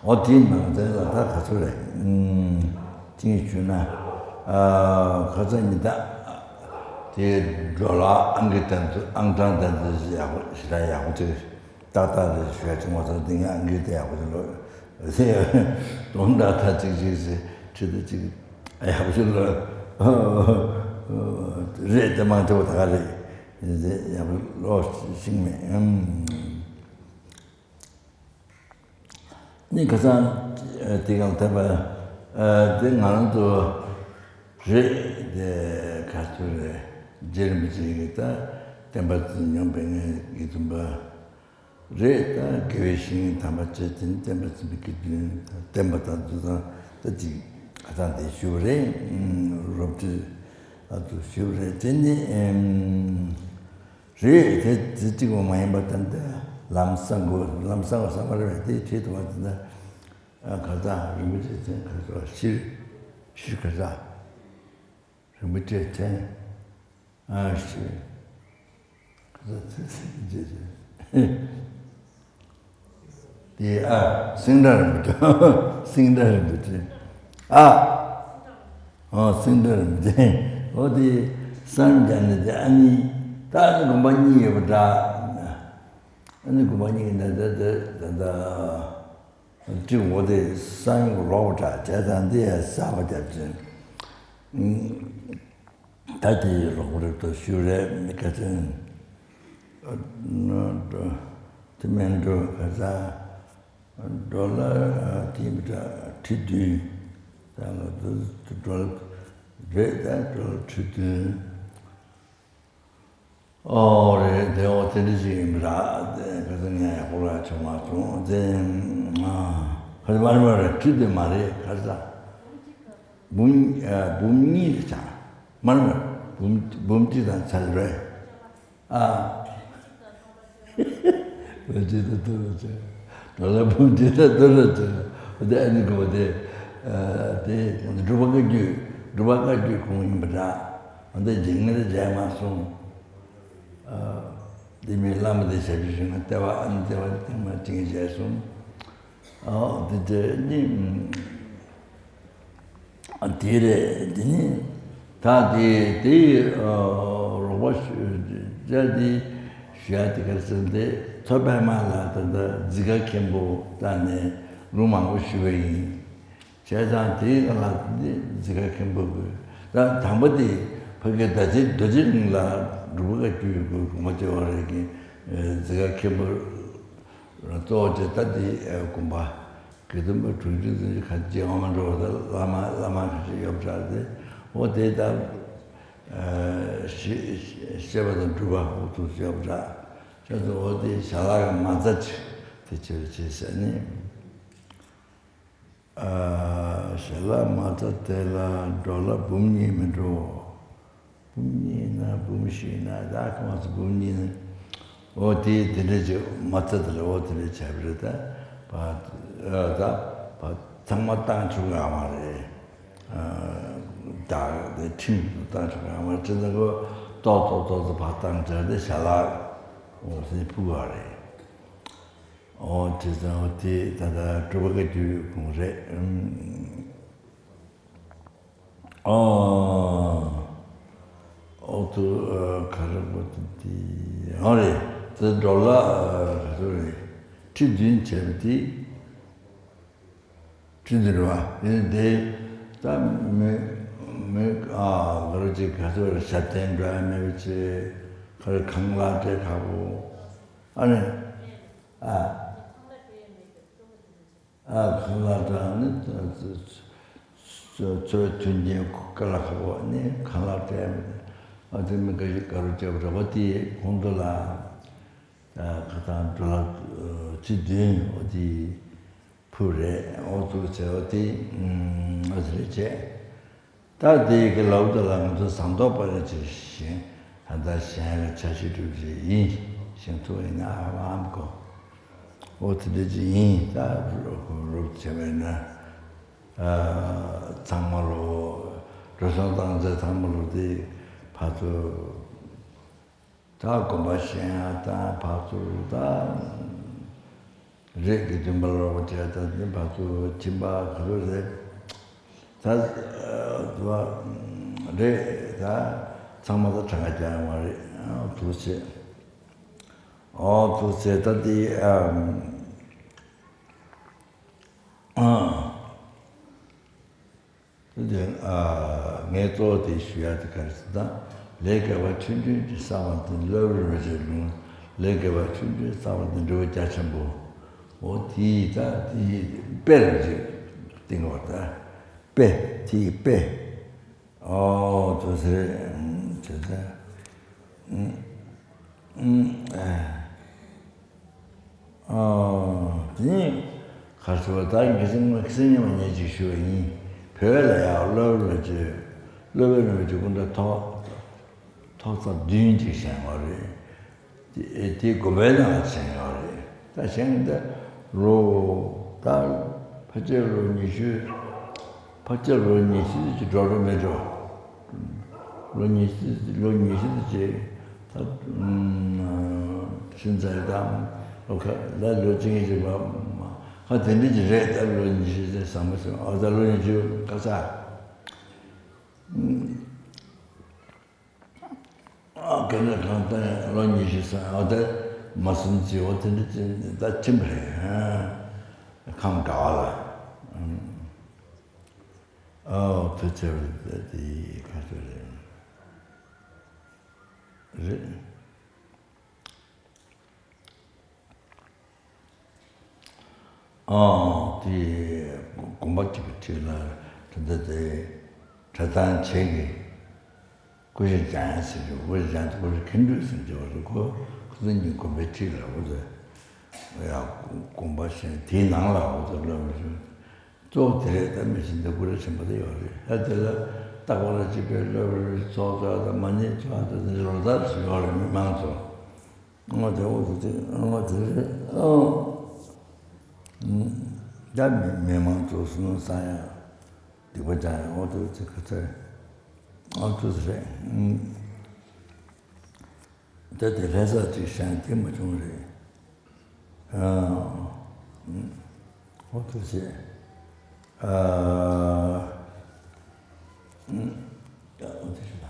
འོ་དེའི་ནང་ཚན་ལ་ད་ག་ཚོད་རེད། ཅིང་ཞུ་ན། ཁ་ཚ་ཉི་ད། དེ་འགྲོ་ལ་ཨང་ཀི་དན་ཚོ་ཨང་གྲངས་དན་ཚོ་ཞེ་དྲག་ཡག་པོ་ཅིག་ཏག་ཏག་རེད་ཞུ་ཡ་ཅིག་མ་ཚོར་འདི་ངས་ཨང་ཀི་དེ་ཡག་པོ་ཅིག་ལོ། དོན་དག་ད་ཅིག་ཅིག་ཟེར་ཁྲི་ད་ཅིག་ཡག་པོ་ཅིག་ལོ། རེད་དེ་མང་ཆེ་བ་ད་ག་རེད། ཡག་པོ་ལོ་ཤིང་མེད། ནི་ཁ་སང་དེ་གང་ཐེབས་པ་དེ་ང་རང་ཚོ་རེད་དེ་ག་ཚོད་རེད། རྗེ་རིན་པོ་ཆེ་གིས་ད་བསྟན་པ་འཛིན་སྐྱོང་དཔལ་ལྡན་དགེ་འདུན་པ་རེད། ད་དགེ་བའི་བཤེས་གཉེན་དམ་པ་བཅས་དེ་ནི་བསྟན་པ་འཛིན་པའི་དགེ་འདུན་དང་བསྟན་པ་དང་འདུ་ཚང་ད་ཅིག་ཁ་སང་དེ་ཞུ་བ་རེད། རོབ་ཀྲི་ཨ་ཚོ་ཞུ་བ་རེད། དེ་ནི་རེད་དེ་དེ་གཅིག་པོ་མ་ཡིན་པ་ད་འདི་ལམ་བཟང་དགོས། ལམ་བཟང་བ་བསམ་པ་རེད་པས་དེ་ཁྲིད་དུ་བ་དེ་འདི་ཁ་སང་རིན་པོ་ཆེ་མཚན་ཁ་སང་ཤིར་ཤིར་ཁ་སང་རིན་པོ་ཆེ་མཚན་ཨ་ཤིར་ཁ་སང་ཚེ་ཚེ་རྗེ་རྗེ། དེ་ཨ་སེང་བྲག་རིན་པོ་ཆེ། སེང་བྲག་རིན་པོ་ཆེ། ཨ་ཨ་སེང་བྲག་རིན་པོ་ཆེ། འོ་དེ་སངས་རྒྱས་ནས་དེ་ཨ་ནི་ད་ཨ་ནི་དགོན་པ་གཉིས་ཡོད་པ་འདྲ། ཨ་ནི་དགོན་པ་གཉིས་ནས་དེ་དེ་ད་ལྟ་སྤྲི་འོ་དེ་སང་ཡོང་ལོག་པ་འདྲ་བྱས་ཙང་དེ་ཡ་གསར་པ་རྒྱབ་ཅིང་། ད་དེ་རོགས་རེ་ཏོ་ཞུ་རེ་མི་ཁ་ཅན། དེ་མིན་འགྲོ་ག་ས་འགྲོ་ལ་དེ་མི་འདྲ་ཁྲི་བདུན། ད་ལ་དུ་འགྲོ་ལ་རེད། ད་འགྲོ་ལ་ཁྲི་བདུན། ཨོ་རེད་དེ་འོ་དེ་འདྲ་ཞིག་ཡིན་པ་ར། དེ་ག་ས་ངས་ཡག་པོ་ར་བྱུང་མ་བྱུང་དེ། ཁ་ས་མ་རེད་མ་རེད་ཁྲི་བདུན་མ་རེད་ག་ས། འབུམ་འབུམ་གཉིས་རེད་ཆགས། མར་མར་འབུམ་འབུམ་གཅིག་དང་ཚར་རེད། ཨ། འབུམ་གཅིག་དང་ཐུག་རེད་ཆགས། ད་ལ་འབུམ་གཅིག་དང་ཐུག་རེད་ཆགས། འོ་དེ་ཨ་ནི་གོ་དེ། དེ་འབྲུག་པ་བཀའ་བརྒྱུད་འབྲུག་པ་བཀའ་བརྒྱུད་ཁོང་ཡིན་པ་འདྲ། འོ་དེ་རྗེ་ངེད་རེ་མཇལ་མ་སོང་། དེ་མིན་བླ་མ་དེ་ཞབས་ཕྱི་ཞུས་ན་ལྟེ་བ་ཨ་ནི་ལྟེ་བ་ཐེངས་མ་བཅིངས་བྱས་སོང་། ཨོ་དེ་དེ་ནི་དེ་རེད། དེ་ནི་ད་དེ་དེ་རོགས་པ་ཞུ་བྱ་དེ་ཞུ་ཡ་དེ་ག་རེ་ཟེར་ན་དེ་མཚོ་པདྨ་ལ་ད་ལྟ་འཛི་སྒར་མཁན་པོ་བཏང་ནས་ལུང་མང་པོ་ཞུ་བ་ཡིན། བྱས་ཙང་དེའི་སྒང་ལ་འདི་འཛི་སྒར་མཁན་པོ་དགོས། ད་དང་པོ་དེ་ཕ་གི་ད་ཅི་རྡོ་རྗེ་གླིང་ལ་འབྲུག་པ་བཀའ་བརྒྱུད་ཀྱི་དགོངས་པ་བཅོལ་བ་རེད་ཀྱི། འཛི་སྒར་མཁན་པོ་རང་གཙོ་བོ་བྱས་ད་དེ་དགོངས་པ་དགེ་འདུན་པ་དྲུག་ཅུ་ཙམ་ཞིག་ཁ་ཅིག་འོ་མ་འགྲོ་བ་ད་བླ་མ་བླ་མ་ཁ་ཤས་ཡོད་པ་འདྲ་དེ་འོ་དེ་ད་ཤེས་པ་དང་སྒྲུབ་པ་འོ་ཐུགས་ཡོད་པ་འདྲ། བྱས་ཙང་འོ་དེ་ཞལ་ལག་གི་མ་རྩ་ཅིག་དེ་བྱས་བྱས་ཟེར་ནས། ཞལ་ལག་མ་རྩ་དེ་ལ་འགྲོ་ལ་འབུམ་གཉིས་མི་འགྲོ། འབུམ་གཉིས་ན་འབུམ་བཞི་ན་ད་གང་ཟེར་འབུམ་གཉིས་ན། འོ་དེ་དེ་འདྲ་ཅིག་མ་རྩ་དེ་ལ་འོ་དེ་འདྲ་བྱས་པ་རེད་ད། བ་ད་བ་ཚང་མ་བཏང་ཆོག་ཡོད་མ་རེད། ད་དེ་ཁྲིམས་བཏང་ཆོག་ཡོད་མ་རེད། ཅི་ཟེར་གོ་ཏོག་ཏོག་ཏོག་ཏོག་ཕར་བཏང་བྱས་དེ་ཞལ་ལག་འོ་སེ་ཕུལ་བ་རེད། ཨོ་དེ་ཙང་ཨོ་དེ་ད་ལྟ་འབྲུག་པ་བཀའ་བརྒྱུད་ཁོང་རེད། ཨོ་ཨོ་ཏུ་ག་རེ་པོ་དེ་དེ་ཨོ་རེད། དེ་འགྲོ་ལ་ག་ཚོད་རེད། ཁྲི་བདུན་བྱས་པ་དེ་ཁྲི་བདུན་རེད་བ། དེ་དེ་ད་མི་མི་ཨ་ག་རེ་ཅིག་ག་ཚོད་རེད། ཞབས་བརྟན་འགྲོ་ཡ་མེད་པ་བྱས་ག་རེ་ཁང་གླ་སྤྲད་ཁག་པོ། ཨ་ནི། ཨ། ཨ་ཁང་གླ་སྤྲད་ནི་འཚོ་བའི་མཐུན་རྐྱེན་དཀའ་ལས་ཁག་པོ་ནི་ཁང་གླ་སྤྲད་མི་ཨ་དེ་མི་འགའ་ཞིག་དགའ་རབ་བྱས་པ་རེད་པ། དེ་ཁོང་ཚོ་ལ་ཁ་ཐང་འགྲོ་ལ་ཁྲི་བདུན་འོ་དེ་ཕུལ་རེད། འོ་ཚུགས་བྱས་འོ་དེ་འོ་དེ་རེད་བྱས། ད་དེ་གི་ལའུ་ཏ་ལ་ང་ཚོ་ཟངས་མདོག་དཔལ་རི་ཅིག་བཞེངས། ད་ལྟ་གཞན་ལ་འཆར་གཞི་སྒྲུབ་བཞིན་ཡིན། བཞེངས་ཐུབ་ཡིན་ན་ཨ་མ་ཨམ་གོ། འོ་དེ་འདྲ་ཅིག་ཡིན། ད་རོབ་བྱས་པ་ཡིན་ན་ཚང་མ་ལོ་འགྲོ་སོང་བཏང་ཚེ་ཚང་མ་ལོ་དེ་ཕར་ཚུར། ད་དགོན་པ་བཞེངས་ཡ་དང་ཕར་ཚུར་ད་རིགས་ཀྱི་འདུན་པ་ལོག་པ་བྱས་ད་འདི་ཕར་ཚུར་ཁྱིམ་པ་ག་ཚོད་རེད། ད་དུ་བ་རེད་ད་ཚང་མ་ད་གྲངས་ཀ་རྒྱག་ཡོང་བ་རེད། ཨོ་ཐུགས་རྗེ་ཆེ། ཨོ་ཐུགས་རྗེ་ཆེ། ད་འདི་ཨམ། ཨ། དེ་ཨ་ངས་གཙོ་བོ་དེ་ཞུ་ཡ་དེ་ག་རེ་ཟེར་ན། ལས་དགེ་བ་ཆུང་ཆུང་ཅིག་བསགས་པ་དེ་སློབ་རིམ་རེ་ལུང་། ལས་དགེ་བ་ཆུང་ཆུང་བསགས་པ་དེ་འབྲས་བུ་རྒྱ་ཆེན་པོ། འོ་དེ་ད་དེ་དཔེ་ལ་ཅིག་བསྟན་གྱི་ཡོད་ད། དཔེ་དེ་དཔེ། ཨོ་དེ་ཟེར་དེ་ད། ཨ། ཨ་དེ་ནས་ག་ཚོད་ད་གི་སེམས་སེམས་ཉམས་ཉེས་ཅིག་ཞུ་བ་ཡིན། བོད་ལ་ཡང་སློབ་རིམ་ཅིག་སློབ་དཔོན་རིན་པོ་ཆེ་སྐུ་འདྲ་ཐོག་ཐོག་ཚར་བདུན་ཅིག་བཞེངས་པ་རེད། དེ་དེ་དགོན་པའི་ནང་ལ་བཞེངས་ཡོད་རེད། ད་བཞེངས་ད་ལོ་ད་ཕལ་ཆེར་ལོ་ཉི་ཤུ། ཕལ་ཆེར་ལོ་ཉི་ཤུ་ཅིག་འགྲོ་འགྲོ་མི་འགྲོ། ལོ་ཉི་ཤུ་ལོ་ཉི་ཤུ་ཅིག་ད་ཤིན་ཙང་དང་ལོ་ཁ་ལ་ལོ་གཅིག་གཉིས་ཅིག་མ་མ་ཁ་དེ་འདྲ་ཅིག་རེད། ད་ལོ་ཉི་ཤུ་ཅིག་བཟང་པོ་ཞིག་ཨ་ད་ལོ་ཉི་ཤུ་ཁ་ཚ། ཨ་ག་ནས་གང་ལྟར་ལོ་ཉི་ཤུ་ཙམ་ཨ་ད་མ་སོང་ཅི་འོ་དེ་འདྲ་ཅིག་ད་ཕྱིན་པ་རེད། ཁམས་དགའ་བ་ལ། ཨོ་ཐུགས་རྗེ་ཆེ། དེ་ཁ་ཤས་རེད། རེད། ཨོ་དེ་དགོན་པ་གཅིག་གི་འཁྲིས་ལ་དེ་འདྲ་དེ་གྲྭ་ཚང་བྱེས་ཀྱི་སྐུ་བཞེངས་བྱ་ཡ་ཟེར་གྱི། སྐུ་བཞེངས་བྱ་ཡ་སྐུ་བཞེངས་མཁན་སྤྲུལ་ཟེར་གྱི་བ་རེད། ཁོ་ཁོ་ཚོ་གཉིས་དགོན་པའི་འཁྲིས་ལ་འོ་ཚོ་ཡ་དགོན་པ་བཞེངས་དེའི་ནང་ལ་འོ་ཚོ་སློབ་གྲྭ་གཙོ་བོ་དེ་རེད། ད་མི་ཤིན་ཏུ་ཀུ་རེ་ཆེན་པོ་དེ་ཡོད་རེད། ད་དེ་ལ་རྟག་པར་སྤྱི་པའི་སློབ་གྲྭའི་ཚོགས་གཙོ་དང་མ་ཎི་ཚོགས་གཙོ་དེ་འདྲ་ལོ་ལྟར་ཞིག་ཡོད་རེད། མི་མང་ཚོ་ང་དེ་འོ་དེ་ང་དེ་རེད། ཨང་། ད་མི་མི་མང་ཚོ་སུ་ནང་ས་ཡ་སྡིག་པ་ཅང་ཡང་འོ་དེ་དེ་ག་ཚོད་ཨང་ཚོད་རེད། ད་དེ་ལྷ་ས་ཅིག་བཞེངས་དེ་མ་བྱུང་རེད། ཨ། ཨོ་ཐུགས་རྗེ་ཆེ། ཨ། ཨོ་ཐུགས་རྗེ་ཆེ།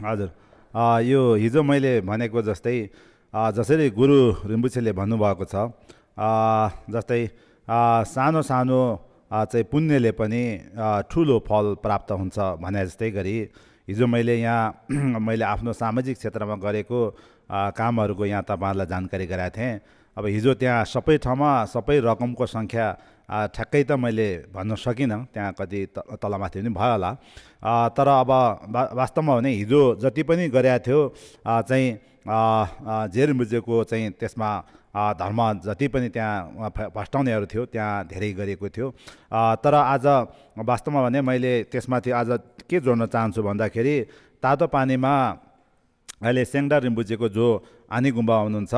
हजुर। अ, यो हिजो मैले भनेको जस्तै, अ, जसरी गुरु रिम्पोछेले भन्नुभएको छ, अ, जस्तै, अ, सानो सानो, अ, चाहिँ पुण्यले पनि, अ, ठुलो फल प्राप्त हुन्छ भने जस्तै गरी हिजो मैले यहाँ मैले आफ्नो सामाजिक क्षेत्रमा गरेको, अ, कामहरूको यहाँ तपाईँहरूलाई जानकारी गराएको थिएँ। अब हिजो त्यहाँ सबै ठाउँमा सबै रकमको सङ्ख्या, अ, ठ्याक्कै त मैले भन्न सकिनँ, त्यहाँ कति त-, तलमाथि पनि भयो होला। अ, तर अब वा-, वास्तवमा भने हिजो जति पनि गरेका थियो, अ, चाहिँ, अ, अ, जे रिम्पोछेको चाहिँ त्यसमा, अ, धर्म जति पनि त्यहाँ, अ, भ-, भस्टाउनेहरू थियो, त्यहाँ धेरै गरेको थियो। अ, तर आज वास्तवमा भने मैले त्यसमाथि आज के जोड्न चाहन्छु भन्दाखेरि, तातो पानीमा अहिले सेङ्डा रिम्पोछेको जो आनी गुम्बा हुनुहुन्छ,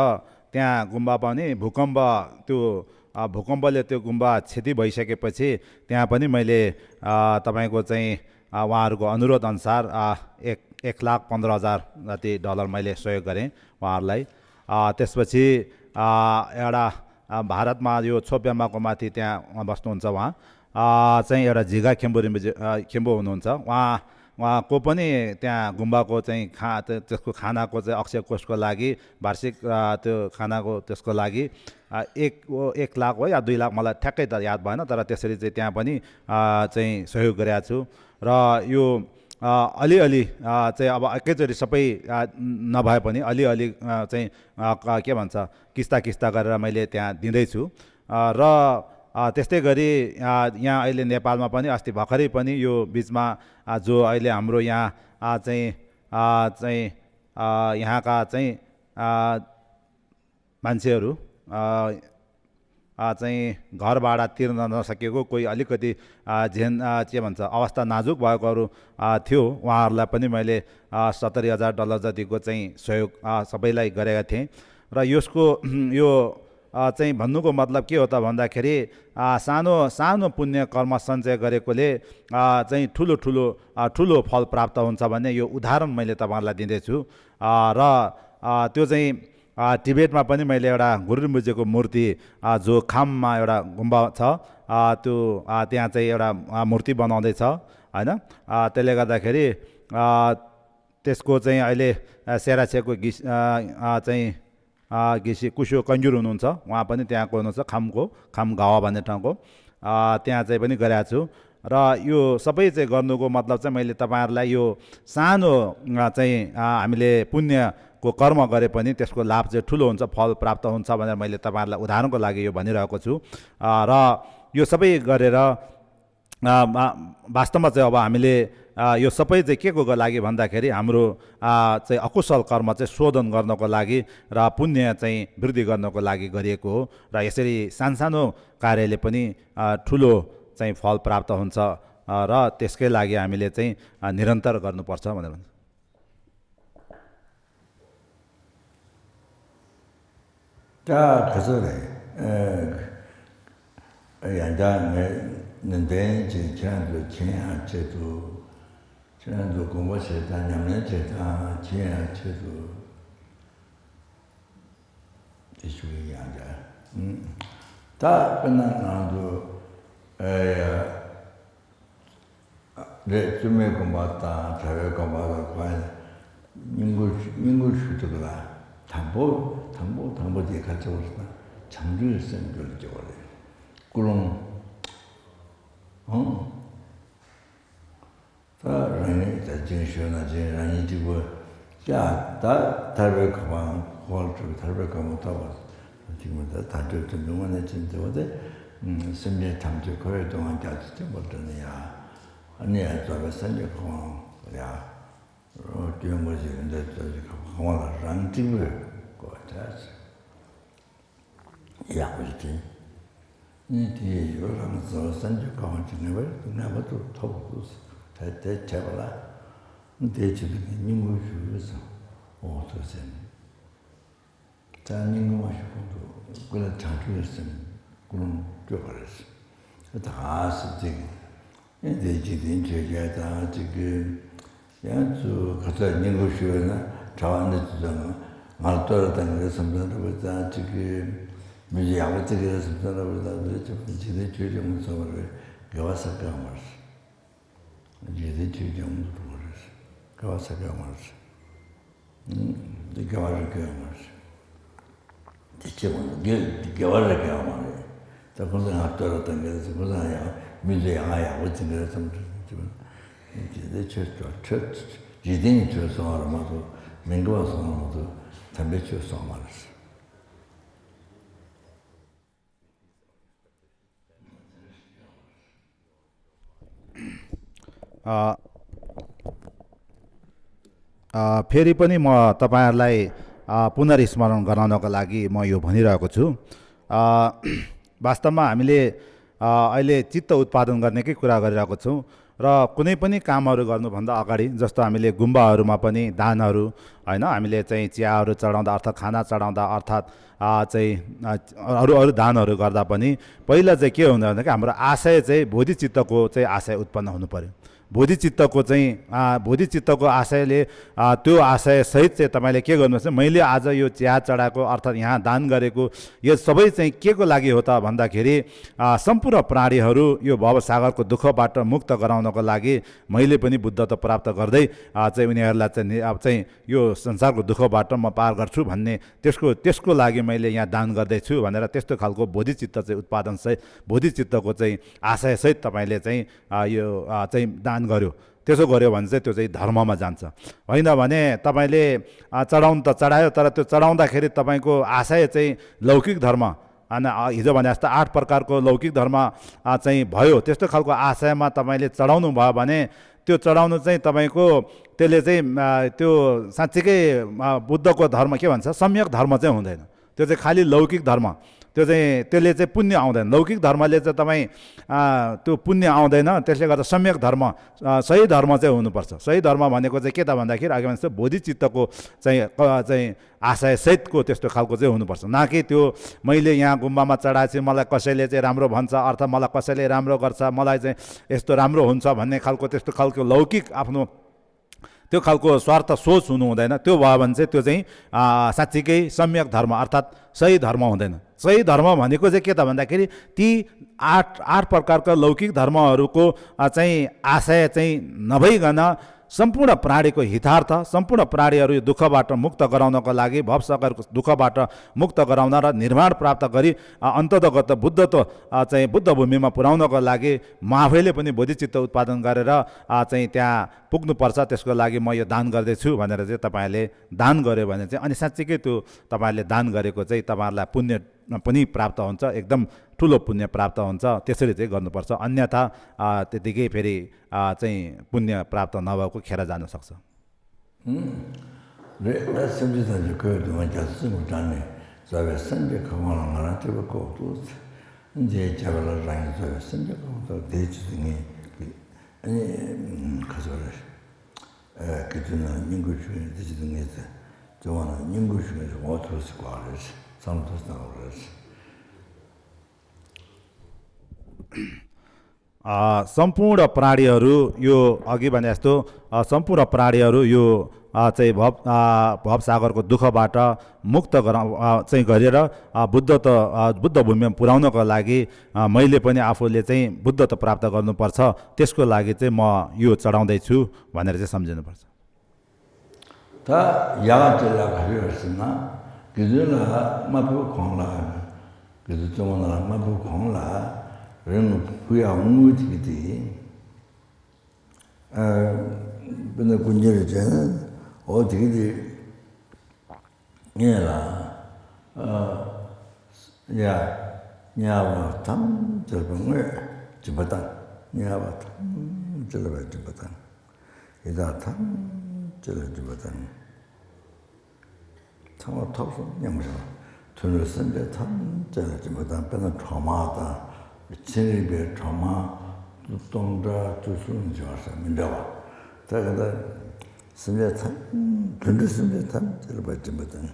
त्यहाँ गुम्बा पनि भूकम्प, त्यो, अ, भूकम्पले त्यो गुम्बा क्षति भइसकेपछि त्यहाँ पनि मैले, अ, तपाईँको चाहिँ, अ, उहाँहरूको अनुरोध अनुसार, अ, एक, एक लाख पन्ध्र हजार जति डलर मैले सहयोग गरेँ उहाँहरूलाई। अ, त्यसपछि, अ, एउटा, अ, भारतमा यो छोप्यामाको माथि त्यहाँ बस्नुहुन्छ उहाँ, अ, चाहिँ एउटा झिगा खेम्बु रिम्पोछे, अ, खेम्बु हुनुहुन्छ। उहाँ, उहाँको पनि त्यहाँ गुम्बाको चाहिँ खा-, त्यो, त्यसको खानाको चाहिँ अक्षय कोषको लागि वार्षिक, अ, त्यो खानाको त्यसको लागि, अ, एक, ओ, एक लाख हो या दुई लाख, मलाई ठ्याक्कै त याद भएन, तर त्यसरी चाहिँ त्यहाँ पनि, अ, चाहिँ सहयोग गरेका छु। र यो, अ, अलिअलि, अ, चाहिँ अब एकैचोटि सबै, अ, नभए पनि अलिअलि, अ, चाहिँ, अ, क-, के भन्छ, किस्ता किस्ता गरेर मैले त्यहाँ दिँदैछु। अ, र, अ, त्यस्तै गरी, अ, यहाँ अहिले नेपालमा पनि अस्ति भर्खरै पनि यो बिचमा, अ, जो अहिले हाम्रो यहाँ, अ, चाहिँ, अ, चाहिँ, अ, यहाँका चाहिँ, अ, मान्छेहरू, अ, अ, चाहिँ घर भाडा तिर्न नसकेको, कोही अलिकति, अ, झेन, अ, के भन्छ, अवस्था नाजुक भएकोहरू, अ, थियो, उहाँहरूलाई पनि मैले, अ, सत्तरी हजार डलर जतिको चाहिँ सहयोग, अ, सबैलाई गरेका थिएँ। र यसको, यो, अ, चाहिँ भन्नुको मतलब के हो त भन्दाखेरि, अ, सानो सानो पुण्य कर्म सञ्चय गरेकोले, अ, चाहिँ ठुलो ठुलो, अ, ठुलो फल प्राप्त हुन्छ भन्ने यो उदाहरण मैले तपाईँहरूलाई दिँदैछु। अ, र, अ, त्यो चाहिँ, अ, टिबेटमा पनि मैले एउटा गुरु रिम्पोछेको मूर्ति, अ, जो खाममा एउटा गुम्बा छ, अ, त्यो, अ, त्यहाँ चाहिँ एउटा, अ, मूर्ति बनाउँदैछ, होइन? अ, त्यसले गर्दाखेरि, अ, त्यसको चाहिँ अहिले, अ, सेराछेको गिस-, अ, अ, चाहिँ, अ, गिसी कुसो कन्जुर हुनुहुन्छ, उहाँ पनि त्यहाँको हुनुहुन्छ, खामको, खाम गावा भन्ने ठाउँको। अ, त्यहाँ चाहिँ पनि गरेको छु। र यो सबै चाहिँ गर्नुको मतलब चाहिँ मैले तपाईँहरूलाई यो सानो, अ, चाहिँ, अ, हामीले पुण्यको कर्म गरे पनि त्यसको लाभ चाहिँ ठुलो हुन्छ, फल प्राप्त हुन्छ भनेर मैले तपाईँहरूलाई उदाहरणको लागि यो भनिरहेको छु। अ, र यो सबै गरेर, अ, वा-, वास्तवमा चाहिँ अब हामीले, अ, यो सबै चाहिँ के को लागि भन्दाखेरि हाम्रो, अ, चाहिँ अकुशल कर्म चाहिँ शोधन गर्नको लागि र पुण्य चाहिँ वृद्धि गर्नको लागि गरिएको हो। र यसरी सानसानो कार्यले पनि, अ, ठुलो चाहिँ फल प्राप्त हुन्छ, अ, र त्यसकै लागि हामीले चाहिँ, अ, निरन्तर गर्नुपर्छ भनेर भन्छ। ད་ག་ཚོད་རེད། ཨ། ཡང་བསྐྱར་ངས་ནན་ཏན་ཅིག་ཁྱེད་རང་ཚོ་མཁྱེན་ཡག་ཆེད་དུ། ཁྱེད་རང་ཚོ་དགོངས་པ་བཞེས་དང་ཉམས་ལེན་བྱེད་དང་མཁྱེན་ཡག་ཆེད་དུ་དེ་ཞུ་གི་ཡང་བསྐྱར། ཨ། ད་དཔེར་ན་ང་ཚོ། ཨ། རེད། བཙུན་མའི་དགོན་པ་དང་གྲྭ་པའི་དགོན་པ་ལ་གང་ཡང་བསྙེན་བཀུར་བསྙེན་བཀུར་ཞུ་ཐུབ་ལ། དང་པོ་དང་པོ་དང་པོ་དེ་ག་ཚོད་རེད་ན་བྱང་ཆུབ་སེམས་རྒྱུད་ལ་སྐྱེ་བ་རེད། ཀུན་སློང་། ཨང་། ད་རང་ཉིད་ད་ཅིང་ཞུ་ན་ཅིང་རང་ཉིད་གཅིག་པུ། ཡ། ད་ཐར་པའི་གོ་འཕང་འཁོར་བ་ཐར་པའི་གོ་འཕང་ཐོབ་པ་གཅིག་མ་ད་དལ་འབྱོར་དུ་མི་མངོན་ན་ཅི་འདི་བ་དེ། སེམས་ཅན་ཐམས་ཅད་འཁོར་བའི་སྡུག་བསྔལ་རྒྱ་མཚོ་ཆེན་པོར་འདྲེན་ནས་ཡ། ཨ་ནི་ཡ་རྫོགས་པའི་སངས་རྒྱས་གོ་འཕང་ཡ། སྐྱོན་པོ་ཞིག་ཡོན་ཏན་རྫོགས་ཀྱི་གོ་འཕང་ལ་རང་གཅིག་པུས་གོ་བ་བྱ། ཡག་པོ་ཞིག་དྲན། ནི་དེ་ཡི་ཡོ་རང་གི་བཟོ་བ་སངས་རྒྱས་གོ་འཕང་ཅིག་ངེས་པར་དུ་ངེས་པར་དུ་ཐོབ་དགོས། དེ་དེ་བྱས་པ་ལ། དེའི་ཆེད་དུ་ནི་སྙིང་པོ་ཞུ་བས་སོ། འོ་ཐུགས་སེམས། ད་སྙིང་པོ་མ་ཞུ་གོང་དུ་ཀུན་ལ་བྱང་ཆུབ་ཀྱི་སེམས་ཀུན་སློང་བསྐྱེད་པ་རེད། ད་ག་སེ་ཅིག་ཨེ་དེ་འཇིག་རྟེན་ཆོས་བརྒྱད་དང་གཅིག་གི། ཡང་ཚུར་ག་ཚོད་སྙིང་པོ་ཞུ་བས་ན་གྲྭ་པ་འདི་ཚོ་ཚང་མ་ང་ལ་བསྟོད་ར་བཏང་གི་རེད་བསམ་བསམ་འདྲ་པོ་དང་གཅིག་གི། མི་ཚོ་ཡག་པོ་བརྩི་གི་རེད་བསམ་བསམ་འདྲ་པོ་དང་འདི་ཚོ་འཇིག་རྟེན་ཆོས་བརྒྱད་མུ་ཚང་བ་རེད། དགེ་བ་བསགས་ཀྱི་ཡོད་མ་རེད། འཇིག་རྟེན་ཆོས་བརྒྱད་མུ་ཚང་བ་རེད། དགེ་བ་བསགས་ཀྱི་ཡོད་མ་རེད། འདི་དགེ་བ་རེད་དགེ་བ་མ་རེད། དེ་ཅི་ཡང་དགེ་དགེ་བ་རེད་དགེ་བ་མ་རེད། ད་ཁོང་ཚོ་ང་བསྟོད་ར་བཏང་གི་རེད། ཁོང་ཚོ་ཡང་མི་ཚོ་ཡང་ང་ཡག་པོ་བྱེད་ཀྱི་རེད་བསམ་གྱི་རེད། དེ་ཆོས་ཆོས་འཇིག་རྟེན་གྱི་ཆོས་སོང་བ་རེད་མ་གཏོགས་མི་དགེ་བ་སོང་བ་མ་གཏོགས་དམ་པའི་ཆོས་སོང་བ་མ་རེད། अ, अ, फेरि पनि म तपाईँहरूलाई, अ, पुनर्स्मरण गराउनको लागि म यो भनिरहेको छु। अ, वास्तवमा हामीले, अ, अहिले चित्त उत्पादन गर्नेकै कुरा गरिरहेको छौँ र कुनै पनि कामहरू गर्नुभन्दा अगाडि, जस्तो हामीले गुम्बाहरूमा पनि दानहरू, होइन, हामीले चाहिँ चियाहरू चढाउँदा अर्थात् खाना चढाउँदा अर्थात्, अ, चाहिँ, अ, अरू अरू दानहरू गर्दा पनि पहिला चाहिँ के हुन्छ भन्दाखेरि हाम्रो आशय चाहिँ बोधिचित्तको चाहिँ आशय उत्पन्न हुनु पर्यो। बोधिचित्तको चाहिँ, अ, बोधिचित्तको आशयले, अ, त्यो आशय सहित चाहिँ तपाईँले के गर्नुहोस् भने, मैले आज यो चिया चढाएको अर्थात् यहाँ दान गरेको यो सबै चाहिँ के को लागि हो त भन्दाखेरि, अ, सम्पूर्ण प्राणीहरू यो भवसागरको दुःखबाट मुक्त गराउनको लागि मैले पनि बुद्धत्व प्राप्त गर्दै, अ, चाहिँ उनीहरूलाई चाहिँ नि-, अब चाहिँ यो संसारको दुःखबाट म पार गर्छु भन्ने त्यसको, त्यसको लागि मैले यहाँ दान गर्दैछु भनेर त्यस्तो खालको बोधिचित्त चाहिँ उत्पादन सहित, बोधिचित्तको चाहिँ आशय सहित तपाईँले चाहिँ, अ, यो, अ, चाहिँ दान गर्यो, त्यसो गर्यो भने चाहिँ त्यो चाहिँ धर्ममा जान्छ। होइन भने तपाईँले, अ, चढाउन त चढायो, तर त्यो चढाउँदाखेरि तपाईँको आशय चाहिँ लौकिक धर्म, अनि, अ, हिजो भने जस्तो आठ प्रकारको लौकिक धर्म, अ, चाहिँ भयो, त्यस्तो खालको आशयमा तपाईँले चढाउनु भयो भने त्यो चढाउनु चाहिँ तपाईँको त्यसले चाहिँ, अ, त्यो साँच्चीकै, अ, बुद्धको धर्म के भन्छ, सम्यक धर्म चाहिँ हुँदैन। त्यो चाहिँ खालि लौकिक धर्म, त्यो चाहिँ, त्यसले चाहिँ पुण्य आउँदैन। लौकिक धर्मले चाहिँ तपाईँ, अ, त्यो पुण्य आउँदैन। त्यसले गर्दा सम्यक धर्म, अ, सही धर्म चाहिँ हुनुपर्छ। सही धर्म भनेको चाहिँ के त भन्दाखेरि, अघि भने जस्तो बोधिचित्तको चाहिँ, अ, चाहिँ आशय सहितको त्यस्तो खालको चाहिँ हुनुपर्छ। न कि त्यो, मैले यहाँ गुम्बामा चढाएपछि मलाई कसैले चाहिँ राम्रो भन्छ, अर्थात् मलाई कसैले राम्रो गर्छ, मलाई चाहिँ यस्तो राम्रो हुन्छ भन्ने खालको, त्यस्तो खालको लौकिक आफ्नो त्यो खालको स्वार्थ सोच हुनु हुँदैन। त्यो भयो भने चाहिँ त्यो चाहिँ, अ, साँच्चीकै सम्यक धर्म, अर्थात् सही धर्म हुँदैन। सही धर्म भनेको चाहिँ के त भन्दाखेरि, ती आठ, आठ प्रकारका लौकिक धर्महरूको, अ, चाहिँ आशय चाहिँ नभइकन, सम्पूर्ण प्राणीको हितार्थ, सम्पूर्ण प्राणीहरू यो दुःखबाट मुक्त गराउनको लागि, भवसागरको दुःखबाट मुक्त गराउन र निर्वाण प्राप्त गरी, अ, अन्ततगत बुद्धत्व, अ, चाहिँ बुद्ध भूमिमा पुर्याउनको लागि म आफैले पनि बोधिचित्त उत्पादन गरेर, अ, चाहिँ त्यहाँ पुग्नुपर्छ, त्यसको लागि म यो दान गर्दैछु भनेर चाहिँ तपाईँहरूले दान गर्यो भने चाहिँ, अनि साँच्चीकै त्यो तपाईँहरूले दान गरेको चाहिँ तपाईँहरूलाई पुण्य पनि प्राप्त हुन्छ, एकदम ठुलो पुण्य प्राप्त हुन्छ। त्यसरी चाहिँ गर्नुपर्छ, अन्यथा, अ, त्यतिकै फेरि, अ, चाहिँ पुण्य प्राप्त नभएको खेर जान सक्छ। རེད། ད་སེམས་ཅན་ཐམས་ཅད་ཁོའི་སྡུག་བསྔལ་རྒྱ་མཚོ་ཆེན་པོ་དྲངས་ནས་བཟོད་པའི་སེམས་ཀྱི་ཁ་སྐོང་ལ་ང་རང་སྤྲད་པ་ལྐོག་ཏུ། འདིའི་རྒྱལ་བ་ལ་རང་གིས་བཟོད་པའི་སེམས་ཀྱི་ཁ་སྐོང་དང་དེའི་ཆེད་དུ་ངས་ཨ་ནི་ཁ་ཚོ་རེད། ཨ་དགེ་ཚུལ་ནང་བསྙེན་བཀུར་ཞུ་ཡིན། དེ་ཆེད་དུ་ངས་བཙུན་མ་ནང་བསྙེན་བཀུར་ཞུ་ཡིན། འོ་ཐུགས་སུ་བཀའ་རེད། བསམ་བློ་ཐུགས་སུ་བཏང་དགོས་རེད། अ, सम्पूर्ण प्राणीहरू यो अघि भने जस्तो, अ, सम्पूर्ण प्राणीहरू यो, अ, चाहिँ भव, अ, भवसागरको दुःखबाट मुक्त गरा-, अ, चाहिँ गरेर, अ, बुद्धत्व, अ, बुद्ध भूमिमा पुर्याउनको लागि, अ, मैले पनि आफूले चाहिँ बुद्धत्व प्राप्त गर्नुपर्छ, त्यसको लागि चाहिँ म यो चढाउँदैछु भनेर चाहिँ सम्झिनुपर्छ। ད་ཡག་ཅིག་ལ་ག་རེ་ཡོད་ཟེར་ན། དགེ་ཚུལ་ལ་དམར་པོའི་གོང་ལ། དགེ་ཚུལ་བཙུན་མ་ལ་དམར་པོའི་གོང་ལ་རིང་ཕུ་ཡག་དངུལ་དེ་གི་དེ། ཨ། དཔེར་ན་ཀུན་མཁྱེན་རིན་ཆེན་འོ་དེ་གི་དེ། ངས་ལ། ཨ། ཡ། དམྱལ་བ་ཐམས་ཅད་ལ་དངོས་སྦྱིན་པ་བཏང་། དམྱལ་བ་ཐམས་ཅད་ལ་སྦྱིན་པ་བཏང་། ཡི་དྭགས་ཐམས་ཅད་ལ་སྦྱིན་པ་བཏང་། ཚང་མ་ཐོབ་སོང་སྙམ་པ་རེད། དུད་འགྲོ་སེམས་ཅན་ཐམས་ཅད་ལ་སྦྱིན་པ་བཏང་། དཔེར་ན་གྲོག་མ་དང་། ཚན་རིག་པའི་གྲོག་མ་སྟོང་ཕྲག་བཅུ་གསུམ་བྱེ་བ་ཟེར་མི་འདྲ་བ། ད་ག་ད་སེམས་ཅན་ཐམས། དུད་འགྲོ་སེམས་ཅན་ཐམས་ཅད་ལ་སྦྱིན་པ་བཏང་།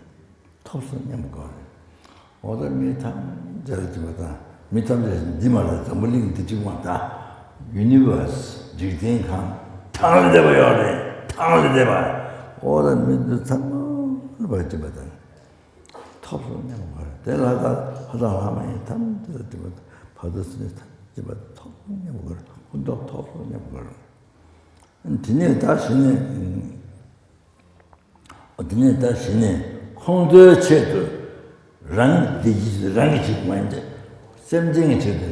ཐོབ་སོང་སྙམ་པ་དགོས་རེད། འོ་ད་མི་ཐམས་ཅད་ལ་སྦྱིན་པ་དང་། མི་ཐམས་ཅད་འདི་མ་རེད། འཛམ་བུ་གླིང་འདི་གཅིག་མ་རེད། ཡུ་ནི་བར་སི། འཇིག་རྟེན་ཁམས་ཐང་ལ་བསྡད་པ་ཡོད་རེད། ཐང་ལ་བསྡད་པ། འོ་ད་མི་འདི་ཚང་མ་ལ་སྦྱིན་པ་དང་། ཐོབ་སོང་སྙམ་པ་དགོས་རེད། དེ་ལ་ད་ལྷ་དང་ལྷ་མ་ཡིན་ཐམས་ཅད་ལ་སྦྱིན་པ་དང་། བར་དོ་སེམས་ཅན་ཐམས་ཅད་ལ་སྦྱིན་པ་ཐོབ་སོང་སྙམ་པ་དགོས་རེད། ཀུན་རྟོག་ཐོབ་སོང་སྙམ་པ་དགོས་རེད། དེ་ནས་ད་གཞི་ནས། འོ་དེ་ནས་ད་གཞི་ནས་ཁོང་ཚོའི་ཆེད་དུ། རང་གི་བདེ་སྐྱིད་ཆེད་དུ་རང་གི་ཆེད་དུ་མ་ཡིན་ཏེ། སེམས་ཅན་གྱི་ཆེད་དུ།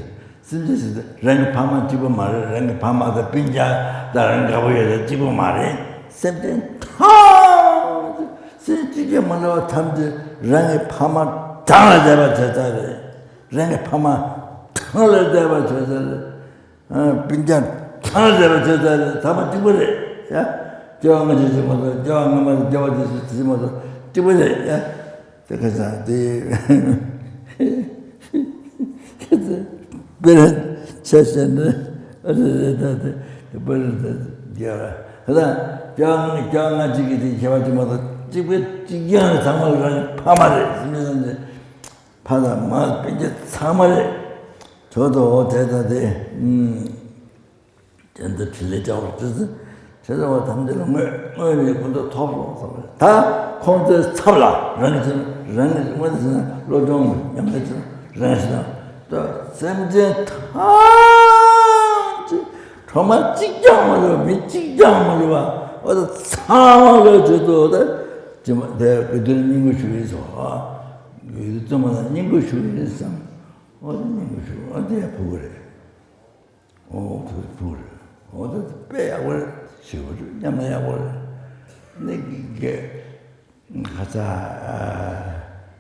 སེམས་ཅན་ཟེར་ཏེ་རང་གི་ཕ་མ་གཅིག་པ་མ་རེད། རང་གི་ཕ་མ་དང་སྤུན་ཀྱག་དང་རང་དགའ་པོ་ཡོད་ས་གཅིག་པ་མ་རེད། སེམས་ཅན་ཐམས་ཅད། སེམས་ཅན་གཅིག་ཀྱང་མ་ལུས་པ་ཐམས་ཅད་རང་གི་ཕ་མ་གྲངས་ལས་འདས་པ་བྱས་ཚར་རེད། རང་གི་ཕ་མ་གྲངས་ལས་འདས་པ་བྱས་ཚར་རེད། ཨ། སྤུན་ཀྱག་ཐང་ཟེར་བ་ཆོས་ཚ་རེད། ཚང་མ་གཅིག་པ་རེད་ཡ། སྐྱེ་བ་སྔ་ཕྱི་ཞིག་མ་གཏོགས། སྐྱེ་བ་སྔ་མ་དང་སྐྱེ་བ་དེ་ཚོ་དེ་ཚོ་མ་གཏོགས་གཅིག་པ་རེད་ཡ། དེ་ཁ་སང་དེ་དཔེར་ཆ་བཤད་ན་ཨ་རེ་རེད། ད་དེ་དཔེར་ཆ་རྒྱག་ད། སྐྱེ་བ་སྔ་སྐྱེ་བ་སྔ་ཕྱི་གི་དེ་ཁྱད་པར་གཅིག་མ་གཏོགས་གཅིག་པ་གཅིག་རྐྱང་རེད། ཚང་མ་རང་ཕ་མ་རེད་ཟེར་ནས་བསམ་སྟེ། ཕ་དང་མ་སྤུན་ཀྱག་ཚང་མ་རེད། ཐོག་ཏུ་འོ་དེ་དང་དེ། ཨུམ། དེ་འདི་དྲིན་ལས་བྱ་བར་བརྩི་ཚེ། དེ་ཚོ་བ་ཐམས་ཅད་ལ་དངོས་དངོས་ནས་ཀུན་རྟོག་ཐོབ་སོང་བསམ་པས། ད་ཁོང་ཚོའི་ཚབ་ལ་རང་གིས་རང་གིས་དངོས་གནས་བྱས་ན་བློ་སྦྱོང་ཉམས་ལེན་བྱས་ན་རང་གིས་ད་སེམས་ཅན་ཐམས་ཅད་གྲོག་མ་གཅིག་ཀྱང་མ་ལུས་པ། མི་གཅིག་ཀྱང་མ་ལུས་པ། འོ་ད་ཚང་མ་ལོས་བྱེད་དུ་འོ་ད་ཅི་མ་དེ་དགེ་འདུན་སྙིང་པོ་ཞུ་ཡིན་སོ། དགེ་འདུན་བཙུན་མ་ལ་སྙིང་པོ་ཞུ་ཡིན་བསམ། འོ་ད་སྙིང་པོ་ཞུ། འོ་དེ་ཡང་ཕུག་གི་རེད། འོ་དེ་ཕུག་གི་རེད། འོ་ད་དཔེ་ཡག་པོ་རེད། ཞེ་པོ་ཅིག་མཉམ་ན་ཡག་པོ་རེད། ནི་དགེ་ཁ་ཚ་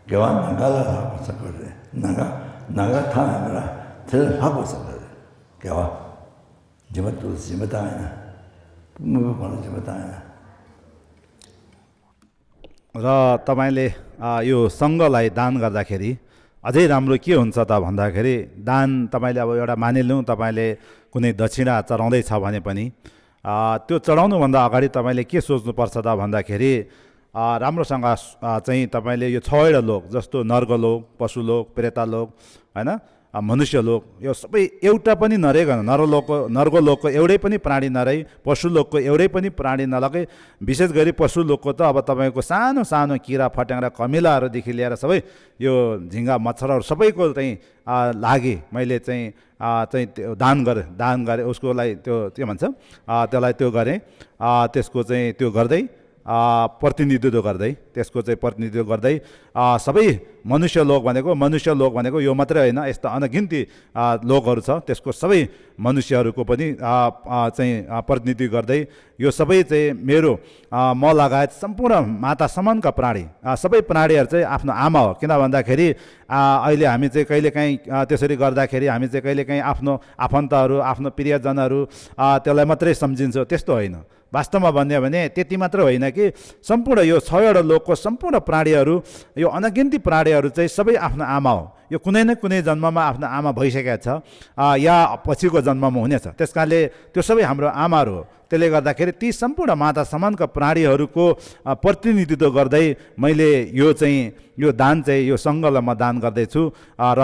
དགེ་བ་ནམ་མཁའ་ལ་ལྷག་པ་ཟེར་གི་རེད། ནམ་མཁའ་ནམ་མཁའ་ཐང་ཡིན་པ་ལ་དེ་ལ་ལྷག་པ་ཟེར་གི་རེད། དགེ་བ་སྦྱིན་པ་འདུག་སྦྱིན་པ་བཏང་ཡིན་ན། དངོས་པོའི་སྒོ་ནས་སྦྱིན་པ་བཏང་ཡིན་ན། र तपाईँले, अ, यो सङ्घलाई दान गर्दाखेरि अझै राम्रो के हुन्छ त भन्दाखेरि, दान तपाईँले अब एउटा मानिलिउँ, तपाईँले कुनै दक्षिणा चढाउँदैछ भने पनि, अ, त्यो चढाउनुभन्दा अगाडि तपाईँले के सोच्नुपर्छ त भन्दाखेरि, अ, राम्रोसँग, अ, चाहिँ तपाईँले यो छवटा लोक, जस्तो नर्कलोक, पशुलोक, प्रेतालोक, होइन, अ, मनुष्यलोक, यो सबै एउटा पनि नरहेकन, नरलोकको, नर्कलोकको एउटै पनि प्राणी नरही, पशुलोकको एउटै पनि प्राणी नलगै, विशेष गरी पशुलोकको त अब तपाईँको सानो सानो किरा फट्याङ्ग्रा कमिलाहरूदेखि लिएर सबै यो झिँगा मच्छरहरू सबैको चाहिँ, अ, लागि मैले चाहिँ, अ, चाहिँ त्यो दान गरेँ, दान गरेँ, उसको लागि त्यो के भन्छ, अ, त्यसलाई त्यो गरेँ, अ, त्यसको चाहिँ त्यो गर्दै, अ, प्रतिनिधित्व गर्दै, त्यसको चाहिँ प्रतिनिधित्व गर्दै, अ, सबै मनुष्य लोक भनेको, मनुष्य लोक भनेको यो मात्रै होइन, यस्ता अनगिन्ती, अ, लोकहरू छ, त्यसको सबै मनुष्यहरूको पनि, अ, अ, चाहिँ, अ, प्रतिनिधित्व गर्दै यो सबै चाहिँ मेरो, अ, म लगायत सम्पूर्ण माता समानका प्राणी, अ, सबै प्राणीहरू चाहिँ आफ्नो आमा हो। किन भन्दाखेरि, अ, अहिले हामी चाहिँ कहिलेकाहीँ, अ, त्यसरी गर्दाखेरि हामी चाहिँ कहिलेकाहीँ आफ्नो आफन्तहरू, आफ्नो प्रियजनहरू, अ, त्यसलाई मात्रै सम्झिन्छ, त्यस्तो होइन। वास्तवमा भन्यो भने त्यति मात्र होइन कि सम्पूर्ण यो छवटा लोकको सम्पूर्ण प्राणीहरू, यो अनगिन्ती प्राणीहरू चाहिँ सबै आफ्नो आमा हो। यो कुनै न कुनै जन्ममा आफ्नो आमा भइसकेको छ, अ, या पछिको जन्ममा हुनेछ। त्यस कारणले त्यो सबै हाम्रो आमाहरू हो। त्यसले गर्दाखेरि ती सम्पूर्ण माता समानका प्राणीहरूको, अ, प्रतिनिधित्व गर्दै मैले यो चाहिँ, यो दान चाहिँ यो सङ्घलाई म दान गर्दैछु। अ, र,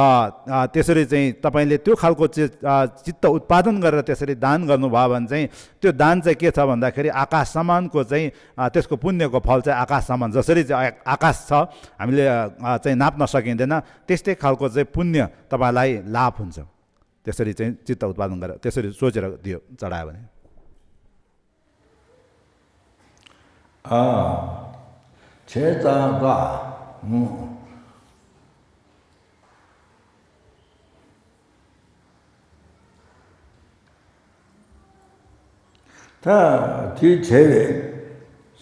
अ, त्यसरी चाहिँ तपाईँले त्यो खालको चि-, अ, चित्त उत्पादन गरेर त्यसरी दान गर्नुभयो भने चाहिँ त्यो दान चाहिँ के छ भन्दाखेरि आकाश समानको चाहिँ, अ, त्यसको पुण्यको फल चाहिँ आकाश समान, जसरी चाहिँ आ-, आकाश छ, हामीले, अ, अ, चाहिँ नाप्न सकिँदैन, त्यस्तै खालको चाहिँ पुण्य तपाईँलाई लाभ हुन्छ। त्यसरी चाहिँ चित्त उत्पादन गरेर, त्यसरी सोचेर दियो, चढायो भने। अँ, ཁྱེད་ཚང་ག་ཧུམ། ད་དུས་བྱས་པས་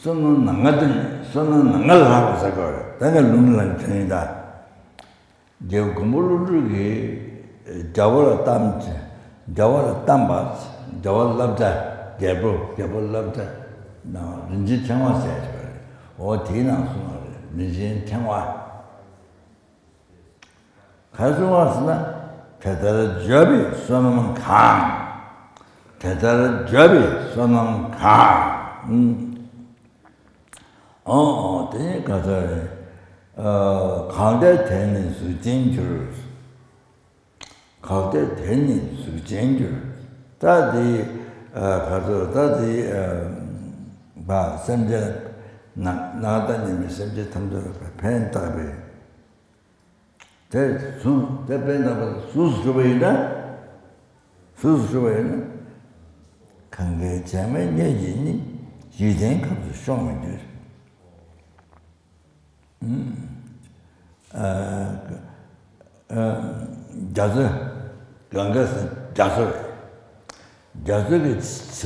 བསོད་ནམས་ནམ་མཁའ་དང་བསོད་ནམས་ནམ་མཁའ་ལ་ལྷག་པ་ཟེར་དགོས་རེད། ད་ནི་ལུང་ལ་དྲན་ད། རྒྱལ་བོ་མགོན་པོ་ཀླུ་སྒྲུབ་ཀྱིས་རྒྱལ་བ་ལ་གཏམས། རྒྱལ་བ་ལ་གཏམས་པ། རྒྱལ་བ་བསླབ་བྱ། རྒྱལ་པོ་རྒྱལ་པོ་བསླབ་བྱ་ནང་རིན་ཆེན་ཕྲེང་བ་ཟེར་གྱི་རེད། འོ་དེའི་ནང་གསུངས་པ་རེད། རིན་ཆེན་ཕྲེང་བ། ག་རེ་གསུངས་པ་ཟེར་ན། དེ་ལྟར་བརྗོད་པས་བསོད་ནམས་གང་། དེ་ལྟར་བརྗོད་པས་བསོད་ནམས་གང་། ཨོ་ཨོ་དེ་ག་ཚོད་རེད། ཨ། གང་བལྟས་དེ་ནི་གཟུགས་ཅན་འགྱུར། གང་བལྟས་དེ་ནི་གཟུགས་ཅན་འགྱུར། ད་དེ་ཨ་ག་ཚོད་ད་དེ་ཨ་བ་སེམས་ཅན་ནང་ནང་ལྟ་ཉན་པའི་སེམས་ཅན་ཐམས་ཅད་ལ་ཕན་བཏགས་པའི། དེ་གཟུགས་དེ་ཕན་བཏགས་པ་གཟུགས་སུ་གྱུར་པ་ཡིན་ན། གཟུགས་སུ་གྱུར་པ་ཡིན་ན། གང་གི་བྱེ་མའི་སྙེད་ཀྱིས་ནི། འཇིག་རྟེན་ཁམས་སུ་ཤོང་མི་འགྱུར། ཨ། ཨ། རྒྱ་མཚོ། གངྒཱ་ཟེར་རྒྱ་མཚོ་རེད། རྒྱ་མཚོ་གི་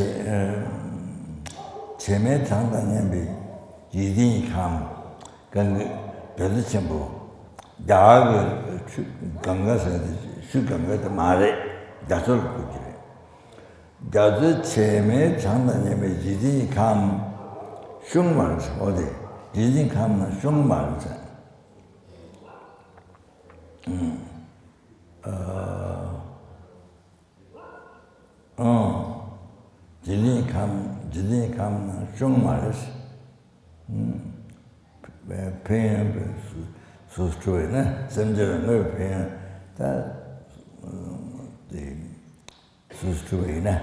བྱེ་བྱེ་མའི་གྲངས་དང་མཉམ་པའི་འཇིག་རྟེན་གྱི་ཁམས། གངྒཱ་རྒྱ་མཚོ་ཆེན་པོ། རྒྱ་གི་ཆུ་གངྒཱ་ཟེར་དེ་ཆུ་གངྒཱ་དེ་མ་རེད། རྒྱ་མཚོ་ལ་གོ་གི་རེད། རྒྱ་མཚོའི་བྱེ་མའི་གྲངས་དང་མཉམ་པའི་འཇིག་རྟེན་གྱི་ཁམས། ཤུང་མ་རེད། འོ་དེ་འཇིག་རྟེན་ཁམས་ན་ཤུང་མ་རེད། ཨ། ཨང་། འཇིག་རྟེན་ཁམས། འཇིག་རྟེན་ཁམས་ན་ཤུང་མ་རེད། ཨང་། ཕན་ཡོན་པའི་གཟུགས་གཟུགས་སུ་གྱུར་པ་ཡིན་ན། སེམས་ཅན་ལ་དངོས་ཕན་ཡོན་ད་དེ་གཟུགས་སུ་གྱུར་པ་ཡིན་ན།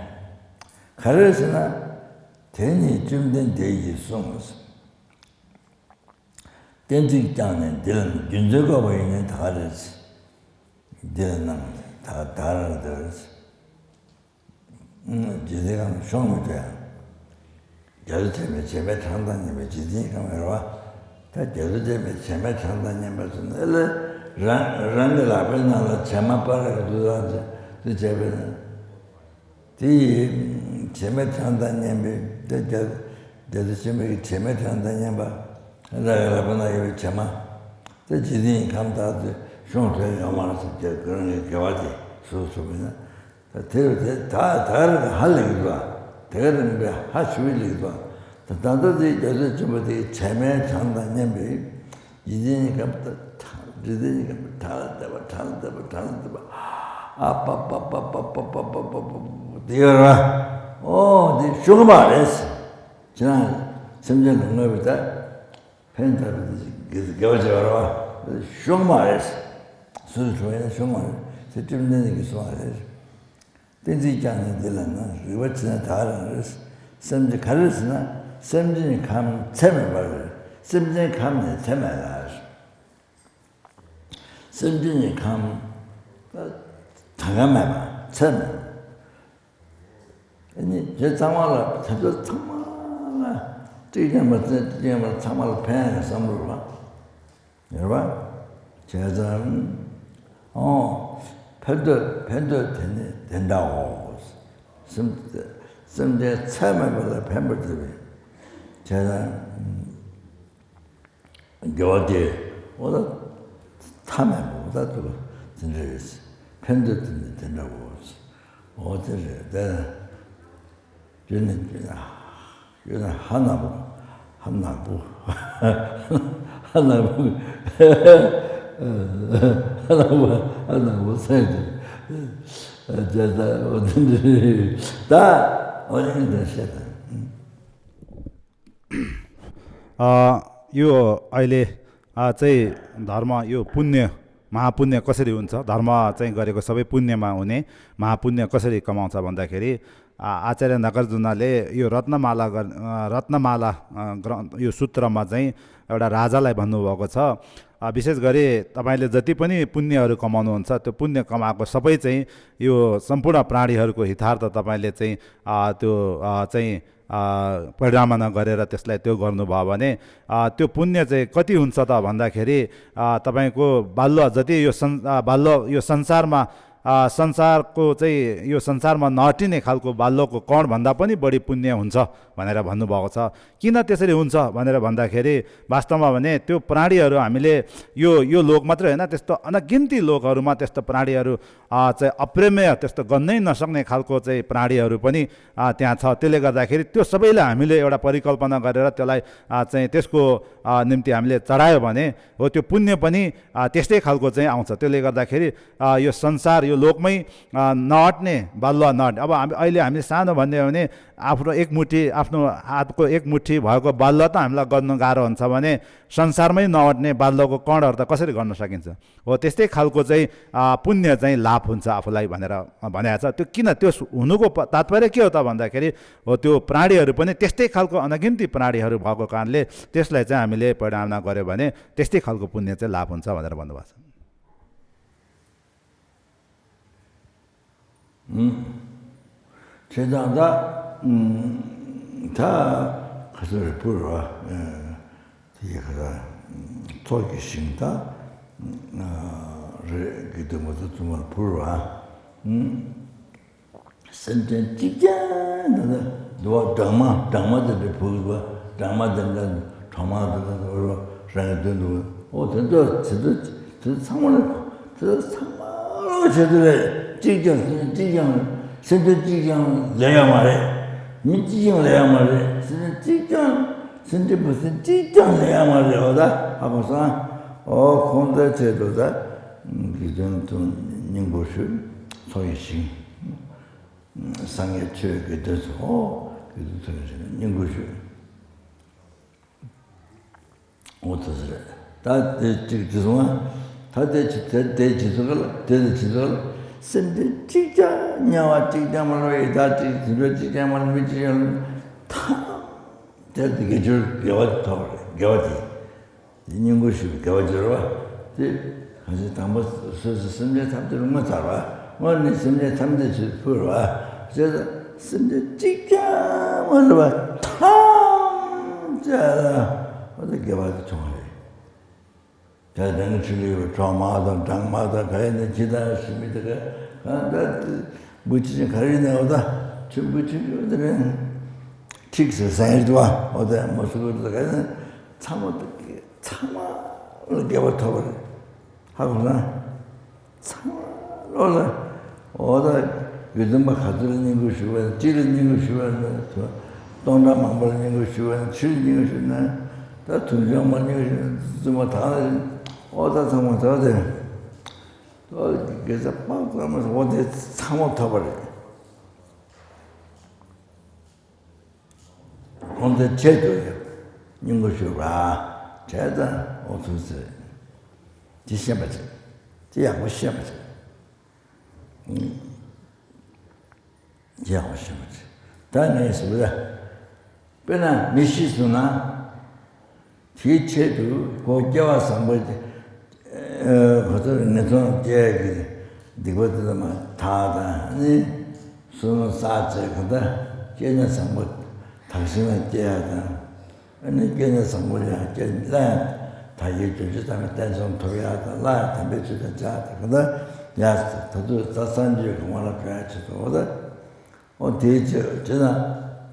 ག་རེ་ཟེར་ན། དེ་ནི་བཅོམ་ལྡན་འདས་ཀྱིས་གསུངས། གཏན་ཚིགས་བསྐྱངས་ནས་འདི་ལ་རྒྱུ་མཚན་བཀོད་པ་ཡིན་ནའི་ད་ག་རེད། འདི་ལ་ནང་ད་ད་ར་འདི་རེད། འཇིག་རྟེན་ཁམས་ཤོང་མི་འདུག་ཡང་། རྒྱ་མཚོ་ཆེན་པོའི་བྱེ་མའི་གྲངས་དང་མཉམ་པའི་འཇིག་རྟེན་ཁམས་རེད་བ། ད་རྒྱ་མཚོ་ཆེན་པོའི་བྱེ་མའི་གྲངས་དང་མཉམ་པ་ཟེར་ན་ཨེ་ལེ། རང་རང་གི་ལག་པའི་ནང་ལ་བྱེ་མ་སྤར་རེ་འདུག་ད་ཅེས་བྱས་པས་ན། དེ་ཡི་བྱེ་མའི་གྲངས་དང་མཉམ་པའི་དེ་རྒྱ་རྒྱ་མཚོ་ཆེན་པོའི་བྱེ་མའི་གྲངས་དང་མཉམ་པ། རང་གི་ལག་པའི་ནང་ཡོད་པའི་བྱེ་མ། དེ་འཇིག་རྟེན་ཁམས་དག་ཏུ་ཤོང་ཐུབ་ཡོད་མ་རེད་ཟེར་གྱི་ཁོ་རང་གི་དགེ་བ་དེ་གཟུགས་སུ་གྱུར་པ་ཡིན་ན། ད་དེ་དེ་ད་ད་རེས་ཧ་ལས་ཀྱི་འདུག་ཨ། དེ་ག་རིང་པའི་ཧ་ཞུ་བའི་ལེགས་འདུག་ཨ། ད་ད་ལྟ་དེ་རྒྱ་མཚོ་ཆེན་པོ་དེའི་བྱེ་མའི་གྲངས་དང་མཉམ་པའི་འཇིག་རྟེན་ཁམས་ད་ འདྲེ་སྡེ་གཉིས་ཀ་ཕྲག་ལ་བསྡད་པ། ཕྲག་ལ་བསྡད་པ། ཕྲག་ལ་བསྡད་པ། ཨ་པ་པ་པ་པ་དེ་ཡོད་རེད་བ། ཨོ་དེ་ཤོག་མ་རེད། ཁྱེད་རང་སེམས་ཅན་ལ་བསྔོས་པའི་ད་ཕན་བཏགས་པའི་དགེ་དགེ་བ་བྱས་པ་རེད་བ། ཤོག་མ་རེད། སུ་ལ་ཤོག་ཡིན་ན་ཤོག་མ་རེད་ཟེར། བཅོམ་ལྡན་འདས་ཀྱིས་གསུངས་པ་རེད། གཏན་ཚིགས་ཀྱང་ནི་འདི་ལ་ན། རིག་པ་ཆེ་ན་ད་རང་རེད། སེམས་ཅན་ག་རེ་ཟེར་ན། སེམས་ཅན་གྱི་ཁམས་ཚད་མེད་པ་རེད། སེམས་ཅན་ཁམས་ནི་ཚད་མེད་ལ། སེམས་ཅན་གྱི་ཁམས་ད་ག་མེད་པ་ཚད་མེད། ཨ་ནི་དེ་ཚང་མ་ལ། དེ་ཚོ་ཚང་མ་ལ་གཅིག་ཀྱང་མ་ཚད། གཅིག་ཀྱང་མ། ཚང་མ་ལ་ཕན་ཡོད་བསམ་བློ་རེད་བ། ཡོད་པ། བྱས་ཙང་། ཨོ། ཕན་འདོད། ཕན་འདོད་དེ་ནི་དེ་འདྲའོ། སེམས་སེམས་ཅན་ཚད་མེད་པ་ལ་ཕན་པར་བྱེད་པའི། བྱས་ཙང་། དགེ་བ་དེ། ཨོ་ད། མཐའ་མེད་པ། ཨོ་ད་དུ་དེ་འདྲ་རེད། ཕན་འདོད་དེ་ནི་དེ་འདྲའོ། ཨོ་དེ་རེད་དེ། ཡོད་ན་ཡོད་ན་ཡོད་ན་ཧ་ནག་པོ། ཧ་ནག་པོ། ཧ་ནག་པོ། ཧ་ནག་པོ། ཧ་ནག་པོ་ཟེར་ཏེ། བྱས་ཙང་ཨོ་དེ་འདྲ་རེད། ད་ཨོ་དེ་འདྲ་བཤད་དང་། अ, यो अहिले, अ, चाहिँ धर्म, यो पुण्य, महापुण्य कसरी हुन्छ, धर्म चाहिँ गरेको सबै पुण्यमा हुने, महापुण्य कसरी कमाउँछ भन्दाखेरि, अ, आचार्य नागार्जुनले यो रत्नमाला गर-, अ, रत्नमाला, अ, ग्रन्थ, यो सूत्रमा चाहिँ एउटा राजालाई भन्नुभएको छ। अ, विशेष गरी तपाईँले जति पनि पुण्यहरू कमाउनुहुन्छ, त्यो पुण्य कमाएको सबै चाहिँ यो सम्पूर्ण प्राणीहरूको हितार्थ तपाईँले चाहिँ, अ, त्यो, अ, चाहिँ, अ, परिणामना गरेर त्यसलाई त्यो गर्नुभयो भने, अ, त्यो पुण्य चाहिँ कति हुन्छ त भन्दाखेरि, अ, तपाईँको बालुवा जति यो सं-, अ, बालुवा यो संसारमा, अ, संसारको चाहिँ, यो संसारमा नअटिने खालको बालुवाको कणभन्दा पनि बढी पुण्य हुन्छ भनेर भन्नुभएको छ। किन त्यसरी हुन्छ भनेर भन्दाखेरि, वास्तवमा भने त्यो प्राणीहरू हामीले यो, यो लोक मात्रै होइन, त्यस्तो अनगिन्ती लोकहरूमा त्यस्तो प्राणीहरू, अ, चाहिँ अप्रमेय, त्यस्तो गर्नै नसक्ने खालको चाहिँ प्राणीहरू पनि, अ, त्यहाँ छ। त्यसले गर्दाखेरि त्यो सबैलाई हामीले एउटा परिकल्पना गरेर त्यसलाई, अ, चाहिँ त्यसको, अ, निम्ति हामीले चढायो भने, हो, त्यो पुण्य पनि, अ, त्यस्तै खालको चाहिँ आउँछ। त्यसले गर्दाखेरि, अ, यो संसार, यो लोकमै, अ, नअट्ने बालुवा नअट्ने। अब हामी, अहिले हामीले सानो भन्ने हो भने, आफ्नो एक मुठी, आफ्नो हातको एक मुठी भएको बालुवा त हामीलाई गर्न गाह्रो हुन्छ भने, संसारमै नअट्ने बालुवाको कणहरू त कसरी गर्न सकिन्छ? हो, त्यस्तै खालको चाहिँ, अ, पुण्य चाहिँ लाभ हुन्छ आफूलाई भनेर, अ, भनेको छ। त्यो किन, त्यो सु-, हुनुको प-, तात्पर्य के हो त भन्दाखेरि, हो, त्यो प्राणीहरू पनि त्यस्तै खालको अनगिन्ती प्राणीहरू भएको कारणले त्यसलाई चाहिँ हामीले परिणामना गर्यो भने त्यस्तै खालको पुण्य चाहिँ लाभ हुन्छ भनेर भन्नुभएको छ। ཨུམ། བྱས་ཙང་ད། ཨུམ། ད་ག་ཚོད་རེ་ཕུལ་བ། ཨ། དེ་ག་ཚོད། ཚོགས་ཀྱི་ཞིང་ད། ཨ། རེ་གི་དུ་མ་ཚོ་ཚང་མར་ཕུལ་བ། ཨུམ། སེམས་ཅན་གཅིག་ཀྱང་ད་ལྟ་འདུལ་བ་སྦྲང་མ། སྦྲང་མ་དེ་འདྲ་ཕུལ་བ། སྦྲང་མ་དེ་འདྲ་གྲོག་མ་དེ་འདྲ་འདུལ་བ་རང་གི་དོན་དུ། ཨོ་དེ་ཚོ་དེ་ཚོ་དེ་ཚོ་ཚང་མ་ལ། དེ་ཚོ་ཚང་མ་ལ་བྱེད་དུ་རེད། གཅིག་ཀྱང་། སེམས་ཅན་གཅིག་ཀྱང་། སེམས་ཅན་གཅིག་ཀྱང་ལས་ཡོད་མ་རེད། མི་གཅིག་ཀྱང་ལས་ཡོད་མ་རེད། སེམས་ཅན་གཅིག་ཀྱང་། སེམས་ཅན་པོ་སེམས་གཅིག་ཀྱང་ལས་ཡོད་མ་རེད། འོ་ད་ཧ་གོ་སོང་། ཨོ་ཁོང་ཚོའི་ཆེད་དུ་ད་དགེ་འདུན་ཚོ་སྙིང་པོ་ཞུ། ཚོགས་ཀྱི་ཞིང་། སངས་རྒྱས་ཆོས་དགེ་འདུན་ཚོ། དགེ་འདུན་ཚོ་ཡི་སྙིང་པོ་ཞུ། འོ་དེ་ཚོ་རེད། ད་དེ་གཅིག་དེ་སོང་ང་། ད་དེ་ཅི་དེ་དེ་ཅི་ཚོ་ག་ལ། དེ་དེ་ཅི་ཚོ་ག་ལ། སེམས་ཅན་གཅིག་ཀྱང་དམྱལ་བ་གཅིག་ཀྱང་མ་ལོག་ཡི་དྭགས་གཅིག་དུད་འགྲོ་གཅིག་ཀྱང་མ་ལོག་མི་གཅིག་ཀྱང་མ་ལོག་ཐམས་ཅད་དེ་དགེ་སྦྱོར་དགེ་བ་ཐོབ་རེད། དགེ་བ་དེ། དེ་སྙིང་པོ་ཞུ་བའི་དགེ་བ་སྦྱོར་བ་དེ། གང་ཞིག་དང་པོ་སོ་སོའི་སེམས་ཅན་ཐམས་ཅད་ལ་ངོ་མཚར་བ། སྔོན་ནས་སེམས་ཅན་ཐམས་ཅད་ཆེད་ཕུལ་བ། བྱས་ཙང་སེམས་ཅན་གཅིག་ཀྱང་མ་ལུས་པ་ཐམས་ཅད་ལ་འོ་དེ་དགེ་བ་དེ་བྱུང་བ་རེད། ད་རང་གི་ཁྲིམས་ལུགས་པའི་གྲོག་མ་དང་སྦྲང་མ་དང་ག་ཡིན་ན་ཇི་ལྟར་ཞིག་མི་དེ་ག་གང་ལྟར་དེ་འབུ་ཆེ་ཆེ་ག་རེ་ཡིན་ན་འོ་ད་ཆུ་འབུ་ཆུང་ཆུང་དེ་རེད། ཁྲིག་ཟེར་ཟེར་ཡོད་པ། འོ་དེ་མ་སུ་གི་དེ་ག་ཡིན་ན་ཚང་མ་དེ་ཚང་མ་ལ་དགེ་བ་ཐོབ་པ་རེད། ཧ་གོ་སོང་ན། ཚང་མ་ལོ་ལ། འོ་ད་དགེ་འདུན་པ་ག་ཚོད་ལ་སྙིང་ཁུར་ཞུ་བ་ཡིན། གཅིག་ལ་སྙིང་ཁུར་ཞུ་བ་ཡིན་ན། སྟོང་ཕྲག་མང་པོ་ལ་སྙིང་ཁུར་ཞུ་བ་ཡིན་ན། ཁྲི་ལ་སྙིང་ཁུར་ཞུ་ན། ད་དུང་ཕྱུར་མང་པོ་ལ་སྙིང་ཁུར་ཞུ་ན། བཙུན་མ་དག་ལ། ཨོ་ད་ཚང་མ་ཐོབ་དེ། ཨོ་དགེ་རྩ་སྤང་ཙམ་མ་ཨོ་དེ་ཚང་མ་ཐོབ་པ་རེད། ཁོང་ཚོའི་ཆེད་དུ་ཡང་སྙིང་པོ་ཞུ་བ་བྱས་ཙང་ཨོ་ཐུགས་ཟེར། དེ་ཤེས་པ་བྱེད། དེ་ཡག་པོ་ཤེས་པ་བྱེད། ཡག་པོ་ཤེས་པ་བྱེད། ད་ངས་ཟེར་བ། དཔེར་ན་མི་ཤི་སོང་ན། དེའི་ཆེད་དུ་ཁོ་སྐྱེ་བ་བཟང་པོ་ཅིག་ཁོ་ཚོར་ངན་སོང་སྐྱེ་ཡག་གི་སྡིག་པ་དེ་ཚོ་མར་དག་དང་ནི། བསོད་ནམས་བསགས་བྱས་གང་ལྟར་སྐྱེ་གནས་བཟང་པོ་དག་ཞིང་ལ་སྐྱེ་ཡག་དང་། ཨ་ནི་སྐྱེ་གནས་བཟང་པོ་ཡང་སྐྱེ་སླར་ཡང་དག་གིས་རྒྱུ་ཅི་ཙམ་གཏན་ཚང་ཐོབ་ཡག་དང་། སླར་ཡང་དམ་པའི་ཆོས་དང་བཅས་ཏེ་གང་ལྟར་ཡང་ད་དུང་ད་སངས་རྒྱས་གོང་མ་ལ་ཕེབས་ཡག་ཆེད་དུ་འོ་ད། ཨོ་དེའི་ཆེད་དུ་བྱས་ན།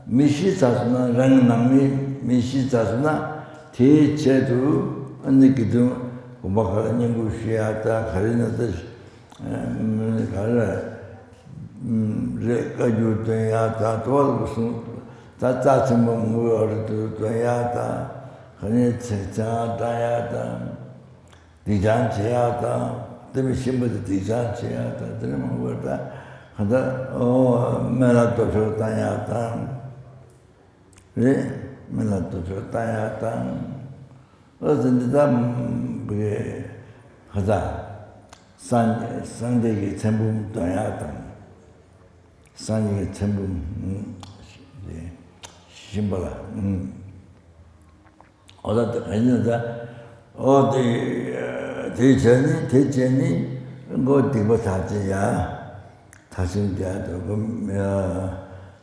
མི་ཤི་ཚར་སོང་ན། རང་གི་ནང་མི་མི་ཤི་ཚར་སོང་ན། དེའི་ཆེད་དུ་ཨ་ནི་དགེ་འདུན་དགོན་པ་ཁག་ལ་བསྙེན་བཀུར་ཞུ་ཡག་དང་། ག་རེ་ན་ད་ག་རེ་རེད། བཀའ་འགྱུར་འདོན་ཡག་དང་། དོ་བ་གསུང་ད་རྩ་ཆེན་པོ་མང་པོ་ཡོད་རེད། དེ་འདོན་ཡག་དང་། ག་ནས་ཚེ་ཚེ་དབང་བཏང་ཡག་དང་། སྡིག་སྦྱང་བྱེད་ཡག་དང་། དེ་མིན་གཤིན་པོ་དེ་སྡིག་སྦྱང་བྱེད་ཡག་དང་། དེ་ནས་མང་པོ་ད་གང་ལྟར་ཨོ་སྨན་བླ་རྡོ་ཆོག་བཏང་ཡག་དང་། རེད། སྨན་བླ་རྡོ་ཆོག་བཏང་ཡག་དང་། ཨོ་ཟེར་འདི་ད་བི་གེ་གང་ལྟར་སངས་སངས་རྒྱས་ཀྱི་མཚན་འབུམ་འདོན་ཡག་དང་། སངས་རྒྱས་ཀྱི་མཚན་འབུམ་ཞིམ་པ་ལ། ཨོ་ད་ག་ཡིན་ད། ཨོ་དེ་དེ་བྱས་ནི་དེ་བྱས་ནི་མགོ་སྡིག་པ་དག་ཅེས་ཡ། ད་ཤིང་དེ་ཡ་དོ་གོ་ཡ།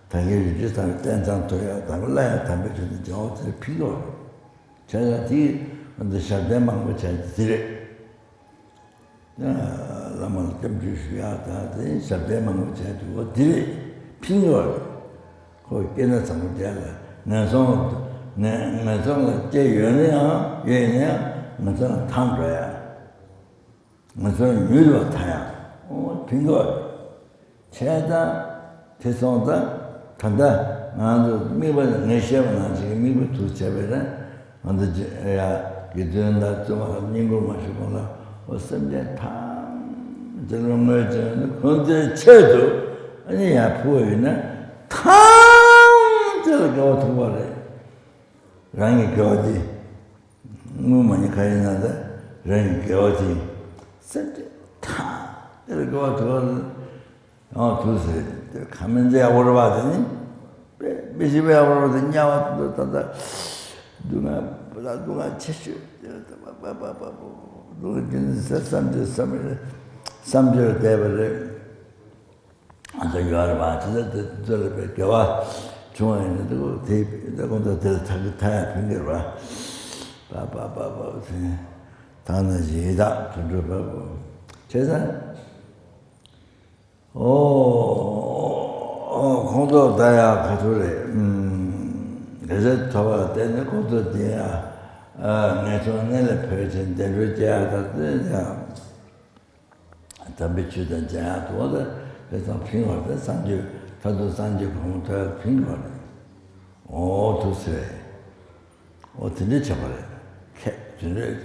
ད་གའི་རི་ཁྲི་དང་བསྟན་ཚང་ཐོ་ཡ་དང་ལ་ཡ་དམ་པའི་ཆོས་དེ་སྦྱང་བ་དེ་ཕིག་ལོ། བྱས་ན་དེ་འདི་ཞབས་བརྟན་མང་པོ་བྱས་ཏེ་དེ་རེད། བླ་མ་ལ་སྐྱབས་འཇུག་ཞུ་ཡག་དང་དེ་ཞབས་བརྟན་མང་པོ་བྱས་འདུག་གོ། དེ་རེད་ཕིང་ཡོད་རེད། ཁོ་སྐྱེ་གནས་བཟང་པོ་དེ་ལ་ངན་སོང་ངན་ངན་སོང་ལ་སྐྱེ་ཡོད་ན་ཡང་ཡོད་ཡིན་ན་ཡང་ངན་སོང་ལ་ཐར་འགྲོ་ཡག་ངན་སོང་མྱུར་བ་ཐར་ཡག་ཨོ་ཕིང་ཡོད་རེད། བྱས་ཙང་དེ་སོང་ཙང་ད་ལྟ་ང་ཚོ་དམིགས་པ་ངས་བཤད་པ་ནང་བཞིན་གྱི་དམིགས་པ་དུ་བྱས་པས་ན། ང་ཚོ་ཡ་དགེ་འདུན་དང་བཙུན་མ་ལ་བསྙེན་བཀུར་མ་ཞུ་གོང་ལ་ཨོ་སེམས་ཅན་ཐམས་ཅད་ལ་བསྔོས་བྱས་ནས་ཁོང་ཚོའི་ཆེད་དུ་ཨ་ནི་ཡར་ཕུལ་བ་ཡིན་ན་ཐམས་ཅད་ལ་དགེ་བ་ཐོབ་པ་རེད། རང་གི་དགེ་བ་དེ་དངུལ་མ་ཉིད་ག་ཡིན་ན་ད་རང་གི་དགེ་བ་དེ་སེམས་ཅན་ཐམས་ཅད་ལ་དགེ་བ་ཐོབ་པ་རེད། ཡང་དུས་ཟེར་དེ་ཁ་མིན་ཟེར་ཡག་པོ་རེད་པ། དེ་ནི་དཔེ་མི་ཤེས་པའི་ཡག་པོ་རེད་པ། དེ་དམྱལ་བ་དེ་ད་ལྟ་སྡུག་བསྔལ་ད་སྡུག་བསྔལ་ཆེ་ཤོས་དེ་ད་པ་པ་པ་པ་པ་སྡུག་བསྔལ་དེ་ནི་ཟེར་བསམ་བྱས་བསམ་བྱས་བསམ་བྱས་བསྡད་པ་རེད། ཨ་ད་ཡོད་རེད་པ། དེ་ལ་དེ་ཚོ་ལ་དཔེ་དགེ་བ་བྱུང་བ་ཡིན་ན་དེ་དེ་ཁོང་ཚོ་དེ་ལ་ཐག་གི་ཐག་ཡག་ཕན་གྱི་རེད་པ། པ་པ་པ་པ་ཟེར་ད་ན་ཞིག་ད་དུད་འགྲོ་པ་པོ་བྱས་ཙང་། ཨོ། ཨོ་ཁོང་ཚོ་ད་ཡག་ག་ཚོད་རེད། ཨུམ། རེ་རེ་ཐོབ་པ་བརྟེན་ནས་ཁོང་ཚོ་དེ་ཡ། ཨ་ངན་སོང་གནས་ལ་ཕེབས་ཤིང་བདེ་འགྲོར་སྐྱེ་ཡག་དང་དེ་ཡ། དམ་པའི་ཆོས་དང་མཇལ་ཡག་དུ་བ་དང་དཔེ་ཙམ་ཕིང་བར་དེ་སངས་རྒྱས་ད་དུང་སངས་རྒྱས་གོ་འཕང་ཐོབ་ཡག་ཕིང་བར། ཨོ་ཐུགས་སྲས། ཨོ་དེ་འདྲས་བྱས་པ་རེད། ཁྱེད་དེ་འདྲས་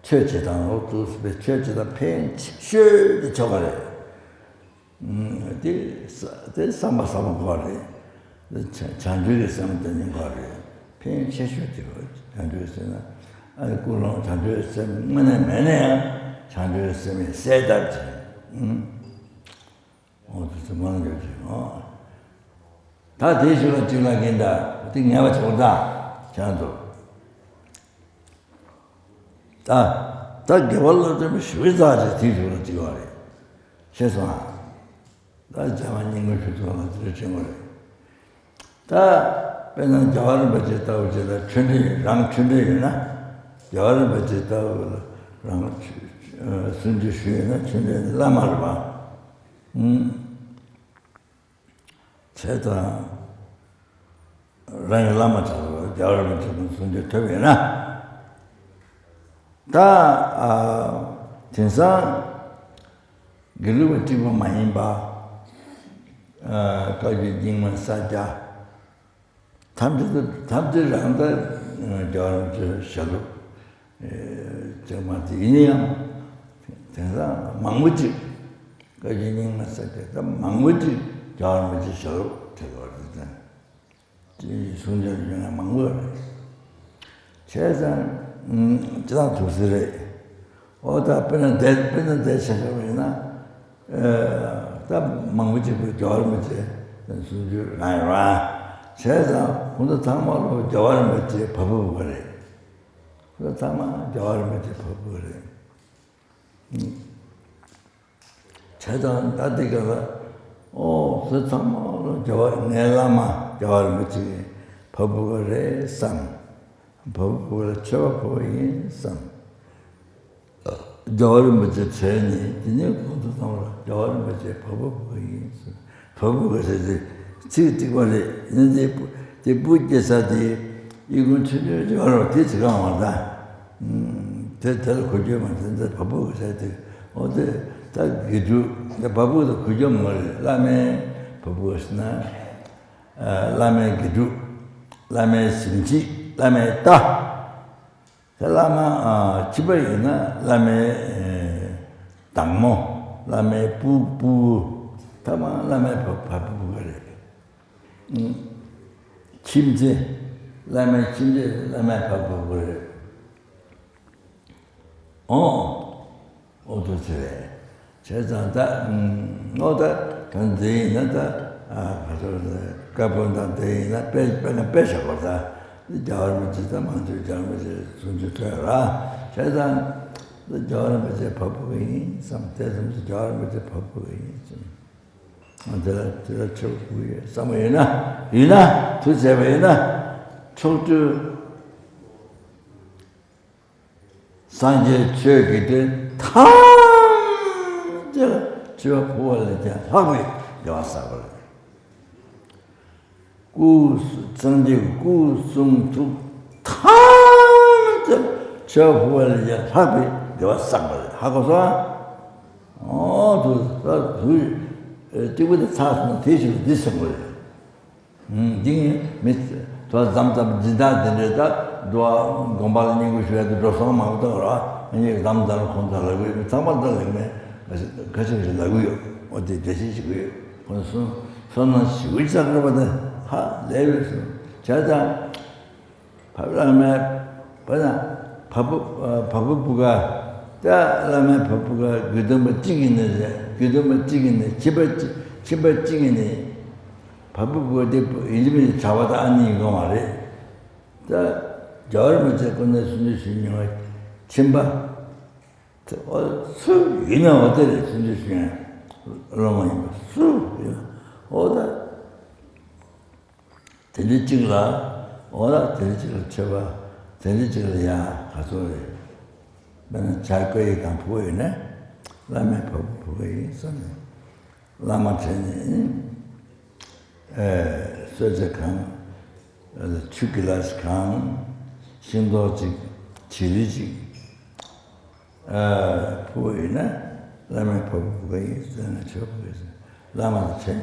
ཆོས་བྱེད་སྟངས་ཨོ་ཐུགས་སྲས་པའི་ཆོས་བྱེད་སྟངས་ཕན་ཆེ་ཤོས་དེ་ཆོག་པ་རེད། དེ་ས་དེ་བསམ་པ་བསམ་པ་དགོས་རེད། བྱང་ཆུབ་ཀྱི་སེམས་དེ་ནི་དགོས་རེད། ཕན་ཆེ་ཤོས་དེ་དགོས། བྱང་ཆུབ་ཀྱི་སེམས་ན་ཨ་ནི་ཀུན་སློང་བྱང་ཆུབ་ཀྱི་སེམས་དངོས་གནས་མེད་ན་ཡང་བྱང་ཆུབ་ཀྱི་སེམས་ཡིན་གསལ་བཏབ་ཅིང་། ཨོ་དེ་ཚོ་མང་ཡོད་ཅིང་ཨོ། ད་དེའི་ཤུལ་ལ་གཅིག་ལ་གིན་ད་དེ་ངེས་པ་ཆོག་ད་བྱང་དུ། ད་ད་དགེ་བ་སློབ་སྟོན་པའི་ཞུ་བའི་རྩ་ཆེ་དེའི་ཞུ་བ་གཅིག་བ་རེད། ཤེས་སོང་ཨ། ད་བྱ་བ་སྙིང་པོ་ཞུ་ཐུབ་ལ་དེ་འདྲ་དྲན་དགོས་རེད། ད་དཔེར་ན་རྒྱལ་བ་རིན་པོ་ཆེ་ལྟ་བུ་ཅིག་ལ་ཆོས་འབྲེལ་རང་ཆོས་འབྲེལ་ཡོད་ན། རྒྱལ་བ་རིན་པོ་ཆེ་ལྟ་བུ་ལ་རང་སུན་འབྱིན་ཞུས་ཡོད་ན་ཆོས་འབྲེལ་བླ་མ་རེད་པ། ཨུམ། བྱས་ཙང་རང་གི་བླ་མ་ཆགས་པ་རྒྱལ་བ་རིན་པོ་ཆེ་དང་ཟུང་འབྲེལ་ཐོབ་ཡོད་ན། ད་ཨ་དེང་སང་དགེ་ལུགས་པ་གཅིག་པ་མ་ཡིན་པ། ཨ་བཀའ་བརྒྱུད་རྙིང་མ་ས་སྐྱ་ཐམས་ཅད་ཐམས་ཅད་རང་ད་རྒྱལ་བ་རིན་པོ་ཆེ་ཞལ་སློབ། ཅང་མ་དེ་ཡིན་ཡང་། དེང་སང་མང་པོ་ཅིག་བཀའ་བརྒྱུད་རྙིང་མ་ཟེར་ཏེ་ད་མང་པོ་ཅིག་རྒྱལ་བ་རིན་པོ་ཆེ་ཞབས་བྲལ་བ་རེད་དེ། དེ་གསུང་བྱ་ཡོད་ན་མང་པོ་རེད། བྱས་ཙང་ཅི་ཐང་ཐུག་སྲིད་རེད། ཨོ་ད་དཔེར་ན་འདས་དཔེར་ན་འདས་ཆ་བཞག་པ་ཡིན་ན། ད་མང་པོ་ཅིག་གིས་རྒྱལ་བ་རིན་པོ་ཆེ་གསུང་རྒྱུ་རང་ཡོད་ར། བྱས་ཙང་ཁོང་ཚོ་ཚང་མ་ལོ་རྒྱལ་བ་རིན་པོ་ཆེ་བ་སྤུ་བ་རེད། ཁོང་ཚོ་ཚང་མ་རྒྱལ་བ་རིན་པོ་ཆེ་བ་སྤུ་བ་རེད། བྱས་ཙང་ད་འདི་ག་ལ། ཨོ་ཁོང་ཚོ་ཚང་མ་ལོ་རྒྱལ་བ་ངའི་བླ་མ་རྒྱལ་བ་རིན་པོ་ཆེ་བ་སྤུ་བ་རེད་བསམ། བ་སྤུ་བ་ལ་མཆོད་པ་ཕུལ་བ་ཡིན་བསམ། རྒྱལ་བ་རིན་པོ་ཆེ་བྲལ་ནས་དེ་ནས་ཁོང་ཚོ་ཚང་མ་ལ་རྒྱལ་བ་རིན་པོ་ཆེ་བ་སྤུ་བ་ཡིན་ཟེར། བ་སྤུ་བ་ཟེར་དེ་ཚིག་གཅིག་པ་རེད། ཡིན་དེ་སྤུ་དེ་སྤུ་སྐྱེ་ས་དེ་ཨི་ཁུང་ཆུང་ཆུང་ཅིག་ཡོད་རེད་པ། དེ་ཚིག་གང་བ་ད། དེ་དེ་ལ་གོ་རྒྱུ་མ་དེ་འདྲ་བ་སྤུ་བ་ཟེར་དེ། ཨོ་དེ་ད་དགེ་ཕྲུག་དེ་བ་སྤུ་དེ་གོ་རྒྱུ་མ་རེད། བླ་མའི་བ་སྤུ་བ་ཟེར་ན། བླ་མའི་དགེ་ཕྲུག་བླ་མའི་གཟིམ་ཆས། བླ་མའི་རྟ། དེ་བླ་མ་ཨ་ཕྱི་པ་ཡིན་ན་བླ་མའི་ཨེ་བདག་མོ། བླ་མའི་སྤུ་སྤུ་བོ། ཐ་མ་བླ་མའི་བ་བ་སྤུ་བ་རེད། ཨུམ། ཁྱིམ་མཚེས། བླ་མའི་ཁྱིམ་མཚེས་བླ་མའི་བ་སྤུ་བ་རེད། ཨོ། ཨོ་ཐུག་ཚེ་རེད། བྱས་ཙང་ད་ཨོ་ད་གང་འདི་ཡིན་ན་ད་ཨ་ག་ཚོད་རེད། བཀའ་པོད་དང་དེ་ཡིན་ན་དཔེ་དཔེ་ན་དཔེ་བཞག་པ་ད། རྒྱལ་བ་རིན་པོ་ཆེ་ད་མང་ཆེ་རྒྱལ་བ་རིན་པོ་ཆེ་གསུང་ཆོས་ཐོས་ར། བྱས་ཙང་རྒྱལ་བ་རིན་པོ་ཆེ་བ་སྤུ་བ་ཡིན་བསམ། དེ་ཙམ་གྱིས་རྒྱལ་བ་རིན་པོ་ཆེ་བ་སྤུ་བ་ཡིན་བསམ། ཨ་དེ་ལ་དེ་ལ་ཆོས་སྤུ་ཡོད་བསམ་པ་ཡིན་ན། ཡིན་ན་ཐུགས་བྱས་པ་ཡིན་ན། ཕྱོགས་བཅུ་སངས་རྒྱས་ཆོས་ཀྱི་སྡེ་ཐམས་ཅད་ལ་མཆོད་པ་ཕུལ་བ་ལས་ཀྱང་ལྷག་པའི་བདེ་བ་བསགས་པ་རེད། སྐུ་སངས་རྒྱས་ཀྱི་སྐུ་གསུང་ཐུགས་ཐམས་ཅད་ལ་མཆོད་པ་ཕུལ་བ་ལས་ཀྱང་ལྷག་པའི་བདེ་བ་བསགས་པ་རེད། ཧ་གོ་སོང་ཨ། ཨོ་དུ་ས་དུས་གཅིག་པུ་དེ་ཚར་སོང་ན་དེའི་ཕྱིར་འདི་གསུང་གི་རེད། འདི་ངས་མི་དོ་ཙམ་ཙམ་སྦྱིན་བདག་དེ་འདྲས་ད་འགྲོ་བ་དགོན་པ་ལ་བསྙེན་བཀུར་ཞུ་ཡ་དེ་འགྲོ་སོང་མ་གཏོགས་ར། ངས་ཙམ་ཙམ་ཁོང་ཚོ་ལབ་གི་ཡོད། ཚང་མ་ད་ལབ་མེད། ཁ་ཤས་ཁ་ཤས་ལབ་གི་ཡོད། འོ་དེ་འགྲེལ་བཤད་བྱེད་གི་ཡོད། ཁོང་ཚོ་བསོད་ནམས་ཞེ་པོ་ཅིག་བསགས་པ་དེ་ཧ་ལས་ཡོད་སོང་། བྱས་ཙང་བ་བླ་མའི་བ་ན་བ་སྤུ་བ་སྤུ་བ་ད་བླ་མའི་བ་སྤུ་བ་དགེ་འདུན་པ་གཅིག་ཡིན་ནའི་རེད། དགེ་འདུན་པ་གཅིག་ཡིན་ནའི་ཁྱིམ་པ་གཅིག་ཁྱིམ་པ་གཅིག་ཡིན་ནའི། བ་སྤུ་བ་དེ་ཡིན་གཅིག་མིན་གཅིག་བྱ་བ་དང་ཨ་ནི་ཡིན་དགོས་མ་རེད། ད་རྒྱལ་བ་རིན་པོ་ཆེ་སྐུ་ན་གསུང་ཆོས་ཞུ་མྱོང་བ་ཁྱིམ་པ། དེ་འོ་སུ་ཡིན་ན་འོ་དེ་ལས་གསུང་ཆོས་ཞུ་ཡང་སློབ་མ་ཡིན་པ་སུ་ཡིན་ན་འོ་ད་དེ་འདྲ་གཅིག་ལ་འོ་ད་དེ་འདྲ་གཅིག་ལ་མཆོད་པ་དེ་འདྲ་གཅིག་ལ་ཡ་ག་ཚོད་རེད། དཔེར་ན་བྱ་བཀའ་ཡིག་དང་ཕུལ་བ་ཡིན་ན་བླ་མའི་བ་སྤུ་བ་ཡིན་བསམ་ནས། བླ་མ་དྲན་ནས་ཨེ་གསོལ་ཇ་གང་། ཆུ་གི་ལ་ཞིག་གང་། ཤིང་ཏོག་ཅིག་བྱི་རིལ་ཅིག་ཨེ་ཕུལ་བ་ཡིན་ན་བླ་མའི་བ་སྤུ་བ་ཡིན་ཟེར་ན་ཆོག་གི་རེད། བླ་མ་དང་མཚན་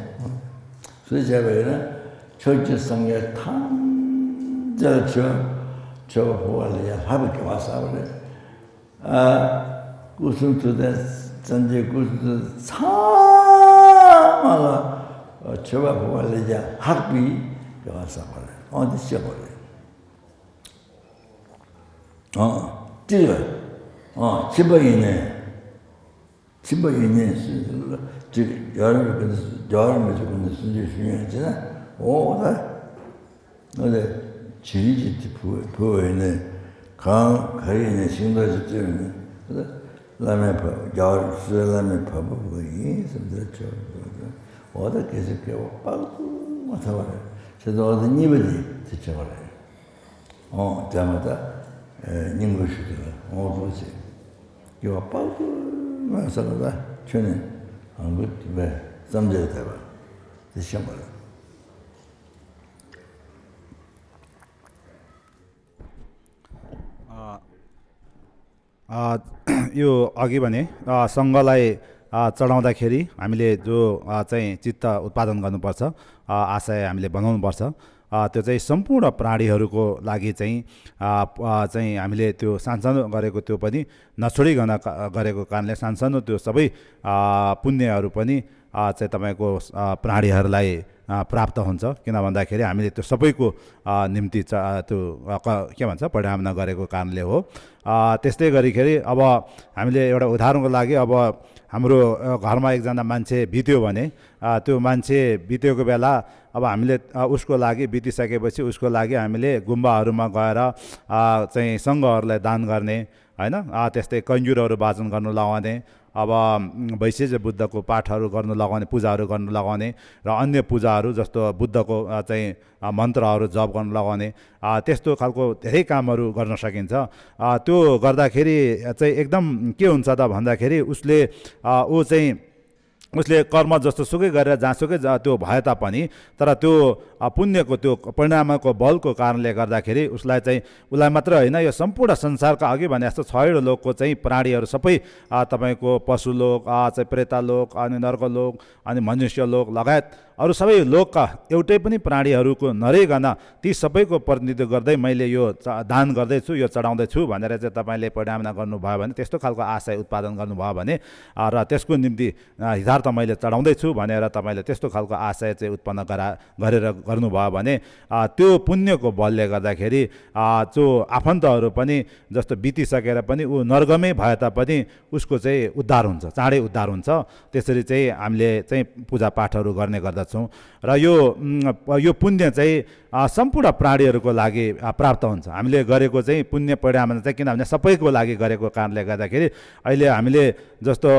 གསོལ་བྱས་པ་ཡིན་ན་ཕྱོགས་བཅུའི་སངས་རྒྱས་ཐམས་ཅད་ལ་མཆོད་མཆོད་པ་ཕུལ་བ་ལས་ཡང་ལྷག་པའི་དགེ་བ་བསགས་པ་རེད། ཨ། སྐུ་གསུང་ཐུགས་ལྡན་སངས་རྒྱས་སྐུ་གསུང་ཐུགས་ལྡན་ཚང་མ་ལ་མཆོད་པ་ཕུལ་བ་ལས་ཀྱང་ལྷག་པའི་དགེ་བ་བསགས་པ་རེད། ཨོ་འདི་ཤེས་དགོས་རེད། ཨོ་གཅིག་ལ་ཨོ་ཁྱིམ་པ་ཡིན་ནའི། ཁྱིམ་པ་ཡིན་ནའི་སུ་ཅིག་རྒྱལ་བ་རིན་པོ་ཆེ་རྒྱལ་བ་རིན་པོ་ཆེ་སྐུ་ན་གསུང་ཆོས་ཞུ་ཡང་བྱེད་ན་འོ་ད། ཨ་ལས། བྱི་རིལ་གྱི་དེ་བུ་བུ་བས་ནས་གང་ག་རེ་ནས་ཤིང་ཏོག་ཅིག་བཙོས་ནས་བླ་མའི་བ་རྒྱལ་བ་རིན་པོ་ཆེ་བླ་མའི་བ་སྤུ་བ་ཡིན་བསམ་དེ་ཆོག་འོ་ད་གལ་སྲིད་སྐྱེ་བ་དཔག་ཏུ་མ་ཐལ་བ་རེད་ཟེར་དུས་འོ་ད་གཉིས་པ་དེ་དེ་ཆོག་པ་རེད། ཨོ་དེ་མ་ད་སྙིང་པོ་ཞུ་དེ་ལ་ཨོ་འདུག་ཟེར་སྐྱེ་བ་དཔག་ཏུ་མ་ཐལ་བ་ད་ཁྱོད་ནས་ཨང་པོ་དེ་བས་བསམ་བྱས་བསྡད་པ་དེ་ཤེས་པ་རེད། ཨ། ཨ། ཡོ་ཨ་གི་བ་ནི་ཨ་སང་ག་ལའི་ཨ་ཙ་རང་ད་ཁེ་རི་ཨ་མི་ལེ་ཛོ་ཨ་ཙའི་ཅི་ཏ་ཨུཏ་པ་དན་ག་ནུ་པར་ས་ཨ་ཨ་སའི་ཨ་མི་ལེ་བ་ནོ་ནུ་པར་ས་ अ, त्यो चाहिँ सम्पूर्ण प्राणीहरूको लागि चाहिँ, अ, अ, चाहिँ हामीले त्यो सानसानो गरेको त्यो पनि नछोडिकन क-, गरेको कारणले सानसानो त्यो सबै, अ, पुण्यहरू पनि, अ, चाहिँ तपाईँको, अ, प्राणीहरूलाई, अ, प्राप्त हुन्छ। किन भन्दाखेरि हामीले त्यो सबैको, अ, निम्ति च-, अ, त्यो, अ, क-, के भन्छ, परिणाम नगरेको कारणले हो। अ, त्यस्तै गरिखेरि अब हामीले एउटा उदाहरणको लागि अब हाम्रो, अ, घरमा एकजना मान्छे बित्यो भने, अ, त्यो मान्छे बितेको बेला अब हामीले, अ, उसको लागि बितिसकेपछि उसको लागि हामीले गुम्बाहरूमा गएर, अ, चाहिँ सङ्घहरूलाई दान गर्ने, होइन? अ, त्यस्तै कन्जुरहरू वाचन गर्नु लगाउने, अब, उम्, वैशेष बुद्धको पाठहरू गर्नु लगाउने, पूजाहरू गर्नु लगाउने र अन्य पूजाहरू जस्तो बुद्धको, अ, चाहिँ, अ, मन्त्रहरू जप गर्नु लगाउने, अ, त्यस्तो खालको धेरै कामहरू गर्न सकिन्छ। अ, त्यो गर्दाखेरि चाहिँ एकदम के हुन्छ त भन्दाखेरि उसले, अ, ऊ चाहिँ उसले कर्म जस्तो सुकै गरेर जहाँसुकै जा-, त्यो भए तापनि, तर त्यो, अ, पुण्यको त्यो परिणामको बलको कारणले गर्दाखेरि उसलाई चाहिँ, उसलाई मात्र होइन, यो सम्पूर्ण संसारका अघि भने जस्तो छवटा लोकको चाहिँ प्राणीहरू सबै, अ, तपाईँको पशुलोक, अ, चाहिँ प्रेतालोक, अनि नर्कलोक, अनि मनुष्यलोक लगायत अरू सबै लोकका एउटै पनि प्राणीहरूको नरहिकन ती सबैको प्रतिनिधित्व गर्दै मैले यो च-, दान गर्दैछु, यो चढाउँदैछु भनेर चाहिँ तपाईँले परिणामना गर्नुभयो भने, त्यस्तो खालको आशय उत्पादन गर्नुभयो भने, अ, र त्यसको निम्ति, अ, हितार्थ मैले चढाउँदैछु भनेर तपाईँले त्यस्तो खालको आशय चाहिँ उत्पन्न गरा-, गरेर गर्नुभयो भने, अ, त्यो पुण्यको बलले गर्दाखेरि, अ, जो आफन्तहरू पनि जस्तो बितिसकेर पनि ऊ नर्कमै भए तापनि उसको चाहिँ उद्धार हुन्छ, चाँडै उद्धार हुन्छ। त्यसरी चाहिँ हामीले चाहिँ पूजापाठहरू गर्ने गर्दछौँ। र यो, उम्, यो पुण्य चाहिँ, अ, सम्पूर्ण प्राणीहरूको लागि, अ, प्राप्त हुन्छ। हामीले गरेको चाहिँ पुण्य परिणाम चाहिँ, किनभने सबैको लागि गरेको कारणले गर्दाखेरि अहिले हामीले जस्तो,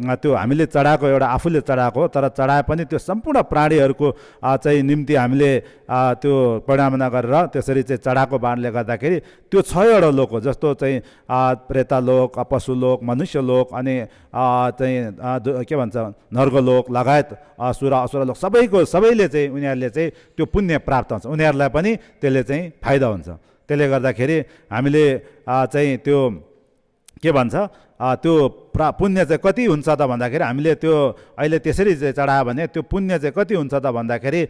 अ, त्यो हामीले चढाएको, एउटा आफूले चढाएको हो, तर चढाए पनि त्यो सम्पूर्ण प्राणीहरूको, अ, चाहिँ निम्ति हामीले, अ, त्यो परिणाम नगरेर त्यसरी चाहिँ चढाएको बाणले गर्दाखेरि त्यो छवटा लोक हो, जस्तो चाहिँ, अ, प्रेतालोक, अ, पशुलोक, मनुष्यलोक, अनि, अ, चाहिँ, अ, दु-, के भन्छ, नर्कलोक लगायत, अ, सुर असुरलोक सबैको, सबैले चाहिँ उनीहरूले चाहिँ त्यो पुण्य प्राप्त हुन्छ, उनीहरूलाई पनि त्यसले चाहिँ फाइदा हुन्छ। त्यसले गर्दाखेरि हामीले, अ, चाहिँ त्यो के भन्छ, अ, त्यो प्रा-, पुण्य चाहिँ कति हुन्छ त भन्दाखेरि, हामीले त्यो अहिले त्यसरी चाहिँ चढायो भने त्यो पुण्य चाहिँ कति हुन्छ त भन्दाखेरि, अ,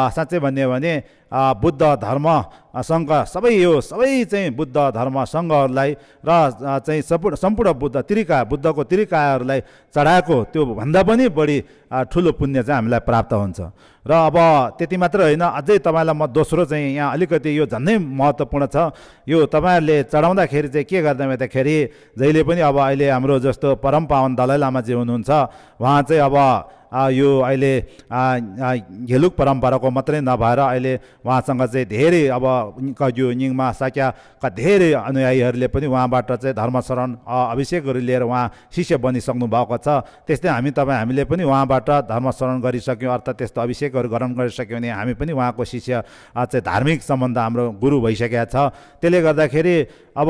साँच्चै भन्यो भने, अ, बुद्ध धर्म, अ, सङ्घ सबै, यो सबै चाहिँ बुद्ध धर्म सङ्घहरूलाई र, अ, चाहिँ सम्पूर्ण, सम्पूर्ण बुद्ध त्रिका, बुद्धको त्रिकाहरूलाई चढाएको त्यो भन्दा पनि बढी, अ, ठुलो पुण्य चाहिँ हामीलाई प्राप्त हुन्छ। र अब त्यति मात्र होइन, अझै तपाईँलाई म दोस्रो चाहिँ यहाँ अलिकति यो झन्नै महत्त्वपूर्ण छ। यो तपाईँहरूले चढाउँदाखेरि चाहिँ के गर्दा भन्दाखेरि, जहिले पनि अब अहिले हाम्रो जस्तो परम पावन दलाई लामाजी हुनुहुन्छ, उहाँ चाहिँ अब, आ, यो अहिले, आ, आ, घेलुक परम्पराको मात्रै नभएर अहिले उहाँसँग चाहिँ धेरै अब क-, यो निङमा शाक्यका धेरै अनुयायीहरूले पनि उहाँबाट चाहिँ धर्मशरण, अ, अभिषेकहरू लिएर उहाँ शिष्य बनिसक्नु भएको छ। त्यस्तै हामी, तपाईँ, हामीले पनि उहाँबाट धर्मशरण गरिसक्यौँ, अर्थात् त्यस्तो अभिषेकहरू ग्रहण गरिसक्यौँ भने हामी पनि उहाँको शिष्य, अ, चाहिँ धार्मिक सम्बन्ध हाम्रो गुरु भइसकेका छ। त्यसले गर्दाखेरि अब,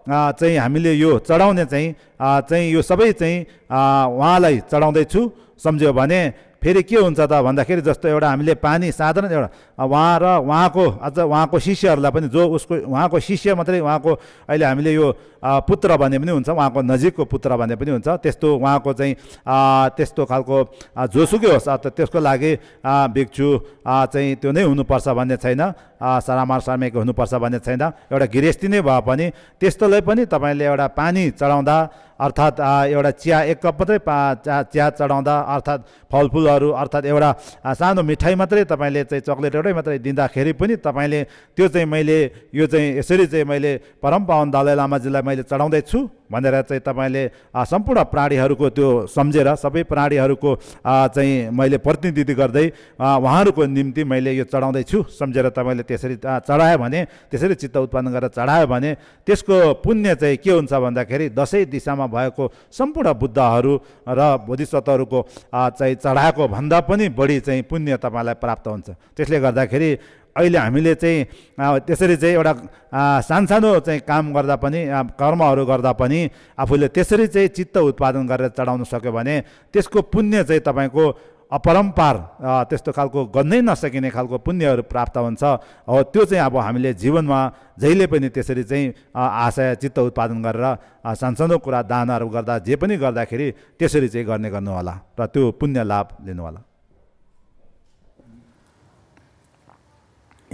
अ, चाहिँ हामीले यो चढाउने चाहिँ, अ, चाहिँ यो सबै चाहिँ, अ, उहाँलाई चढाउँदैछु सम्झ्यो भने फेरि के हुन्छ त भन्दाखेरि, जस्तो एउटा हामीले पानी साधारण एउटा, अ, उहाँ र उहाँको, अझ उहाँको शिष्यहरूलाई पनि, जो उसको, उहाँको शिष्य मात्रै, उहाँको अहिले हामीले यो, अ, पुत्र भने पनि हुन्छ, उहाँको नजिकको पुत्र भने पनि हुन्छ, त्यस्तो उहाँको चाहिँ, अ, त्यस्तो खालको, अ, जोसुकै होस्, अ, त त्यसको लागि, अ, भिक्षु, अ, चाहिँ त्यो नै हुनुपर्छ भन्ने छैन, अ, सारामार सार्मेक हुनुपर्छ भन्ने छैन, एउटा गृहस्थी नै भए पनि त्यस्तोलाई पनि तपाईँले एउटा पानी चढाउँदा, अर्थात्, अ, एउटा चिया एक कप मात्रै पा-, चा-, चिया चढाउँदा, अर्थात् फलफुलहरू, अर्थात् एउटा, अ, सानो मिठाई मात्रै, तपाईँले चाहिँ चक्लेट एउटै मात्रै दिँदाखेरि पनि तपाईँले त्यो चाहिँ, मैले यो चाहिँ यसरी चाहिँ मैले परम पावन दलाई लामाजीलाई मैले चढाउँदैछु भनेर चाहिँ तपाईँले, अ, सम्पूर्ण प्राणीहरूको त्यो सम्झेर, सबै प्राणीहरूको, अ, चाहिँ मैले प्रतिनिधित्व गर्दै, अ, उहाँहरूको निम्ति मैले यो चढाउँदैछु सम्झेर तपाईँले त्यसरी, अ, चढायो भने, त्यसरी चित्त उत्पन्न गरेर चढायो भने त्यसको पुण्य चाहिँ के हुन्छ भन्दाखेरि दसैँ दिशामा भएको सम्पूर्ण बुद्धहरू र बोधिसत्वहरूको, अ, चाहिँ चढाएको भन्दा पनि बढी चाहिँ पुण्य तपाईँलाई प्राप्त हुन्छ। त्यसले गर्दाखेरि अहिले हामीले चाहिँ, अ, त्यसरी चाहिँ एउटा, अ, सानसानो चाहिँ काम गर्दा पनि, अ, कर्महरू गर्दा पनि आफूले त्यसरी चाहिँ चित्त उत्पादन गरेर चढाउन सक्यो भने त्यसको पुण्य चाहिँ तपाईँको अपरम्पार, अ, त्यस्तो खालको गर्नै नसकिने खालको पुण्यहरू प्राप्त हुन्छ। हो, त्यो चाहिँ अब हामीले जीवनमा जहिले पनि त्यसरी चाहिँ, अ, आशय चित्त उत्पादन गरेर, अ, सानसानो कुरा दानहरू गर्दा, जे पनि गर्दाखेरि त्यसरी चाहिँ गर्ने गर्नुहोला र त्यो पुण्य लाभ लिनुहोला।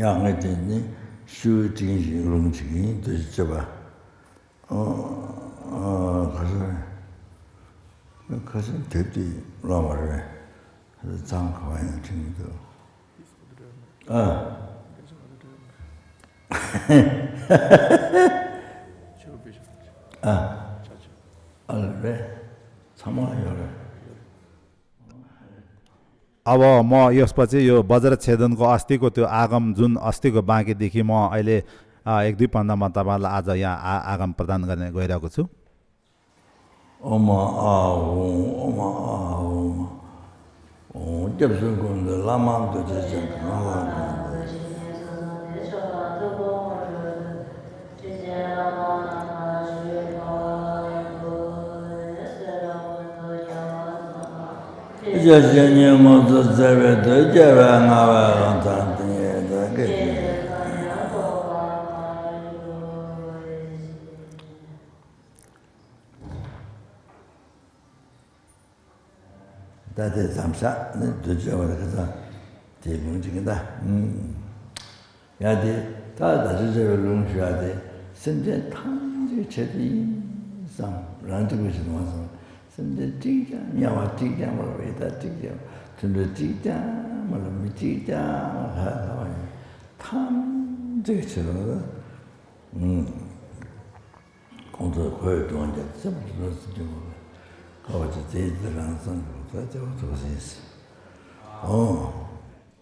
ཡང་ངས་དེ་ནི་ཤུ་ཏིང་ཞིག་ལུང་ཅིག་ཡིན་འདུག་ཅེས་པ། ཨ་ཨ་ཁ་སང་ཁ་སང་དེབ་དེ་ལོང་བ་རེད། གཙང་ཁ་བ་ཡང་ཁྲིད་མི་འདུག་ཨ། ཨ། ཨ་ལ་རེད། ཚང་མ་ཡོད་རེད། अब म यसपछि यो बज्र छेदनको अस्तिको त्यो आगम, जुन अस्तिको बाँकीदेखि म अहिले, अ, एक दुई पन्नामा तपाईँलाई आज यहाँ आ-, आगम प्रदान गर्ने गइरहेको छु। ओम आ हुं, ओम आ हुं। ओम སྐྱབས་སུ་མགོན་པོ་བླ་མ་རྡོ་རྗེ་འཆང་གང་ལ་མགོན་པོ། རྒྱལ་སྲས་ཉིད་མངོན་སུ་མཛད་པའི་མདོས་རྒྱལ་བའི་ལྔ་པའི་ལམ་ཐང་ཏིང་ངེ་འཛིན་སྐད་ཅིག་ད་དེ་ཙམ་བཞག་ནི་འདུ་བྱ་བར་ཁ་ཚ་དེ་ལུང་ཅིག་ད། ཡ་དེ་ད་ད་ཅི་བྱ་བའི་ལུང་ཞུ་ཡ་དེ་སེམས་ཅན་ཐམས་ཅད་ཆེད་དུ་ཡིན་བསམ། རང་གཅིག་པུ་ཞིག་མ་བསམ། སེམས་ཅན་གཅིག་ཀྱང་དམྱལ་བ་གཅིག་ཀྱང་མ་ལ་བའི་ད་གཅིག་ཀྱང་མཐུན་འབྲེལ་གཅིག་ཀྱང་མ་ལ་མི་གཅིག་ཀྱང་ལྷ་ལྷ་བ་ཡིན། ཐམས་ཅད་ཆེད་དུ་ད། ཁོང་ཚོས་གོས་གདོང་རྒྱབ་ཙམ་གྱི་ལོ་ཚིགས་ཀྱི་མོ་བས་ཁ་བ་ཅི་ཙེ་ཙི་རང་སང་གི་ཚ་ཅེ་བ་ཚོགས་ཟིན་སི། ཨོ།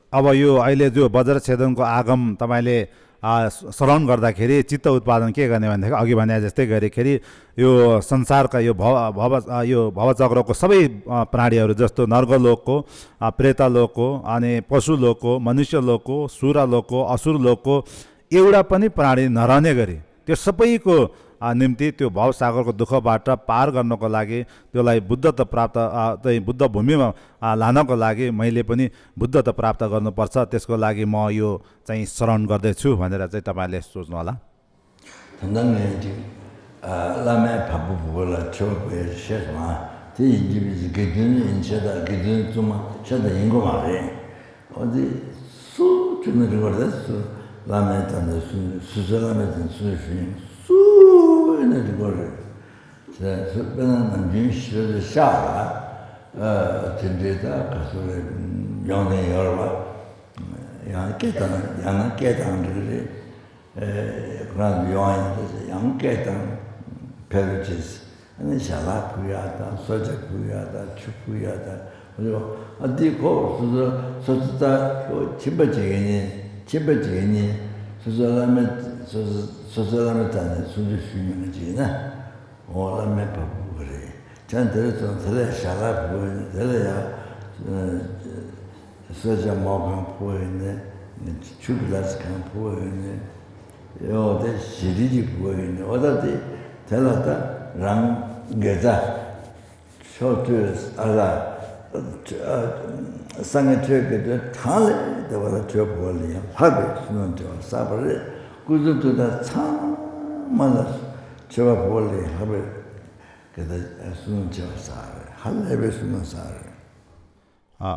अब यो अहिले जो बज्र छेदनको आगम तपाईँले, आ, स-, श्रवण गर्दाखेरि चित्त उत्पादन के गर्ने भन्दाखेरि अघि भने जस्तै गर्दाखेरि यो संसारका यो भव, भव, आ, यो भवचक्रको सबै, आ, प्राणीहरू जस्तो नर्कलोकको, आ, प्रेतलोकको, अनि पशुलोकको, मनुष्यलोकको, सुरलोकको, असुरलोकको, एउटा पनि प्राणी नरहने गरी त्यो सबैको, आ, निम्ति त्यो भवसागरको दुःखबाट पार गर्नको लागि, त्यसलाई बुद्धत्व प्राप्त, आ, चाहिँ बुद्ध भूमिमा, आ, लानको लागि मैले पनि बुद्धत्व प्राप्त गर्नुपर्छ, त्यसको लागि म यो चाहिँ श्रवण गर्दैछु भनेर चाहिँ तपाईँले सोच्नुहोला। ད་ལྟ་ངས་ཅིག་ཨ་བླ་མའི་བ་སྤུ་བུ་ལ་ཆོས་པའི་བཤད་སོང་ཨ། དེ་ཡིན་གྱི་མིན་གྱི་དགེ་འདུན་ཡིན་ཤེས་དང་དགེ་འདུན་བཙུན་མ་ཤེས་དང་ཡིན་དགོས་མ་རེད། ཨོ་དེ་སུ་ཆུ་ནི་རི་བར་དེ་སུ་བླ་མའི་དང་དེ་སུ་སུ་སུ་བླ་མའི་དང་སུ་ཞུ་ཡིན་སུ་ཡིན་ན་རི་བར་རེད། དེ་སུ་དཔེར་ན་ནམ་རྒྱུན་ཤི་བའི་ཤག་ལ་ཨ་དེ་འདྲའི་ད་ག་སུ་རེད་ཡོང་ནས་ཡོད་རེད་བ། ཡང་སྐད་བཏང་ཡང་ན་སྐད་བཏང་འགྲིག་རེད། ཁོ་རང་ཡོང་ཡིན་ཟེར་ཡང་སྐད་བཏང་ཕེབས་རོགས་བྱེད། ཨ་ནི་ཞལ་ལག་ཕུལ་ཡག་དང་གསོལ་ཇ་ཕུལ་ཡག་དང་ཆུ་ཕུལ་ཡག་དང་། ཨ་འདི་ཁོ་སོ་སོ་སོ་སོ་ད་ཁྱིམ་པ་ཅིག་ཡིན་ནི་ཁྱིམ་པ་ཅིག་ཡིན་ནི་སོ་སོ་བླ་མའི་སོ་སོ་སོ་སོ་བླ་མའི་རྩ་ནས་སུམ་ཅུ་ཞུ་མྱོང་ཅིག་ཡིན་ན་འོ་བླ་མའི་བ་སྤུ་ག་རེད། ཅང་དེ་ལ་ཚོང་དེ་ལ་ཞལ་ལག་ཕུལ་དེ་ལ་ཡ། གསོལ་ཇ་མོག་གང་ཕུལ་ཡོད་ནས་ཆུ་གི་ལ་ཙི་གང་ཕུལ་ཡོད་ནས་ཡོད་དེ་ཞི་བདེ་ཅིག་ཕུལ་ཡོད་ནས་འོ་ད་དེ་དེ་ལ་ད་རང་དགེ་རྩ་ཕྱོགས་དུས་ཨ་ལ་སངས་རྒྱས་ཆོས་དགེ་འདུན་གང་ལས་དེ་བ་ལ་ཆོས་ཕུལ་ལ་ཡང་ལྷག་པའི་བསོད་ནམས་བྱ་བ་བསགས་པ་རེད། སྐུ་གཟུགས་དུས་དང་ཚང་མ་ལ་ཆོས་པ་ཕུལ་ལ་ཡང་ལྷག་པའི་དགེ་རྩ་བསོད་ནམས་བྱ་བ་བསགས་རེད། ཧ་ལས་པའི་བསོད་ནམས་བསགས་རེད། अ,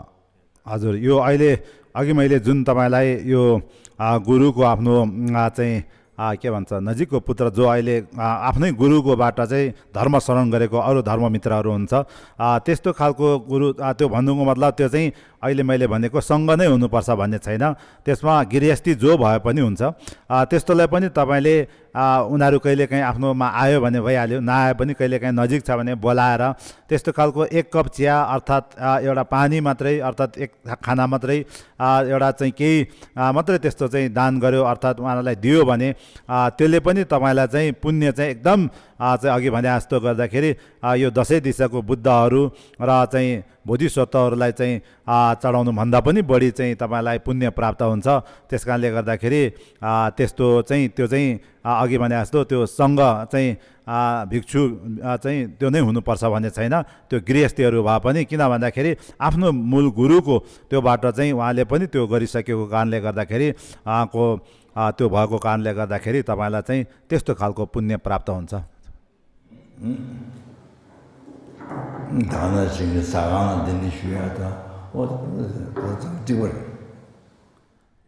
हजुर, यो अहिले अघि मैले जुन तपाईँलाई यो, अ, गुरुको आफ्नो, अ, चाहिँ, अ, के भन्छ, नजिकको पुत्र जो अहिले, अ, आफ्नै गुरुकोबाट चाहिँ धर्म श्रवण गरेको अरू धर्म मित्रहरू हुन्छ, अ, त्यस्तो खालको गुरु, अ, त्यो भन्नुको मतलब त्यो चाहिँ अहिले मैले भनेको सङ्घ नै हुनुपर्छ भन्ने छैन, त्यसमा गृहस्थी जो भए पनि हुन्छ। अ, त्यस्तोलाई पनि तपाईँले आ, उनीहरू कहिलेकाहीँ आफ्नोमा आयो भने भइहाल्यो, नआए पनि कहिलेकाहीँ नजिक छ भने बोलाएर त्यस्तो खालको एक कप चिया अर्थात्, आ, एउटा पानी मात्रै अर्थात् एक खाना मात्रै, आ, एउटा चाहिँ केही, आ, मात्रै त्यस्तो चाहिँ दान गर्यो अर्थात् उहाँहरूलाई दियो भने, आ, त्यसले पनि तपाईँलाई चाहिँ पुण्य चाहिँ एकदम, आ, चाहिँ अघि भने जस्तो गर्दाखेरि, आ, यो दसैँ दिशाको बुद्धहरू र चाहिँ बोधिसत्वहरूलाई चाहिँ, आ, चढाउनुभन्दा पनि बढी चाहिँ तपाईँलाई पुण्य प्राप्त हुन्छ। त्यस कारणले गर्दाखेरि, आ, त्यस्तो चाहिँ त्यो चाहिँ, आ, अघि भने जस्तो त्यो सङ्घ चाहिँ, आ, भिक्षु, आ, चाहिँ त्यो नै हुनुपर्छ भन्ने छैन। त्यो गृहस्थीहरू भए पनि, किन भन्दाखेरि आफ्नो मूल गुरुको त्योबाट चाहिँ उहाँले पनि त्यो गरिसकेको कारणले गर्दाखेरि, आ, को, आ, त्यो भएको कारणले गर्दाखेरि तपाईँलाई चाहिँ त्यस्तो खालको पुण्य प्राप्त हुन्छ। ད་ནང་བཞིན་གྱི་ཟ་ཁང་ལ་འདི་འདྲ་ཞུ་ཡག་དང་འོ་ད་ཚང་གཅིག་པ་རེད།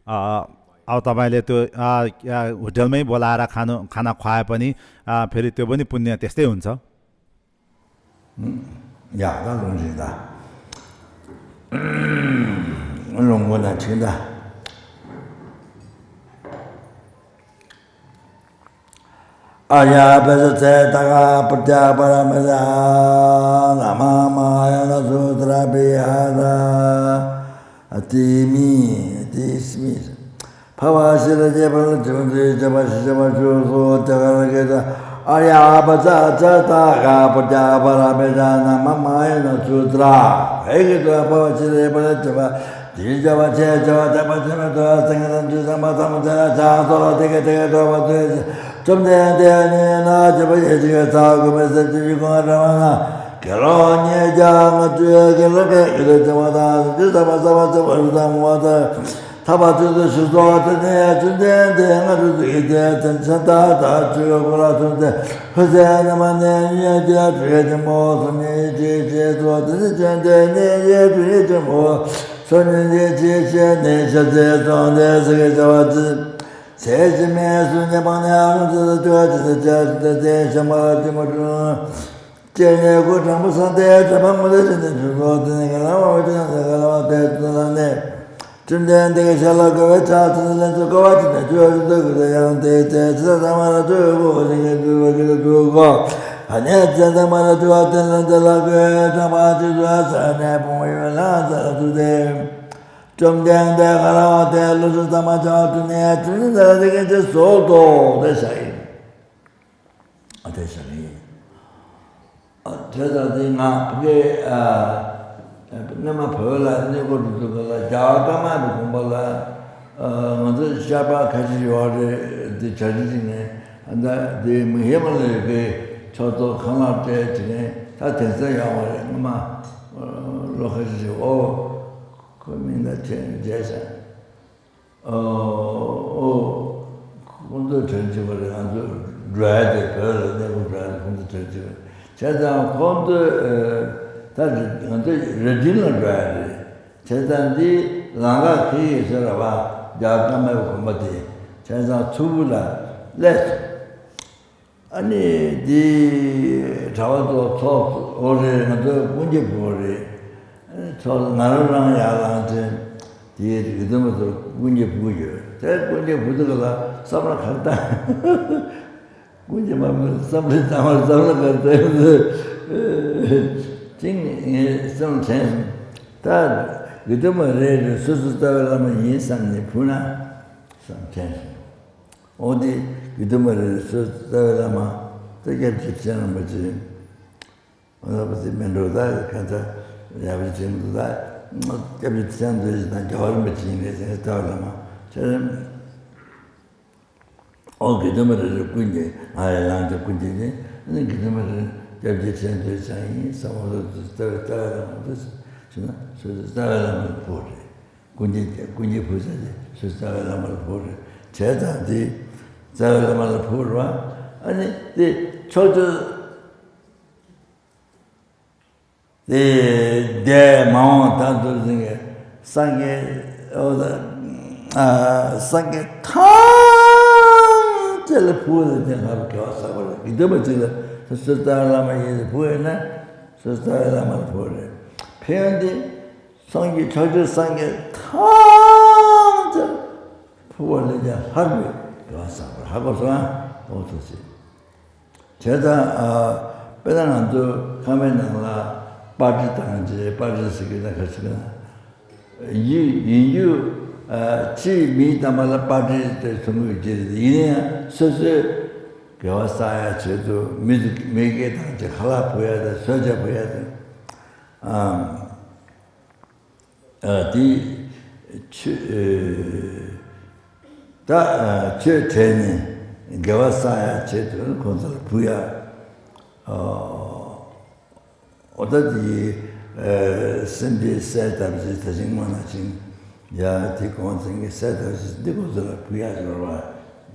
ཨ། अब तपाईँले त्यो, अ, अ, होटलमै बोलाएर खानु, खाना खुवाए पनि, अ, फेरि त्यो पनि पुण्य त्यस्तै हुन्छ। ཡག་ག་ལུང་རིགས་ད། ལུང་པོ་ན་ཁྲིད་ད། ཨཱརྱ་པཱ་ཙ་ཙྪ་ཏ་ག་པྲཛྙཱ་པཱ་ར་མི་ཙ་ན་མ་མ་ཧཱ་ཡ་ན་སུ་ཏྲ་བི་ཧ་ར། ཏེ་མི་ཏེ་སྨི། བྷ་བ་ཤི་ར་ཇེ་བ་ལ་ཇེ་བ་ཛེ་ཇེ་བ་ཤི་ཇེ་བ་ཤུ་སོ་ཏེ་ག་ར་གེ་ད། ཨཱརྱ་པཱ་ཙ་ཙྪ་ཏ་ག་པྲཛྙཱ་པཱ་ར་མི་ཙ་ན་མ་མ་ཧཱ་ཡ་ན་སུ་ཏྲ། ཧེ་གེ་ཏོ་བྷ་བ་ཤི་ར་ཇེ་བ་ལ་ཇེ་བ། དེ་བྱ་བ་ཆེ་བྱ་བ་དག་པ་ཆེན་པོ་དུ་བ་སེང་གེ་དང་དུས་སམ་པ་ཐ་མ་ཚེ་ལ་ཆགས་སོ་ལ་དེ་ག་དེ་ག་འགྲོ་བ་དུ་བཅོམ་ལྡན་འདས་ཉིད་ན་བྱེད་པ་ཡེ་ཤེས་ཀྱི་ཚ་བ་ཀུན་མེད་ཟེར་ཅི་ཞིག་གོང་ར་མ་ན་དགེ་སློང་ཉིད་ཀྱང་ང་ཚུའི་དགེ་སློང་གི་ཡུལ་དུ་བྱ་བ་དང་དུས་སམ་པ་ས་བ་ཚེ་བ་རུ་དང་མུ་བ་དང་ཐ་བ་ཚུ་དུ་ཞུ་སོ་དེ་ནས་བཅོམ་ལྡན་འདས་ང་ཚུ་ཚུ་ཡི་དེ་དེ་ཆ་ད་ད་ཚུ་ག་གོ་ལ་ཚུ་དེ་ཧུ་ཟེ་ན་མ་ནས་ཉེ་རྒྱ་དྲུག་ཡ་ཆེན་པོ་སོ་ཉེ་ཅེས་ཅེས་སོ་དེ་ནི་བཅོམ་ལྡན་འདས་ཉེ་དྲུག་ཡ་ཆེན་པོ། སོ་ནི་འདི་ཅི་ཤེས་ནི་ཤ་ཚའི་ཚོང་འདི་ཟེར་གི་བྱ་བ་ཅི། ཚེ་ཕྱི་མའི་སུ་ཉེ་བ་ནི་ཨ་རུ་ཙི་ཙི་ཅོ་ཅི་ཙི་ཅ་ཅི་ཙི་ཙི་ཤ་མ་ཅི་མ་ཅུ། ཅེ་ནེ་ཀུ་དྲང་པོ་སང་ཏེ་དྲ་པ་མུ་ཏེ་ཅི་ནི་ཅུ་སོ་ཏི་ནི་ག་ལ་བ་ཅི་ན་ཏི་ག་ལ་བ་ཏེ་ཏི་ལ་ནི། བཅོམ་ལྡན་འདས་ཀྱི་ཞལ་ལ་དགའ་བའི་ཕྱག་འཚལ་ལན་ཚོ་དཀའ་བ་ཅི་ནི་ཅུ་ཡ་ཅི་ཏི་ཀུ་ཏི་ཡང་ཏེ་ཏེ་ཅི་ད་ད་མ་ར་ཏུ་ཀུ་ཅི་གི་ཏུ་བ་ཅི་ཏུ་ཀོ། ཨ་ནེ་ཙེ་ཙེ་མ་ར་ཏུ་བ་ཏེ་ལན་ཏེ་ལ་ཀུ་དྲང་པ་ཅི་ཏུ་ཨ་ས་ནེ་ཕུང་བ་ཡོད་ལ་ཙ་ལ་ཏུ་ཏེ། བཅོམ་ལྡན་འདས་ག་ལ་བ་ཏེ་ལུ་ཙུ་ཙ་མ་ཅ་བ་ཏུ་ནེ་ཡ་ཅི་ནི་ཙ་ལ་ཏེ་ཀེ་ཅི་སོ་ཏོ་ཏེ་ཤ་ཡིན། ཨ་ཏེ་ཤ་ཡིན། ཨ་དེ་ལྟར་དེ་ང་ཕ་གི་ཨ་སྔ་མ་བོད་ལ་གནས་སྐོར་དུ་འདུག་ག་ལ་རྒྱ་གར་ཀརྨ་པའི་དགོན་པ་ལ་ཨ་ང་ཚོ་ཤར་པ་ཁ་ཤས་ཡོད་རེད། དེ་བྱ་རི་ཅིག་ནས་ཨ་ད་དེ་མི་ཧེ་མ་ལ་ཡོད་པའི་ཕྱོགས་གཏོགས་ཁང་གླ་སྤྲད་བྱས་ནས་ད་དེང་སང་ཡོང་བ་རེད། སྔ་མ་ལོ་ཁ་ཤས་ཅིག་ཨོ་ཁོའི་མིང་ད་ཁྱེད་མཇལ་བྱ། ཨོ། ཁོང་ཚོ་དྲན་གྱི་བ་རེད། ང་ཚོ་འགྲོ་ཡ་དེ་བོད་ལ་གནས་སྐོར་འགྲོ་ཡ་དེ་ཁོང་ཚོ་དྲན་གྱི་བ་རེད། བྱས་ཙང་ཁོང་ཚོ་ད་ང་ཚོ་རྭ་སྒྲེང་ལ་འགྲོ་ཡ་རེད། བྱས་ཙང་འདི་ལམ་ཁ་ཁེལ་ཡོད་ས་ར་བ་རྒྱ་ཀརྨ་པའི་དགོན་པ་དེ་བྱས་ཙང་མཚུར་ཕུ་ལ་སླེབས་སོང་། ཨ་ནི་དེ་གྲྭ་པ་ཚོ་ཚོགས་འོ་རེད། ང་ཚོ་སྤུན་མཆེད་ཕུ་བོ་རེད། ཨ་ནི་ཚོགས་ང་རང་རང་ཡར་ལངས་ཚེ་དེའི་རིག་འཛིན་པ་ཚོ་སྤུན་མཆེད་ཕུ་བོ་ཡོད། དེ་སྤུན་མཆེད་ཕུ་བོ་ཚོ་ལ་བསམ་བློ་ག་རེ་བཏང་། སྤུན་མཆེད་མ་མོས་བསམ་བློ་བཏང་བ་བསམ་བློ་ག་རེ་བཏང་། ཅིང་ངས་བསམ་དྲན་སོང་། ད་རིག་འཛིན་པ་རེ་རེ་སོ་སོ་རྩ་བའི་བླ་མ་ཡིན་བསམ་ནས་ཕུ་ན་བསམ་དྲན་སོང་། འོ་དེ་གི་དུ་མ་རེ་སོ་རྩ་བའི་བླ་མ་ད་སྐྱབས་རྗེ་ཁྲི་ཆེན་རིན་པོ་ཆེ། འོ་ད་པ་ཚེ་མེ་འགྲོ་ད་ཁ་ཚ་ཡག་པོ་བྱེད་མི་འདུག་ད་སྐྱབས་རྗེ་ཁྲི་ཆེན་རྡོ་རྗེ་དང་རྒྱལ་བ་རིན་པོ་ཆེ་ཡིན་ནས་ཟེར་ནས་རྩ་བའི་བླ་མ་ཁྱེད་རེད། འོ་གི་དུ་མ་རེ་རེ་ཀུན་གྱིས་ང་ཡི་ལང་ཚོ་ཀུན་གྱིས་ནི་ནི་གི་དུ་མ་རེ་སྐྱབས་རྗེ་ཁྲི་ཆེན་རྡོ་རྗེ་ཡིན་བསམ། འོ་ད་རྩ་བའི་རྩ་བའི་བླ་མ་འདུག་ཟེར་ན་སོ་སོ་རྩ་བའི་བླ་མ་ལ་ཕུལ་རེད། ཀུན་མཁྱེན་ཀུན་མཁྱེན་ཕུལ་ས་དེ་སོ་སོ་རྩ་བའི་བླ་མ་ལ་ཕུལ་རེད། བྱས་ཙང་དེ་རྩ་བའི་བླ་མ་ལ་ཕུལ་རེད་བ། ཨ་ནི་དེ་ཕྱོགས་བཅུ་དེ་འདས་མ་འོངས་ད་དུ་ཟིན་གྱི་སངས་རྒྱས་འོ་ད་ཨ་སངས་རྒྱས་ཐམས་ཅད་ལ་ཕུལ་ཏེ་དེ་སྔར་དགེ་བ་བསགས་པ་རེད། དེ་མ་ཅིག་ལ་སོ་སོ་རྩ་བའི་བླ་མ་ཡིན་ཟེར་ཕུལ་ཡོད་ན་སོ་སོ་རྩ་བའི་བླ་མ་ལ་ཕུལ་རེད། ཕན་ཡོན་དེ། སངས་རྒྱས་ཕྱོགས་བཅུའི་སངས་རྒྱས་ཐམས་ཅད་ཕུལ་བ་ལས་ཀྱང་ལྷག་པའི་དགེ་བ་བསགས་པར་ཧ་གོ་སོང་ཨ། འོ་ཐུགས་རྗེ་ཆེ། བྱས་ཙང་ཨ་དཔེར་ན་ང་ཚོ་ཁང་པའི་ནང་ལ་པར་ཊི་བཏང་རྗེས་པར་ཊི་ཟེར་གི་ན་ག་ཟེར་གི་ན་ཡིན་ཡིན་རྒྱུ་ཨ་ཕྱིའི་མིའི་བཏང་པ་ལ་པར་ཊི་དེ་ཚོང་གི་རྗེས་ཡིན་ན་ཡང་སོ་སོའི་དགེ་བ་བསགས་ཡ་ཆེད་དུ་མི་ཚོ་མི་སྐད་བཏང་རྗེས་ཁ་ལག་ཕུལ་ཡ་དང་གསོལ་ཇ་ཕུལ་ཡ་དང་ཨ། ཨ་དེ་ཆོས་ད་ཆོས་དྲན་ནས་དགེ་བ་བསགས་ཡ་ཆེད་དུ་ཁོང་ཚོ་ལ་ཕུལ་ཡ། ཨ་འོ་ད་དེ་སེམས་པའི་གསལ་བཏབ་ཅིག་ད་ཅིག་སྔོན་ལ་ཅིག་ཡ་དེ་གོང་ཚན་གྱི་གསལ་བཏབ་ཅིག་འདི་ཁོང་ཚོ་ལ་ཕུལ་ཡ་ཟེར་བ་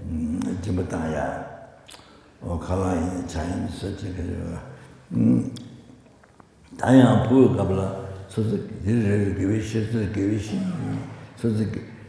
སྦྱིན་པ་བཏང་ཡ། འོ་ཁ་ལག་ཡིན་ཇ་ཡིན་སོ་ཅིག་ག་རེ་བ། ད་ཡང་ཕུ་བོའི་སྐབས་ལ་སོ་སོ་དེ་རེ་རེ་དགེ་བའི་བཤེས་གཉེན་དགེ་བའི་བཤེས་གཉེན་སོ་སོ་དགེ་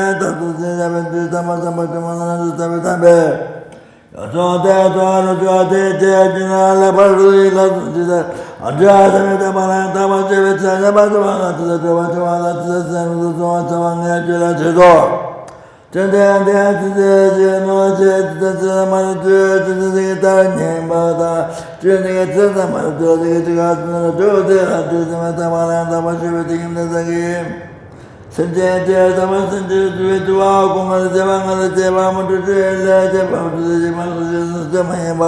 ནས་ད་དུ་ཚེ་ཡ་བའི་དུས་ཐ་མ་བསམ་པ་དུ་མ་ན་རུ་ཐ་བའི་ཐ་བའི། ཡོངས་སུ་དེ་ཚོ་རུ་ཚོ་དེ་དེ་ཀྱི་ན་ལེགས་པར་རུ་ཡི་ལ་སུ་ཅི་དེ་ཨ་འདྲ་ཐ་མའི་ཐ་མ་ན་ཐ་མ་ཅེ་བའི་ཚེ་ཡ་བ་ཚེ་བ་ན་ཚེ་ཚེ་བ་ཚེ་བ་ན་ཚེ་ཚེ་རུ་ཚོ་ཚེ་བ་ངའི་རྒྱུད་ལ་ཆེ་ཚོ། བཅོམ་ལྡན་འདས་ཇི་སྲིད་ཅི་ནུས་ཤེས་ཇི་ལྟར་ཇི་ལྟར་མ་ལུས་སྤྱོད་ཇི་སྲིད་ཇི་ལྟར་ཉན་པ་དང་། སྤྱོད་ནི་ཇི་ལྟར་མ་ལུས་སྤྱོད་ཇི་ལྟར་ཇི་ལྟར་སྤྱོད་ཟིན་པ་དམ་པ་ལ་ཡང་དག་པར་ཞུ་བའི་དེ་ཉིད་དེ་ཙམ་གྱིས། སེམས་ཅན་ཐམས་ཅད་དམ་པ་སེམས་ཅན་སྤྲུལ་པའི་སྤྲུལ་པ་སྐུ་མངའ་ལ་བྱེད་པ་མངའ་ལ་བྱེད་པ་མ་གྲུབ་སྤྲུལ་པའི་ལས་བྱེད་པ་མ་གྲུབ་སྤྲུལ་པའི་མ་གྲུབ་སྤྲུལ་པའི་སེམས་མ་ཡིན་པ།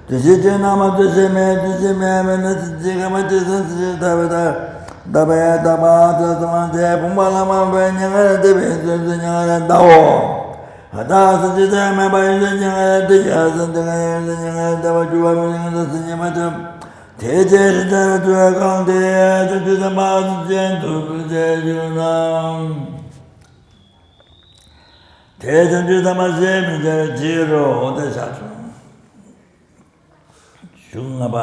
འདུ་ཤེས་ཅན་རྣམས་འདུ་ཤེས་མེད། འདུ་ཤེས་མེད་མེད་ན་སེམས་ཅན་གང་མ་སྐྱེས་སོང་སེམས་ཅན་དག་པའི་དག་དག་པའི་དག་པ་ཐོས་སོང་བ་དེ་ཕུང་པོ་ལ་མ་བབས་པའི་མྱ་ངན་ལས་འདས་པའི་ཚུལ་དུ་མྱ་ངན་ལས་འདའོ། ཨ་ཏ་སེམས་ཅན་ཐ་མལ་པ་ཡོད་ཚད་མྱ་ངན་ལས་འདས་ཀྱང་སེམས་ཅན་གང་ཡོད་ཚད་མྱ་ངན་ལས་འདའ་བར་འགྱུར་བ་མིན་ནོ། སེམས་ཅན་མ་ཐོབ། དེ་ཅི་ཕྱིར་ལྟར་ཐུབ་པའི་གང་དེ་བྱང་ཆུབ་སེམས་དཔའ་སེམས་ཅན་དུ་འགྱུར་ན། དེ་བྱང་ཆུབ་སེམས་དཔའ་ཞེས་མི་བྱ་བའི་ཕྱིར་རོ། དེ་བྱ་ཆུང་། གཞུང་ལྔ་པ།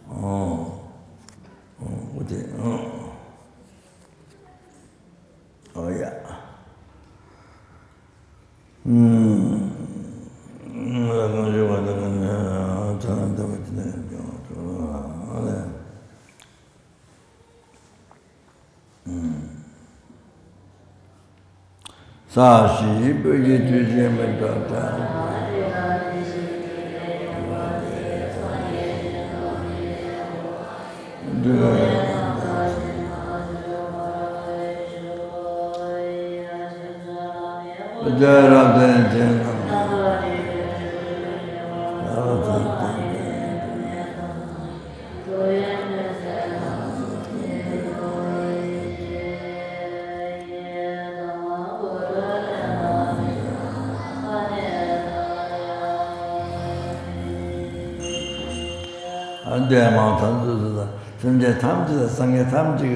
ཨོ། ཨོ་དེ། ཨོ་ཡ། ས་གཞི་སྤོས་ཀྱི་དུས་ཆེན་མི་འདྲ་འདྲ། འདས་མ་ཐམས་ཅད་དང་སེམས་ཅན་ཐམས་ཅད་དང་སངས་རྒྱས་ཐམས་ཅད་ཀྱི་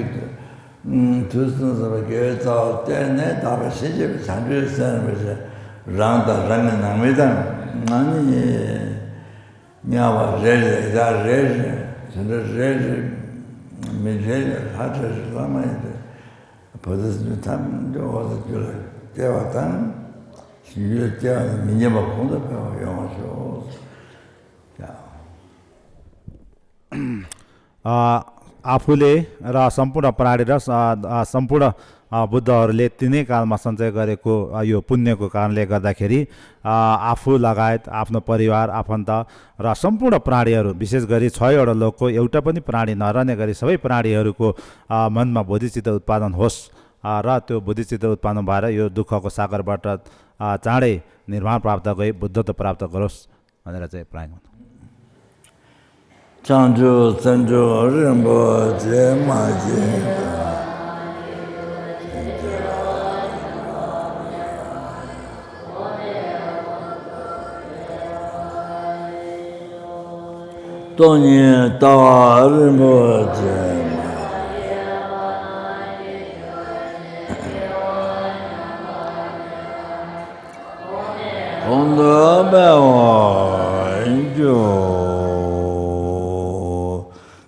དུས་གསུམ་གསུམ་པ་དགེ་བའི་རྩ་བ་བརྟེན་ནས་དག་པའི་ཞིང་སྐྱེས་པའི་བྱང་ཆུབ་སེམས་དཔའ་རང་དང་རང་གི་ནང་མི་དང་ང་ནི། དམྱལ་བ་རེ་རེ་ཡ་རེ་རེ་དེ་འདྲ་རེ་རེ་མི་རེ་རེ་ལྷ་རེ་རེ་བླ་མ་ཡི་རེ་བོ་དྷི་སཏྭ་ཐམས་ཅད་འོད་གསལ་རྒྱུད་ལ་སྐྱེ་བ་དང་། རྒྱུད་ལ་སྐྱེ་བ་ནི་མི་ཉམས་པ་གོང་དུ་འཕེལ་བ་ཡོང་བར་ཤོག། ཡ། आ, आफूले र सम्पूर्ण प्राणी र स-, आ, सम्पूर्ण, आ, बुद्धहरूले तिनै कालमा सञ्चय गरेको, आ, यो पुण्यको कारणले गर्दाखेरि, आ, आफू लगायत आफ्नो परिवार, आफन्त र सम्पूर्ण प्राणीहरू, विशेष गरी छवटा लोकको एउटा पनि प्राणी नरहने गरी सबै प्राणीहरूको, आ, मनमा बोधिचित्त उत्पादन होस्, आ, र त्यो बोधिचित्त उत्पादन भएर यो दुःखको सागरबाट, आ, चाँडै निर्वाण प्राप्त गरी बुद्धत्व प्राप्त गरोस् भनेर चाहिँ प्रार्थना गर्नु। བྱང་ཆུབ་སེམས་མཆོག་རིན་པོ་ཆེ་མ་སྐྱེས་པ། སྟོང་ཉིད་ལྟ་བ་རིན་པོ་ཆེ་མ། གོང་དུ་འཕེལ་བར་འགྱུར།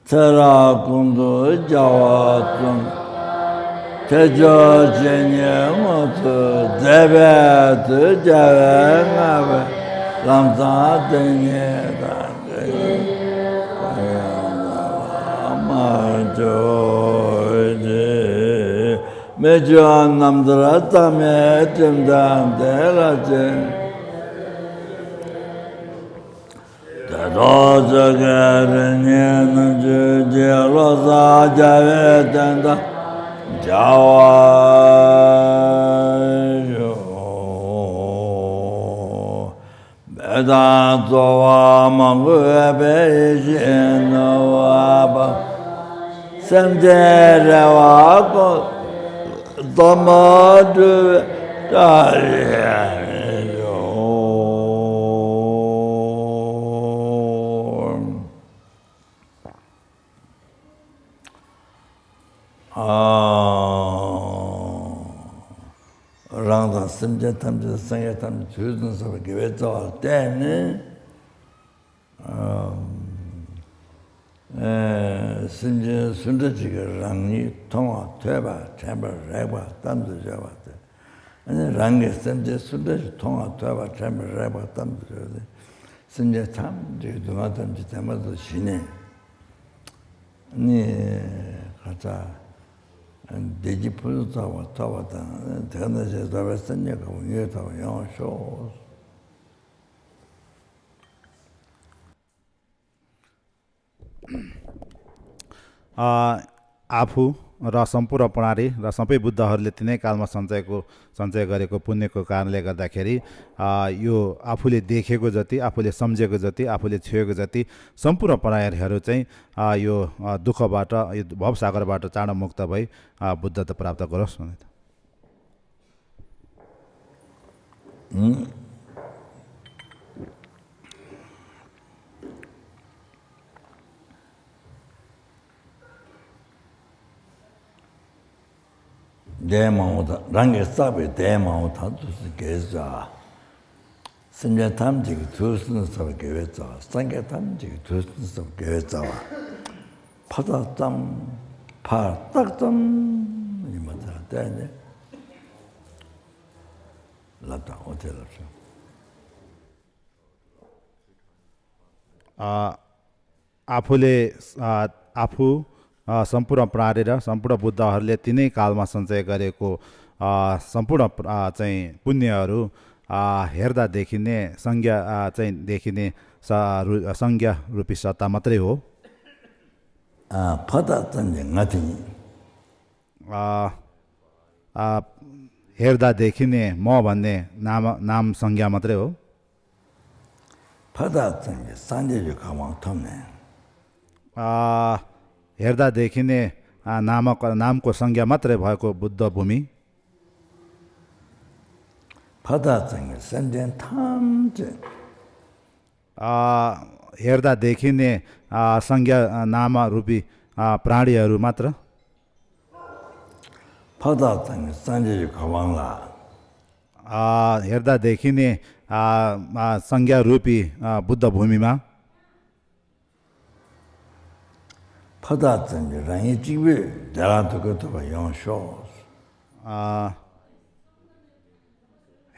ཚེ་རབས་ཀུན་ཏུ་རྒྱལ་བ་བཙུན། ཐེག་མཆོག་སྤྱན་གཉིས་དངོས་སུ་མཛད་པའི་མཛད་པ་ལྔ་པའི་ལམ་བཟང་བསྟན་གཉིས་དང་། མ་བཅོས་ཏེ། མི་བསྐྱོད་རྣམ་ཐར་རྩ་བའི་ཁྲིམས་དང་དེ་ལ་བརྩོན། དེ་ཐོག་ཆོས་ཀྱི་རིམ་གཉིས་རྣམ་འཕྲུལ་གྱི་བློ་གསལ་རྒྱལ་བའི་བསྟན་དང་མཇལ་བར་ཤོག། མེད་དང་རྫོགས་པ་མ་གོས་པའི་ཡེ་ཤེས་ནོར་བུ་པ། སེམས་ཅན་རེ་བ་ཀུན་ཟབ་མོ་སྒྲུབ་པའི་བཀྲ་ཤིས་ཤོག། ཨ། རང་དང་སེམས་ཅན་ཐམས་ཅད་སངས་རྒྱས་ཐམས་ཅད་དུས་གསུམ་གསུམ་པ་དགེ་བའི་རྩ་བ་བརྟེན་ནས། ཨ། ཨེ། སེམས་ཅན་སུ་འདྲ་ཅིག་གིས་རང་ཉིད་མཐོང་བ་ཐོས་པ་དྲན་པ་རེག་པ་གཏམ་དུ་བརྗོད་པ་དེ། ཨ་ནི་རང་གིས་སེམས་ཅན་སུ་འདྲ་ཞིག་མཐོང་བ་ཐོས་པ་དྲན་པ་རེག་པ་གཏམ་དུ་བརྗོད་དེ། སེམས་ཅན་ཐམས་ཅད་ཀྱི་སྡུག་བསྔལ་ཐམས་ཅད་དེ་མ་ཐག་ཞི་ནས། ནི་ཁ་ཚ། བདེ་སྐྱིད་ཕུན་སུམ་ཚོགས་པ་ཐོབ་པ་དང་། དེ་ནང་བཞིན་རྫོགས་པའི་སངས་རྒྱས་གོ་འཕང་མྱུར་ཐོབ་པ་ཡོང་ཤོག། अ, आफू र सम्पूर्ण प्राणी र सबै बुद्धहरूले तिनै कालमा सञ्चयको, सञ्चय गरेको पुण्यको कारणले गर्दाखेरि, अ, यो आफूले देखेको जति, आफूले सम्झेको जति, आफूले छुएको जति सम्पूर्ण प्राणीहरू चाहिँ, अ, यो, अ, दुःखबाट, यो भवसागरबाट चाँडो मुक्त भई, अ, बुद्धत्व प्राप्त गरोस् भनेर। ལྡན་མང་པོ་དང་། རང་གིས་བསགས་པའི་ལྡན་མང་པོ་དང་དུས་སུ་དགེ་བའི་རྩ་བ། སེམས་ཅན་ཐམས་ཅད་ཀྱི་དུས་སུ་ནི་བསགས་པའི་དགེ་བའི་རྩ་བ། སངས་རྒྱས་ཐམས་ཅད་ཀྱི་དུས་སུ་ནི་བསགས་པའི་དགེ་བའི་རྩ་བ། ཕར་བཏགས་ཙམ། ཕར་བཏགས་ཙམ་ཡིན་པ་དང་བལྟས་ནས་ལབ་དང་། འོ་དེ་ལབ་སོང་། अ, आफूले, अ, आफू, अ, सम्पूर्ण प्राणी र सम्पूर्ण बुद्धहरूले तिनै कालमा सञ्चय गरेको, अ, सम्पूर्ण प्र-, अ, चाहिँ पुण्यहरू, अ, हेर्दा देखिने, संज्ञा, अ, चाहिँ देखिने स-, रु-, संज्ञा रूपी सत्ता मात्रै हो। अ, फता चाहिँ अ, अ, हेर्दा देखिने म भन्ने नाम, नाम संज्ञा मात्रै हो। फता चाहिँ संज्ञा यो खमाङ थम्ने। अ, हेर्दा देखिने, अ, नामक, नामको संज्ञा मात्रै भएको बुद्ध भूमि। फता चाहिँ सन्देन थम्चे। अ, हेर्दा देखिने, अ, संज्ञा, अ, नाम रूपी, अ, प्राणीहरू मात्र। फता चाहिँ सन्देन यो खमाङ ला। अ, हेर्दा देखिने, अ, अ, संज्ञा रूपी, अ, बुद्ध भूमिमा। फता चाहिँ रानी चिबे जरा तुको तुको यौं शोस। अ,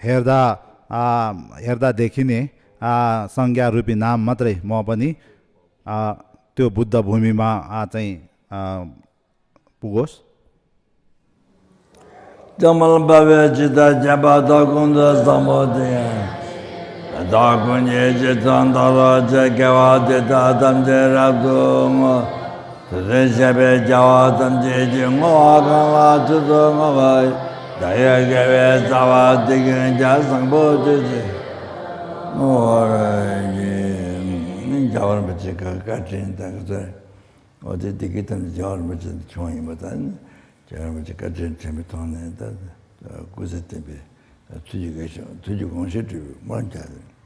हेर्दा, अ, हेर्दा देखिने, अ, संज्ञा रूपी नाम मात्रै म पनि, अ, त्यो बुद्ध भूमिमा, अ, चाहिँ, अ, पुगोस्। ཅང་མ་ལ་འབབ་པའི་ཇི་ལྟར་བྱེད་པ་དག་ཀུན་ཏུ་བཟང་པོ་དེ་ཡང་། བདག་ཀུན་གྱི་རྗེས་སུ་བདག་སློབ་བྱེད། དགེ་བ་འདི་དག་ཐམས་ཅད་རབ་ཏུ་བསྔོ། དེ་ཚེ་བཤད་པའི་བྱ་བ་ཐམས་ཅད་ཀྱི་བསྔོ་བ་གང་ལ་ཐུགས་སུ་བསྔོ་བ་ཡི། བདག་ཡང་དགེ་བའི་རྩ་བ་འདི་ཀུན་ཀྱང་བཟང་པོ་ཐུགས་རྗེས་བསྔོ་བར་བགྱི། རྒྱལ་བ་རིན་པོ་ཆེ་གི་བཀའ་དྲིན་དང་། འོ་དེ་བདེ་སྐྱིད་ཐམས་ཅད་རྒྱལ་བ་རིན་པོ་ཆེ་ནས་བྱུང་ཡིན་པ་དང་། རྒྱལ་བ་རིན་པོ་ཆེ་བཀའ་དྲིན་དྲན་པའི་ཐོག་ནས་ད་སྐུ་ཚེ་བརྟན་པའི་ཐུགས་ཀྱི་དགའ་ཞིང་ཐུགས་ཀྱི་དགོངས་བཞེད་སྒྲུབ་པའི་སྨོན་རྒྱག་ཡིན།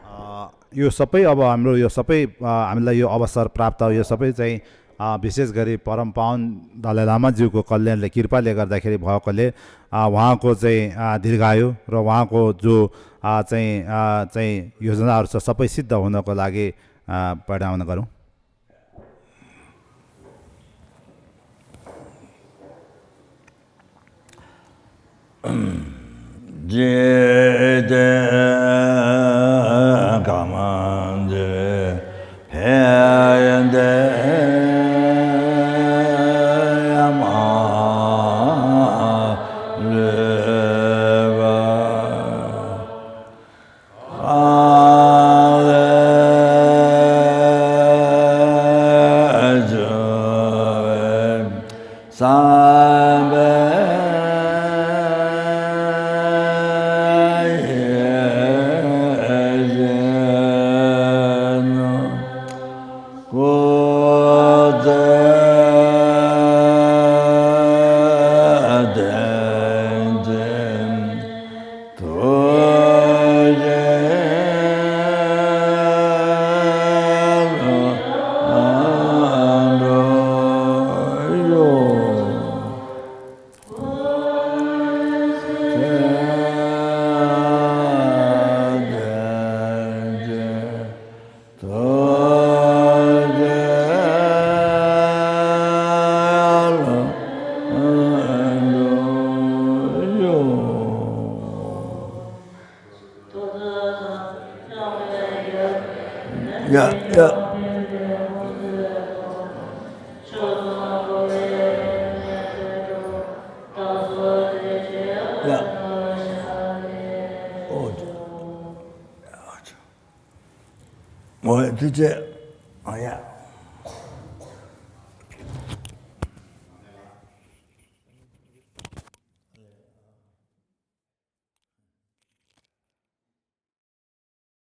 अ, यो सबै अब हाम्रो यो सबै, अ, हामीलाई यो अवसर प्राप्त, यो सबै चाहिँ, अ, विशेष गरी परम पावन दलाई लामाज्यूको कल्याणले, कृपाले गर्दाखेरि भएकोले, अ, उहाँको चाहिँ, अ, दीर्घायु र उहाँको जो, अ, चाहिँ, अ, चाहिँ योजनाहरू छ, सबै सिद्ध हुनको लागि, अ, प्रार्थना गरौँ। ཡ་ཡ། ཨོ་ཐུགས་རྗེ་ཆེ། ཨ་ཡ།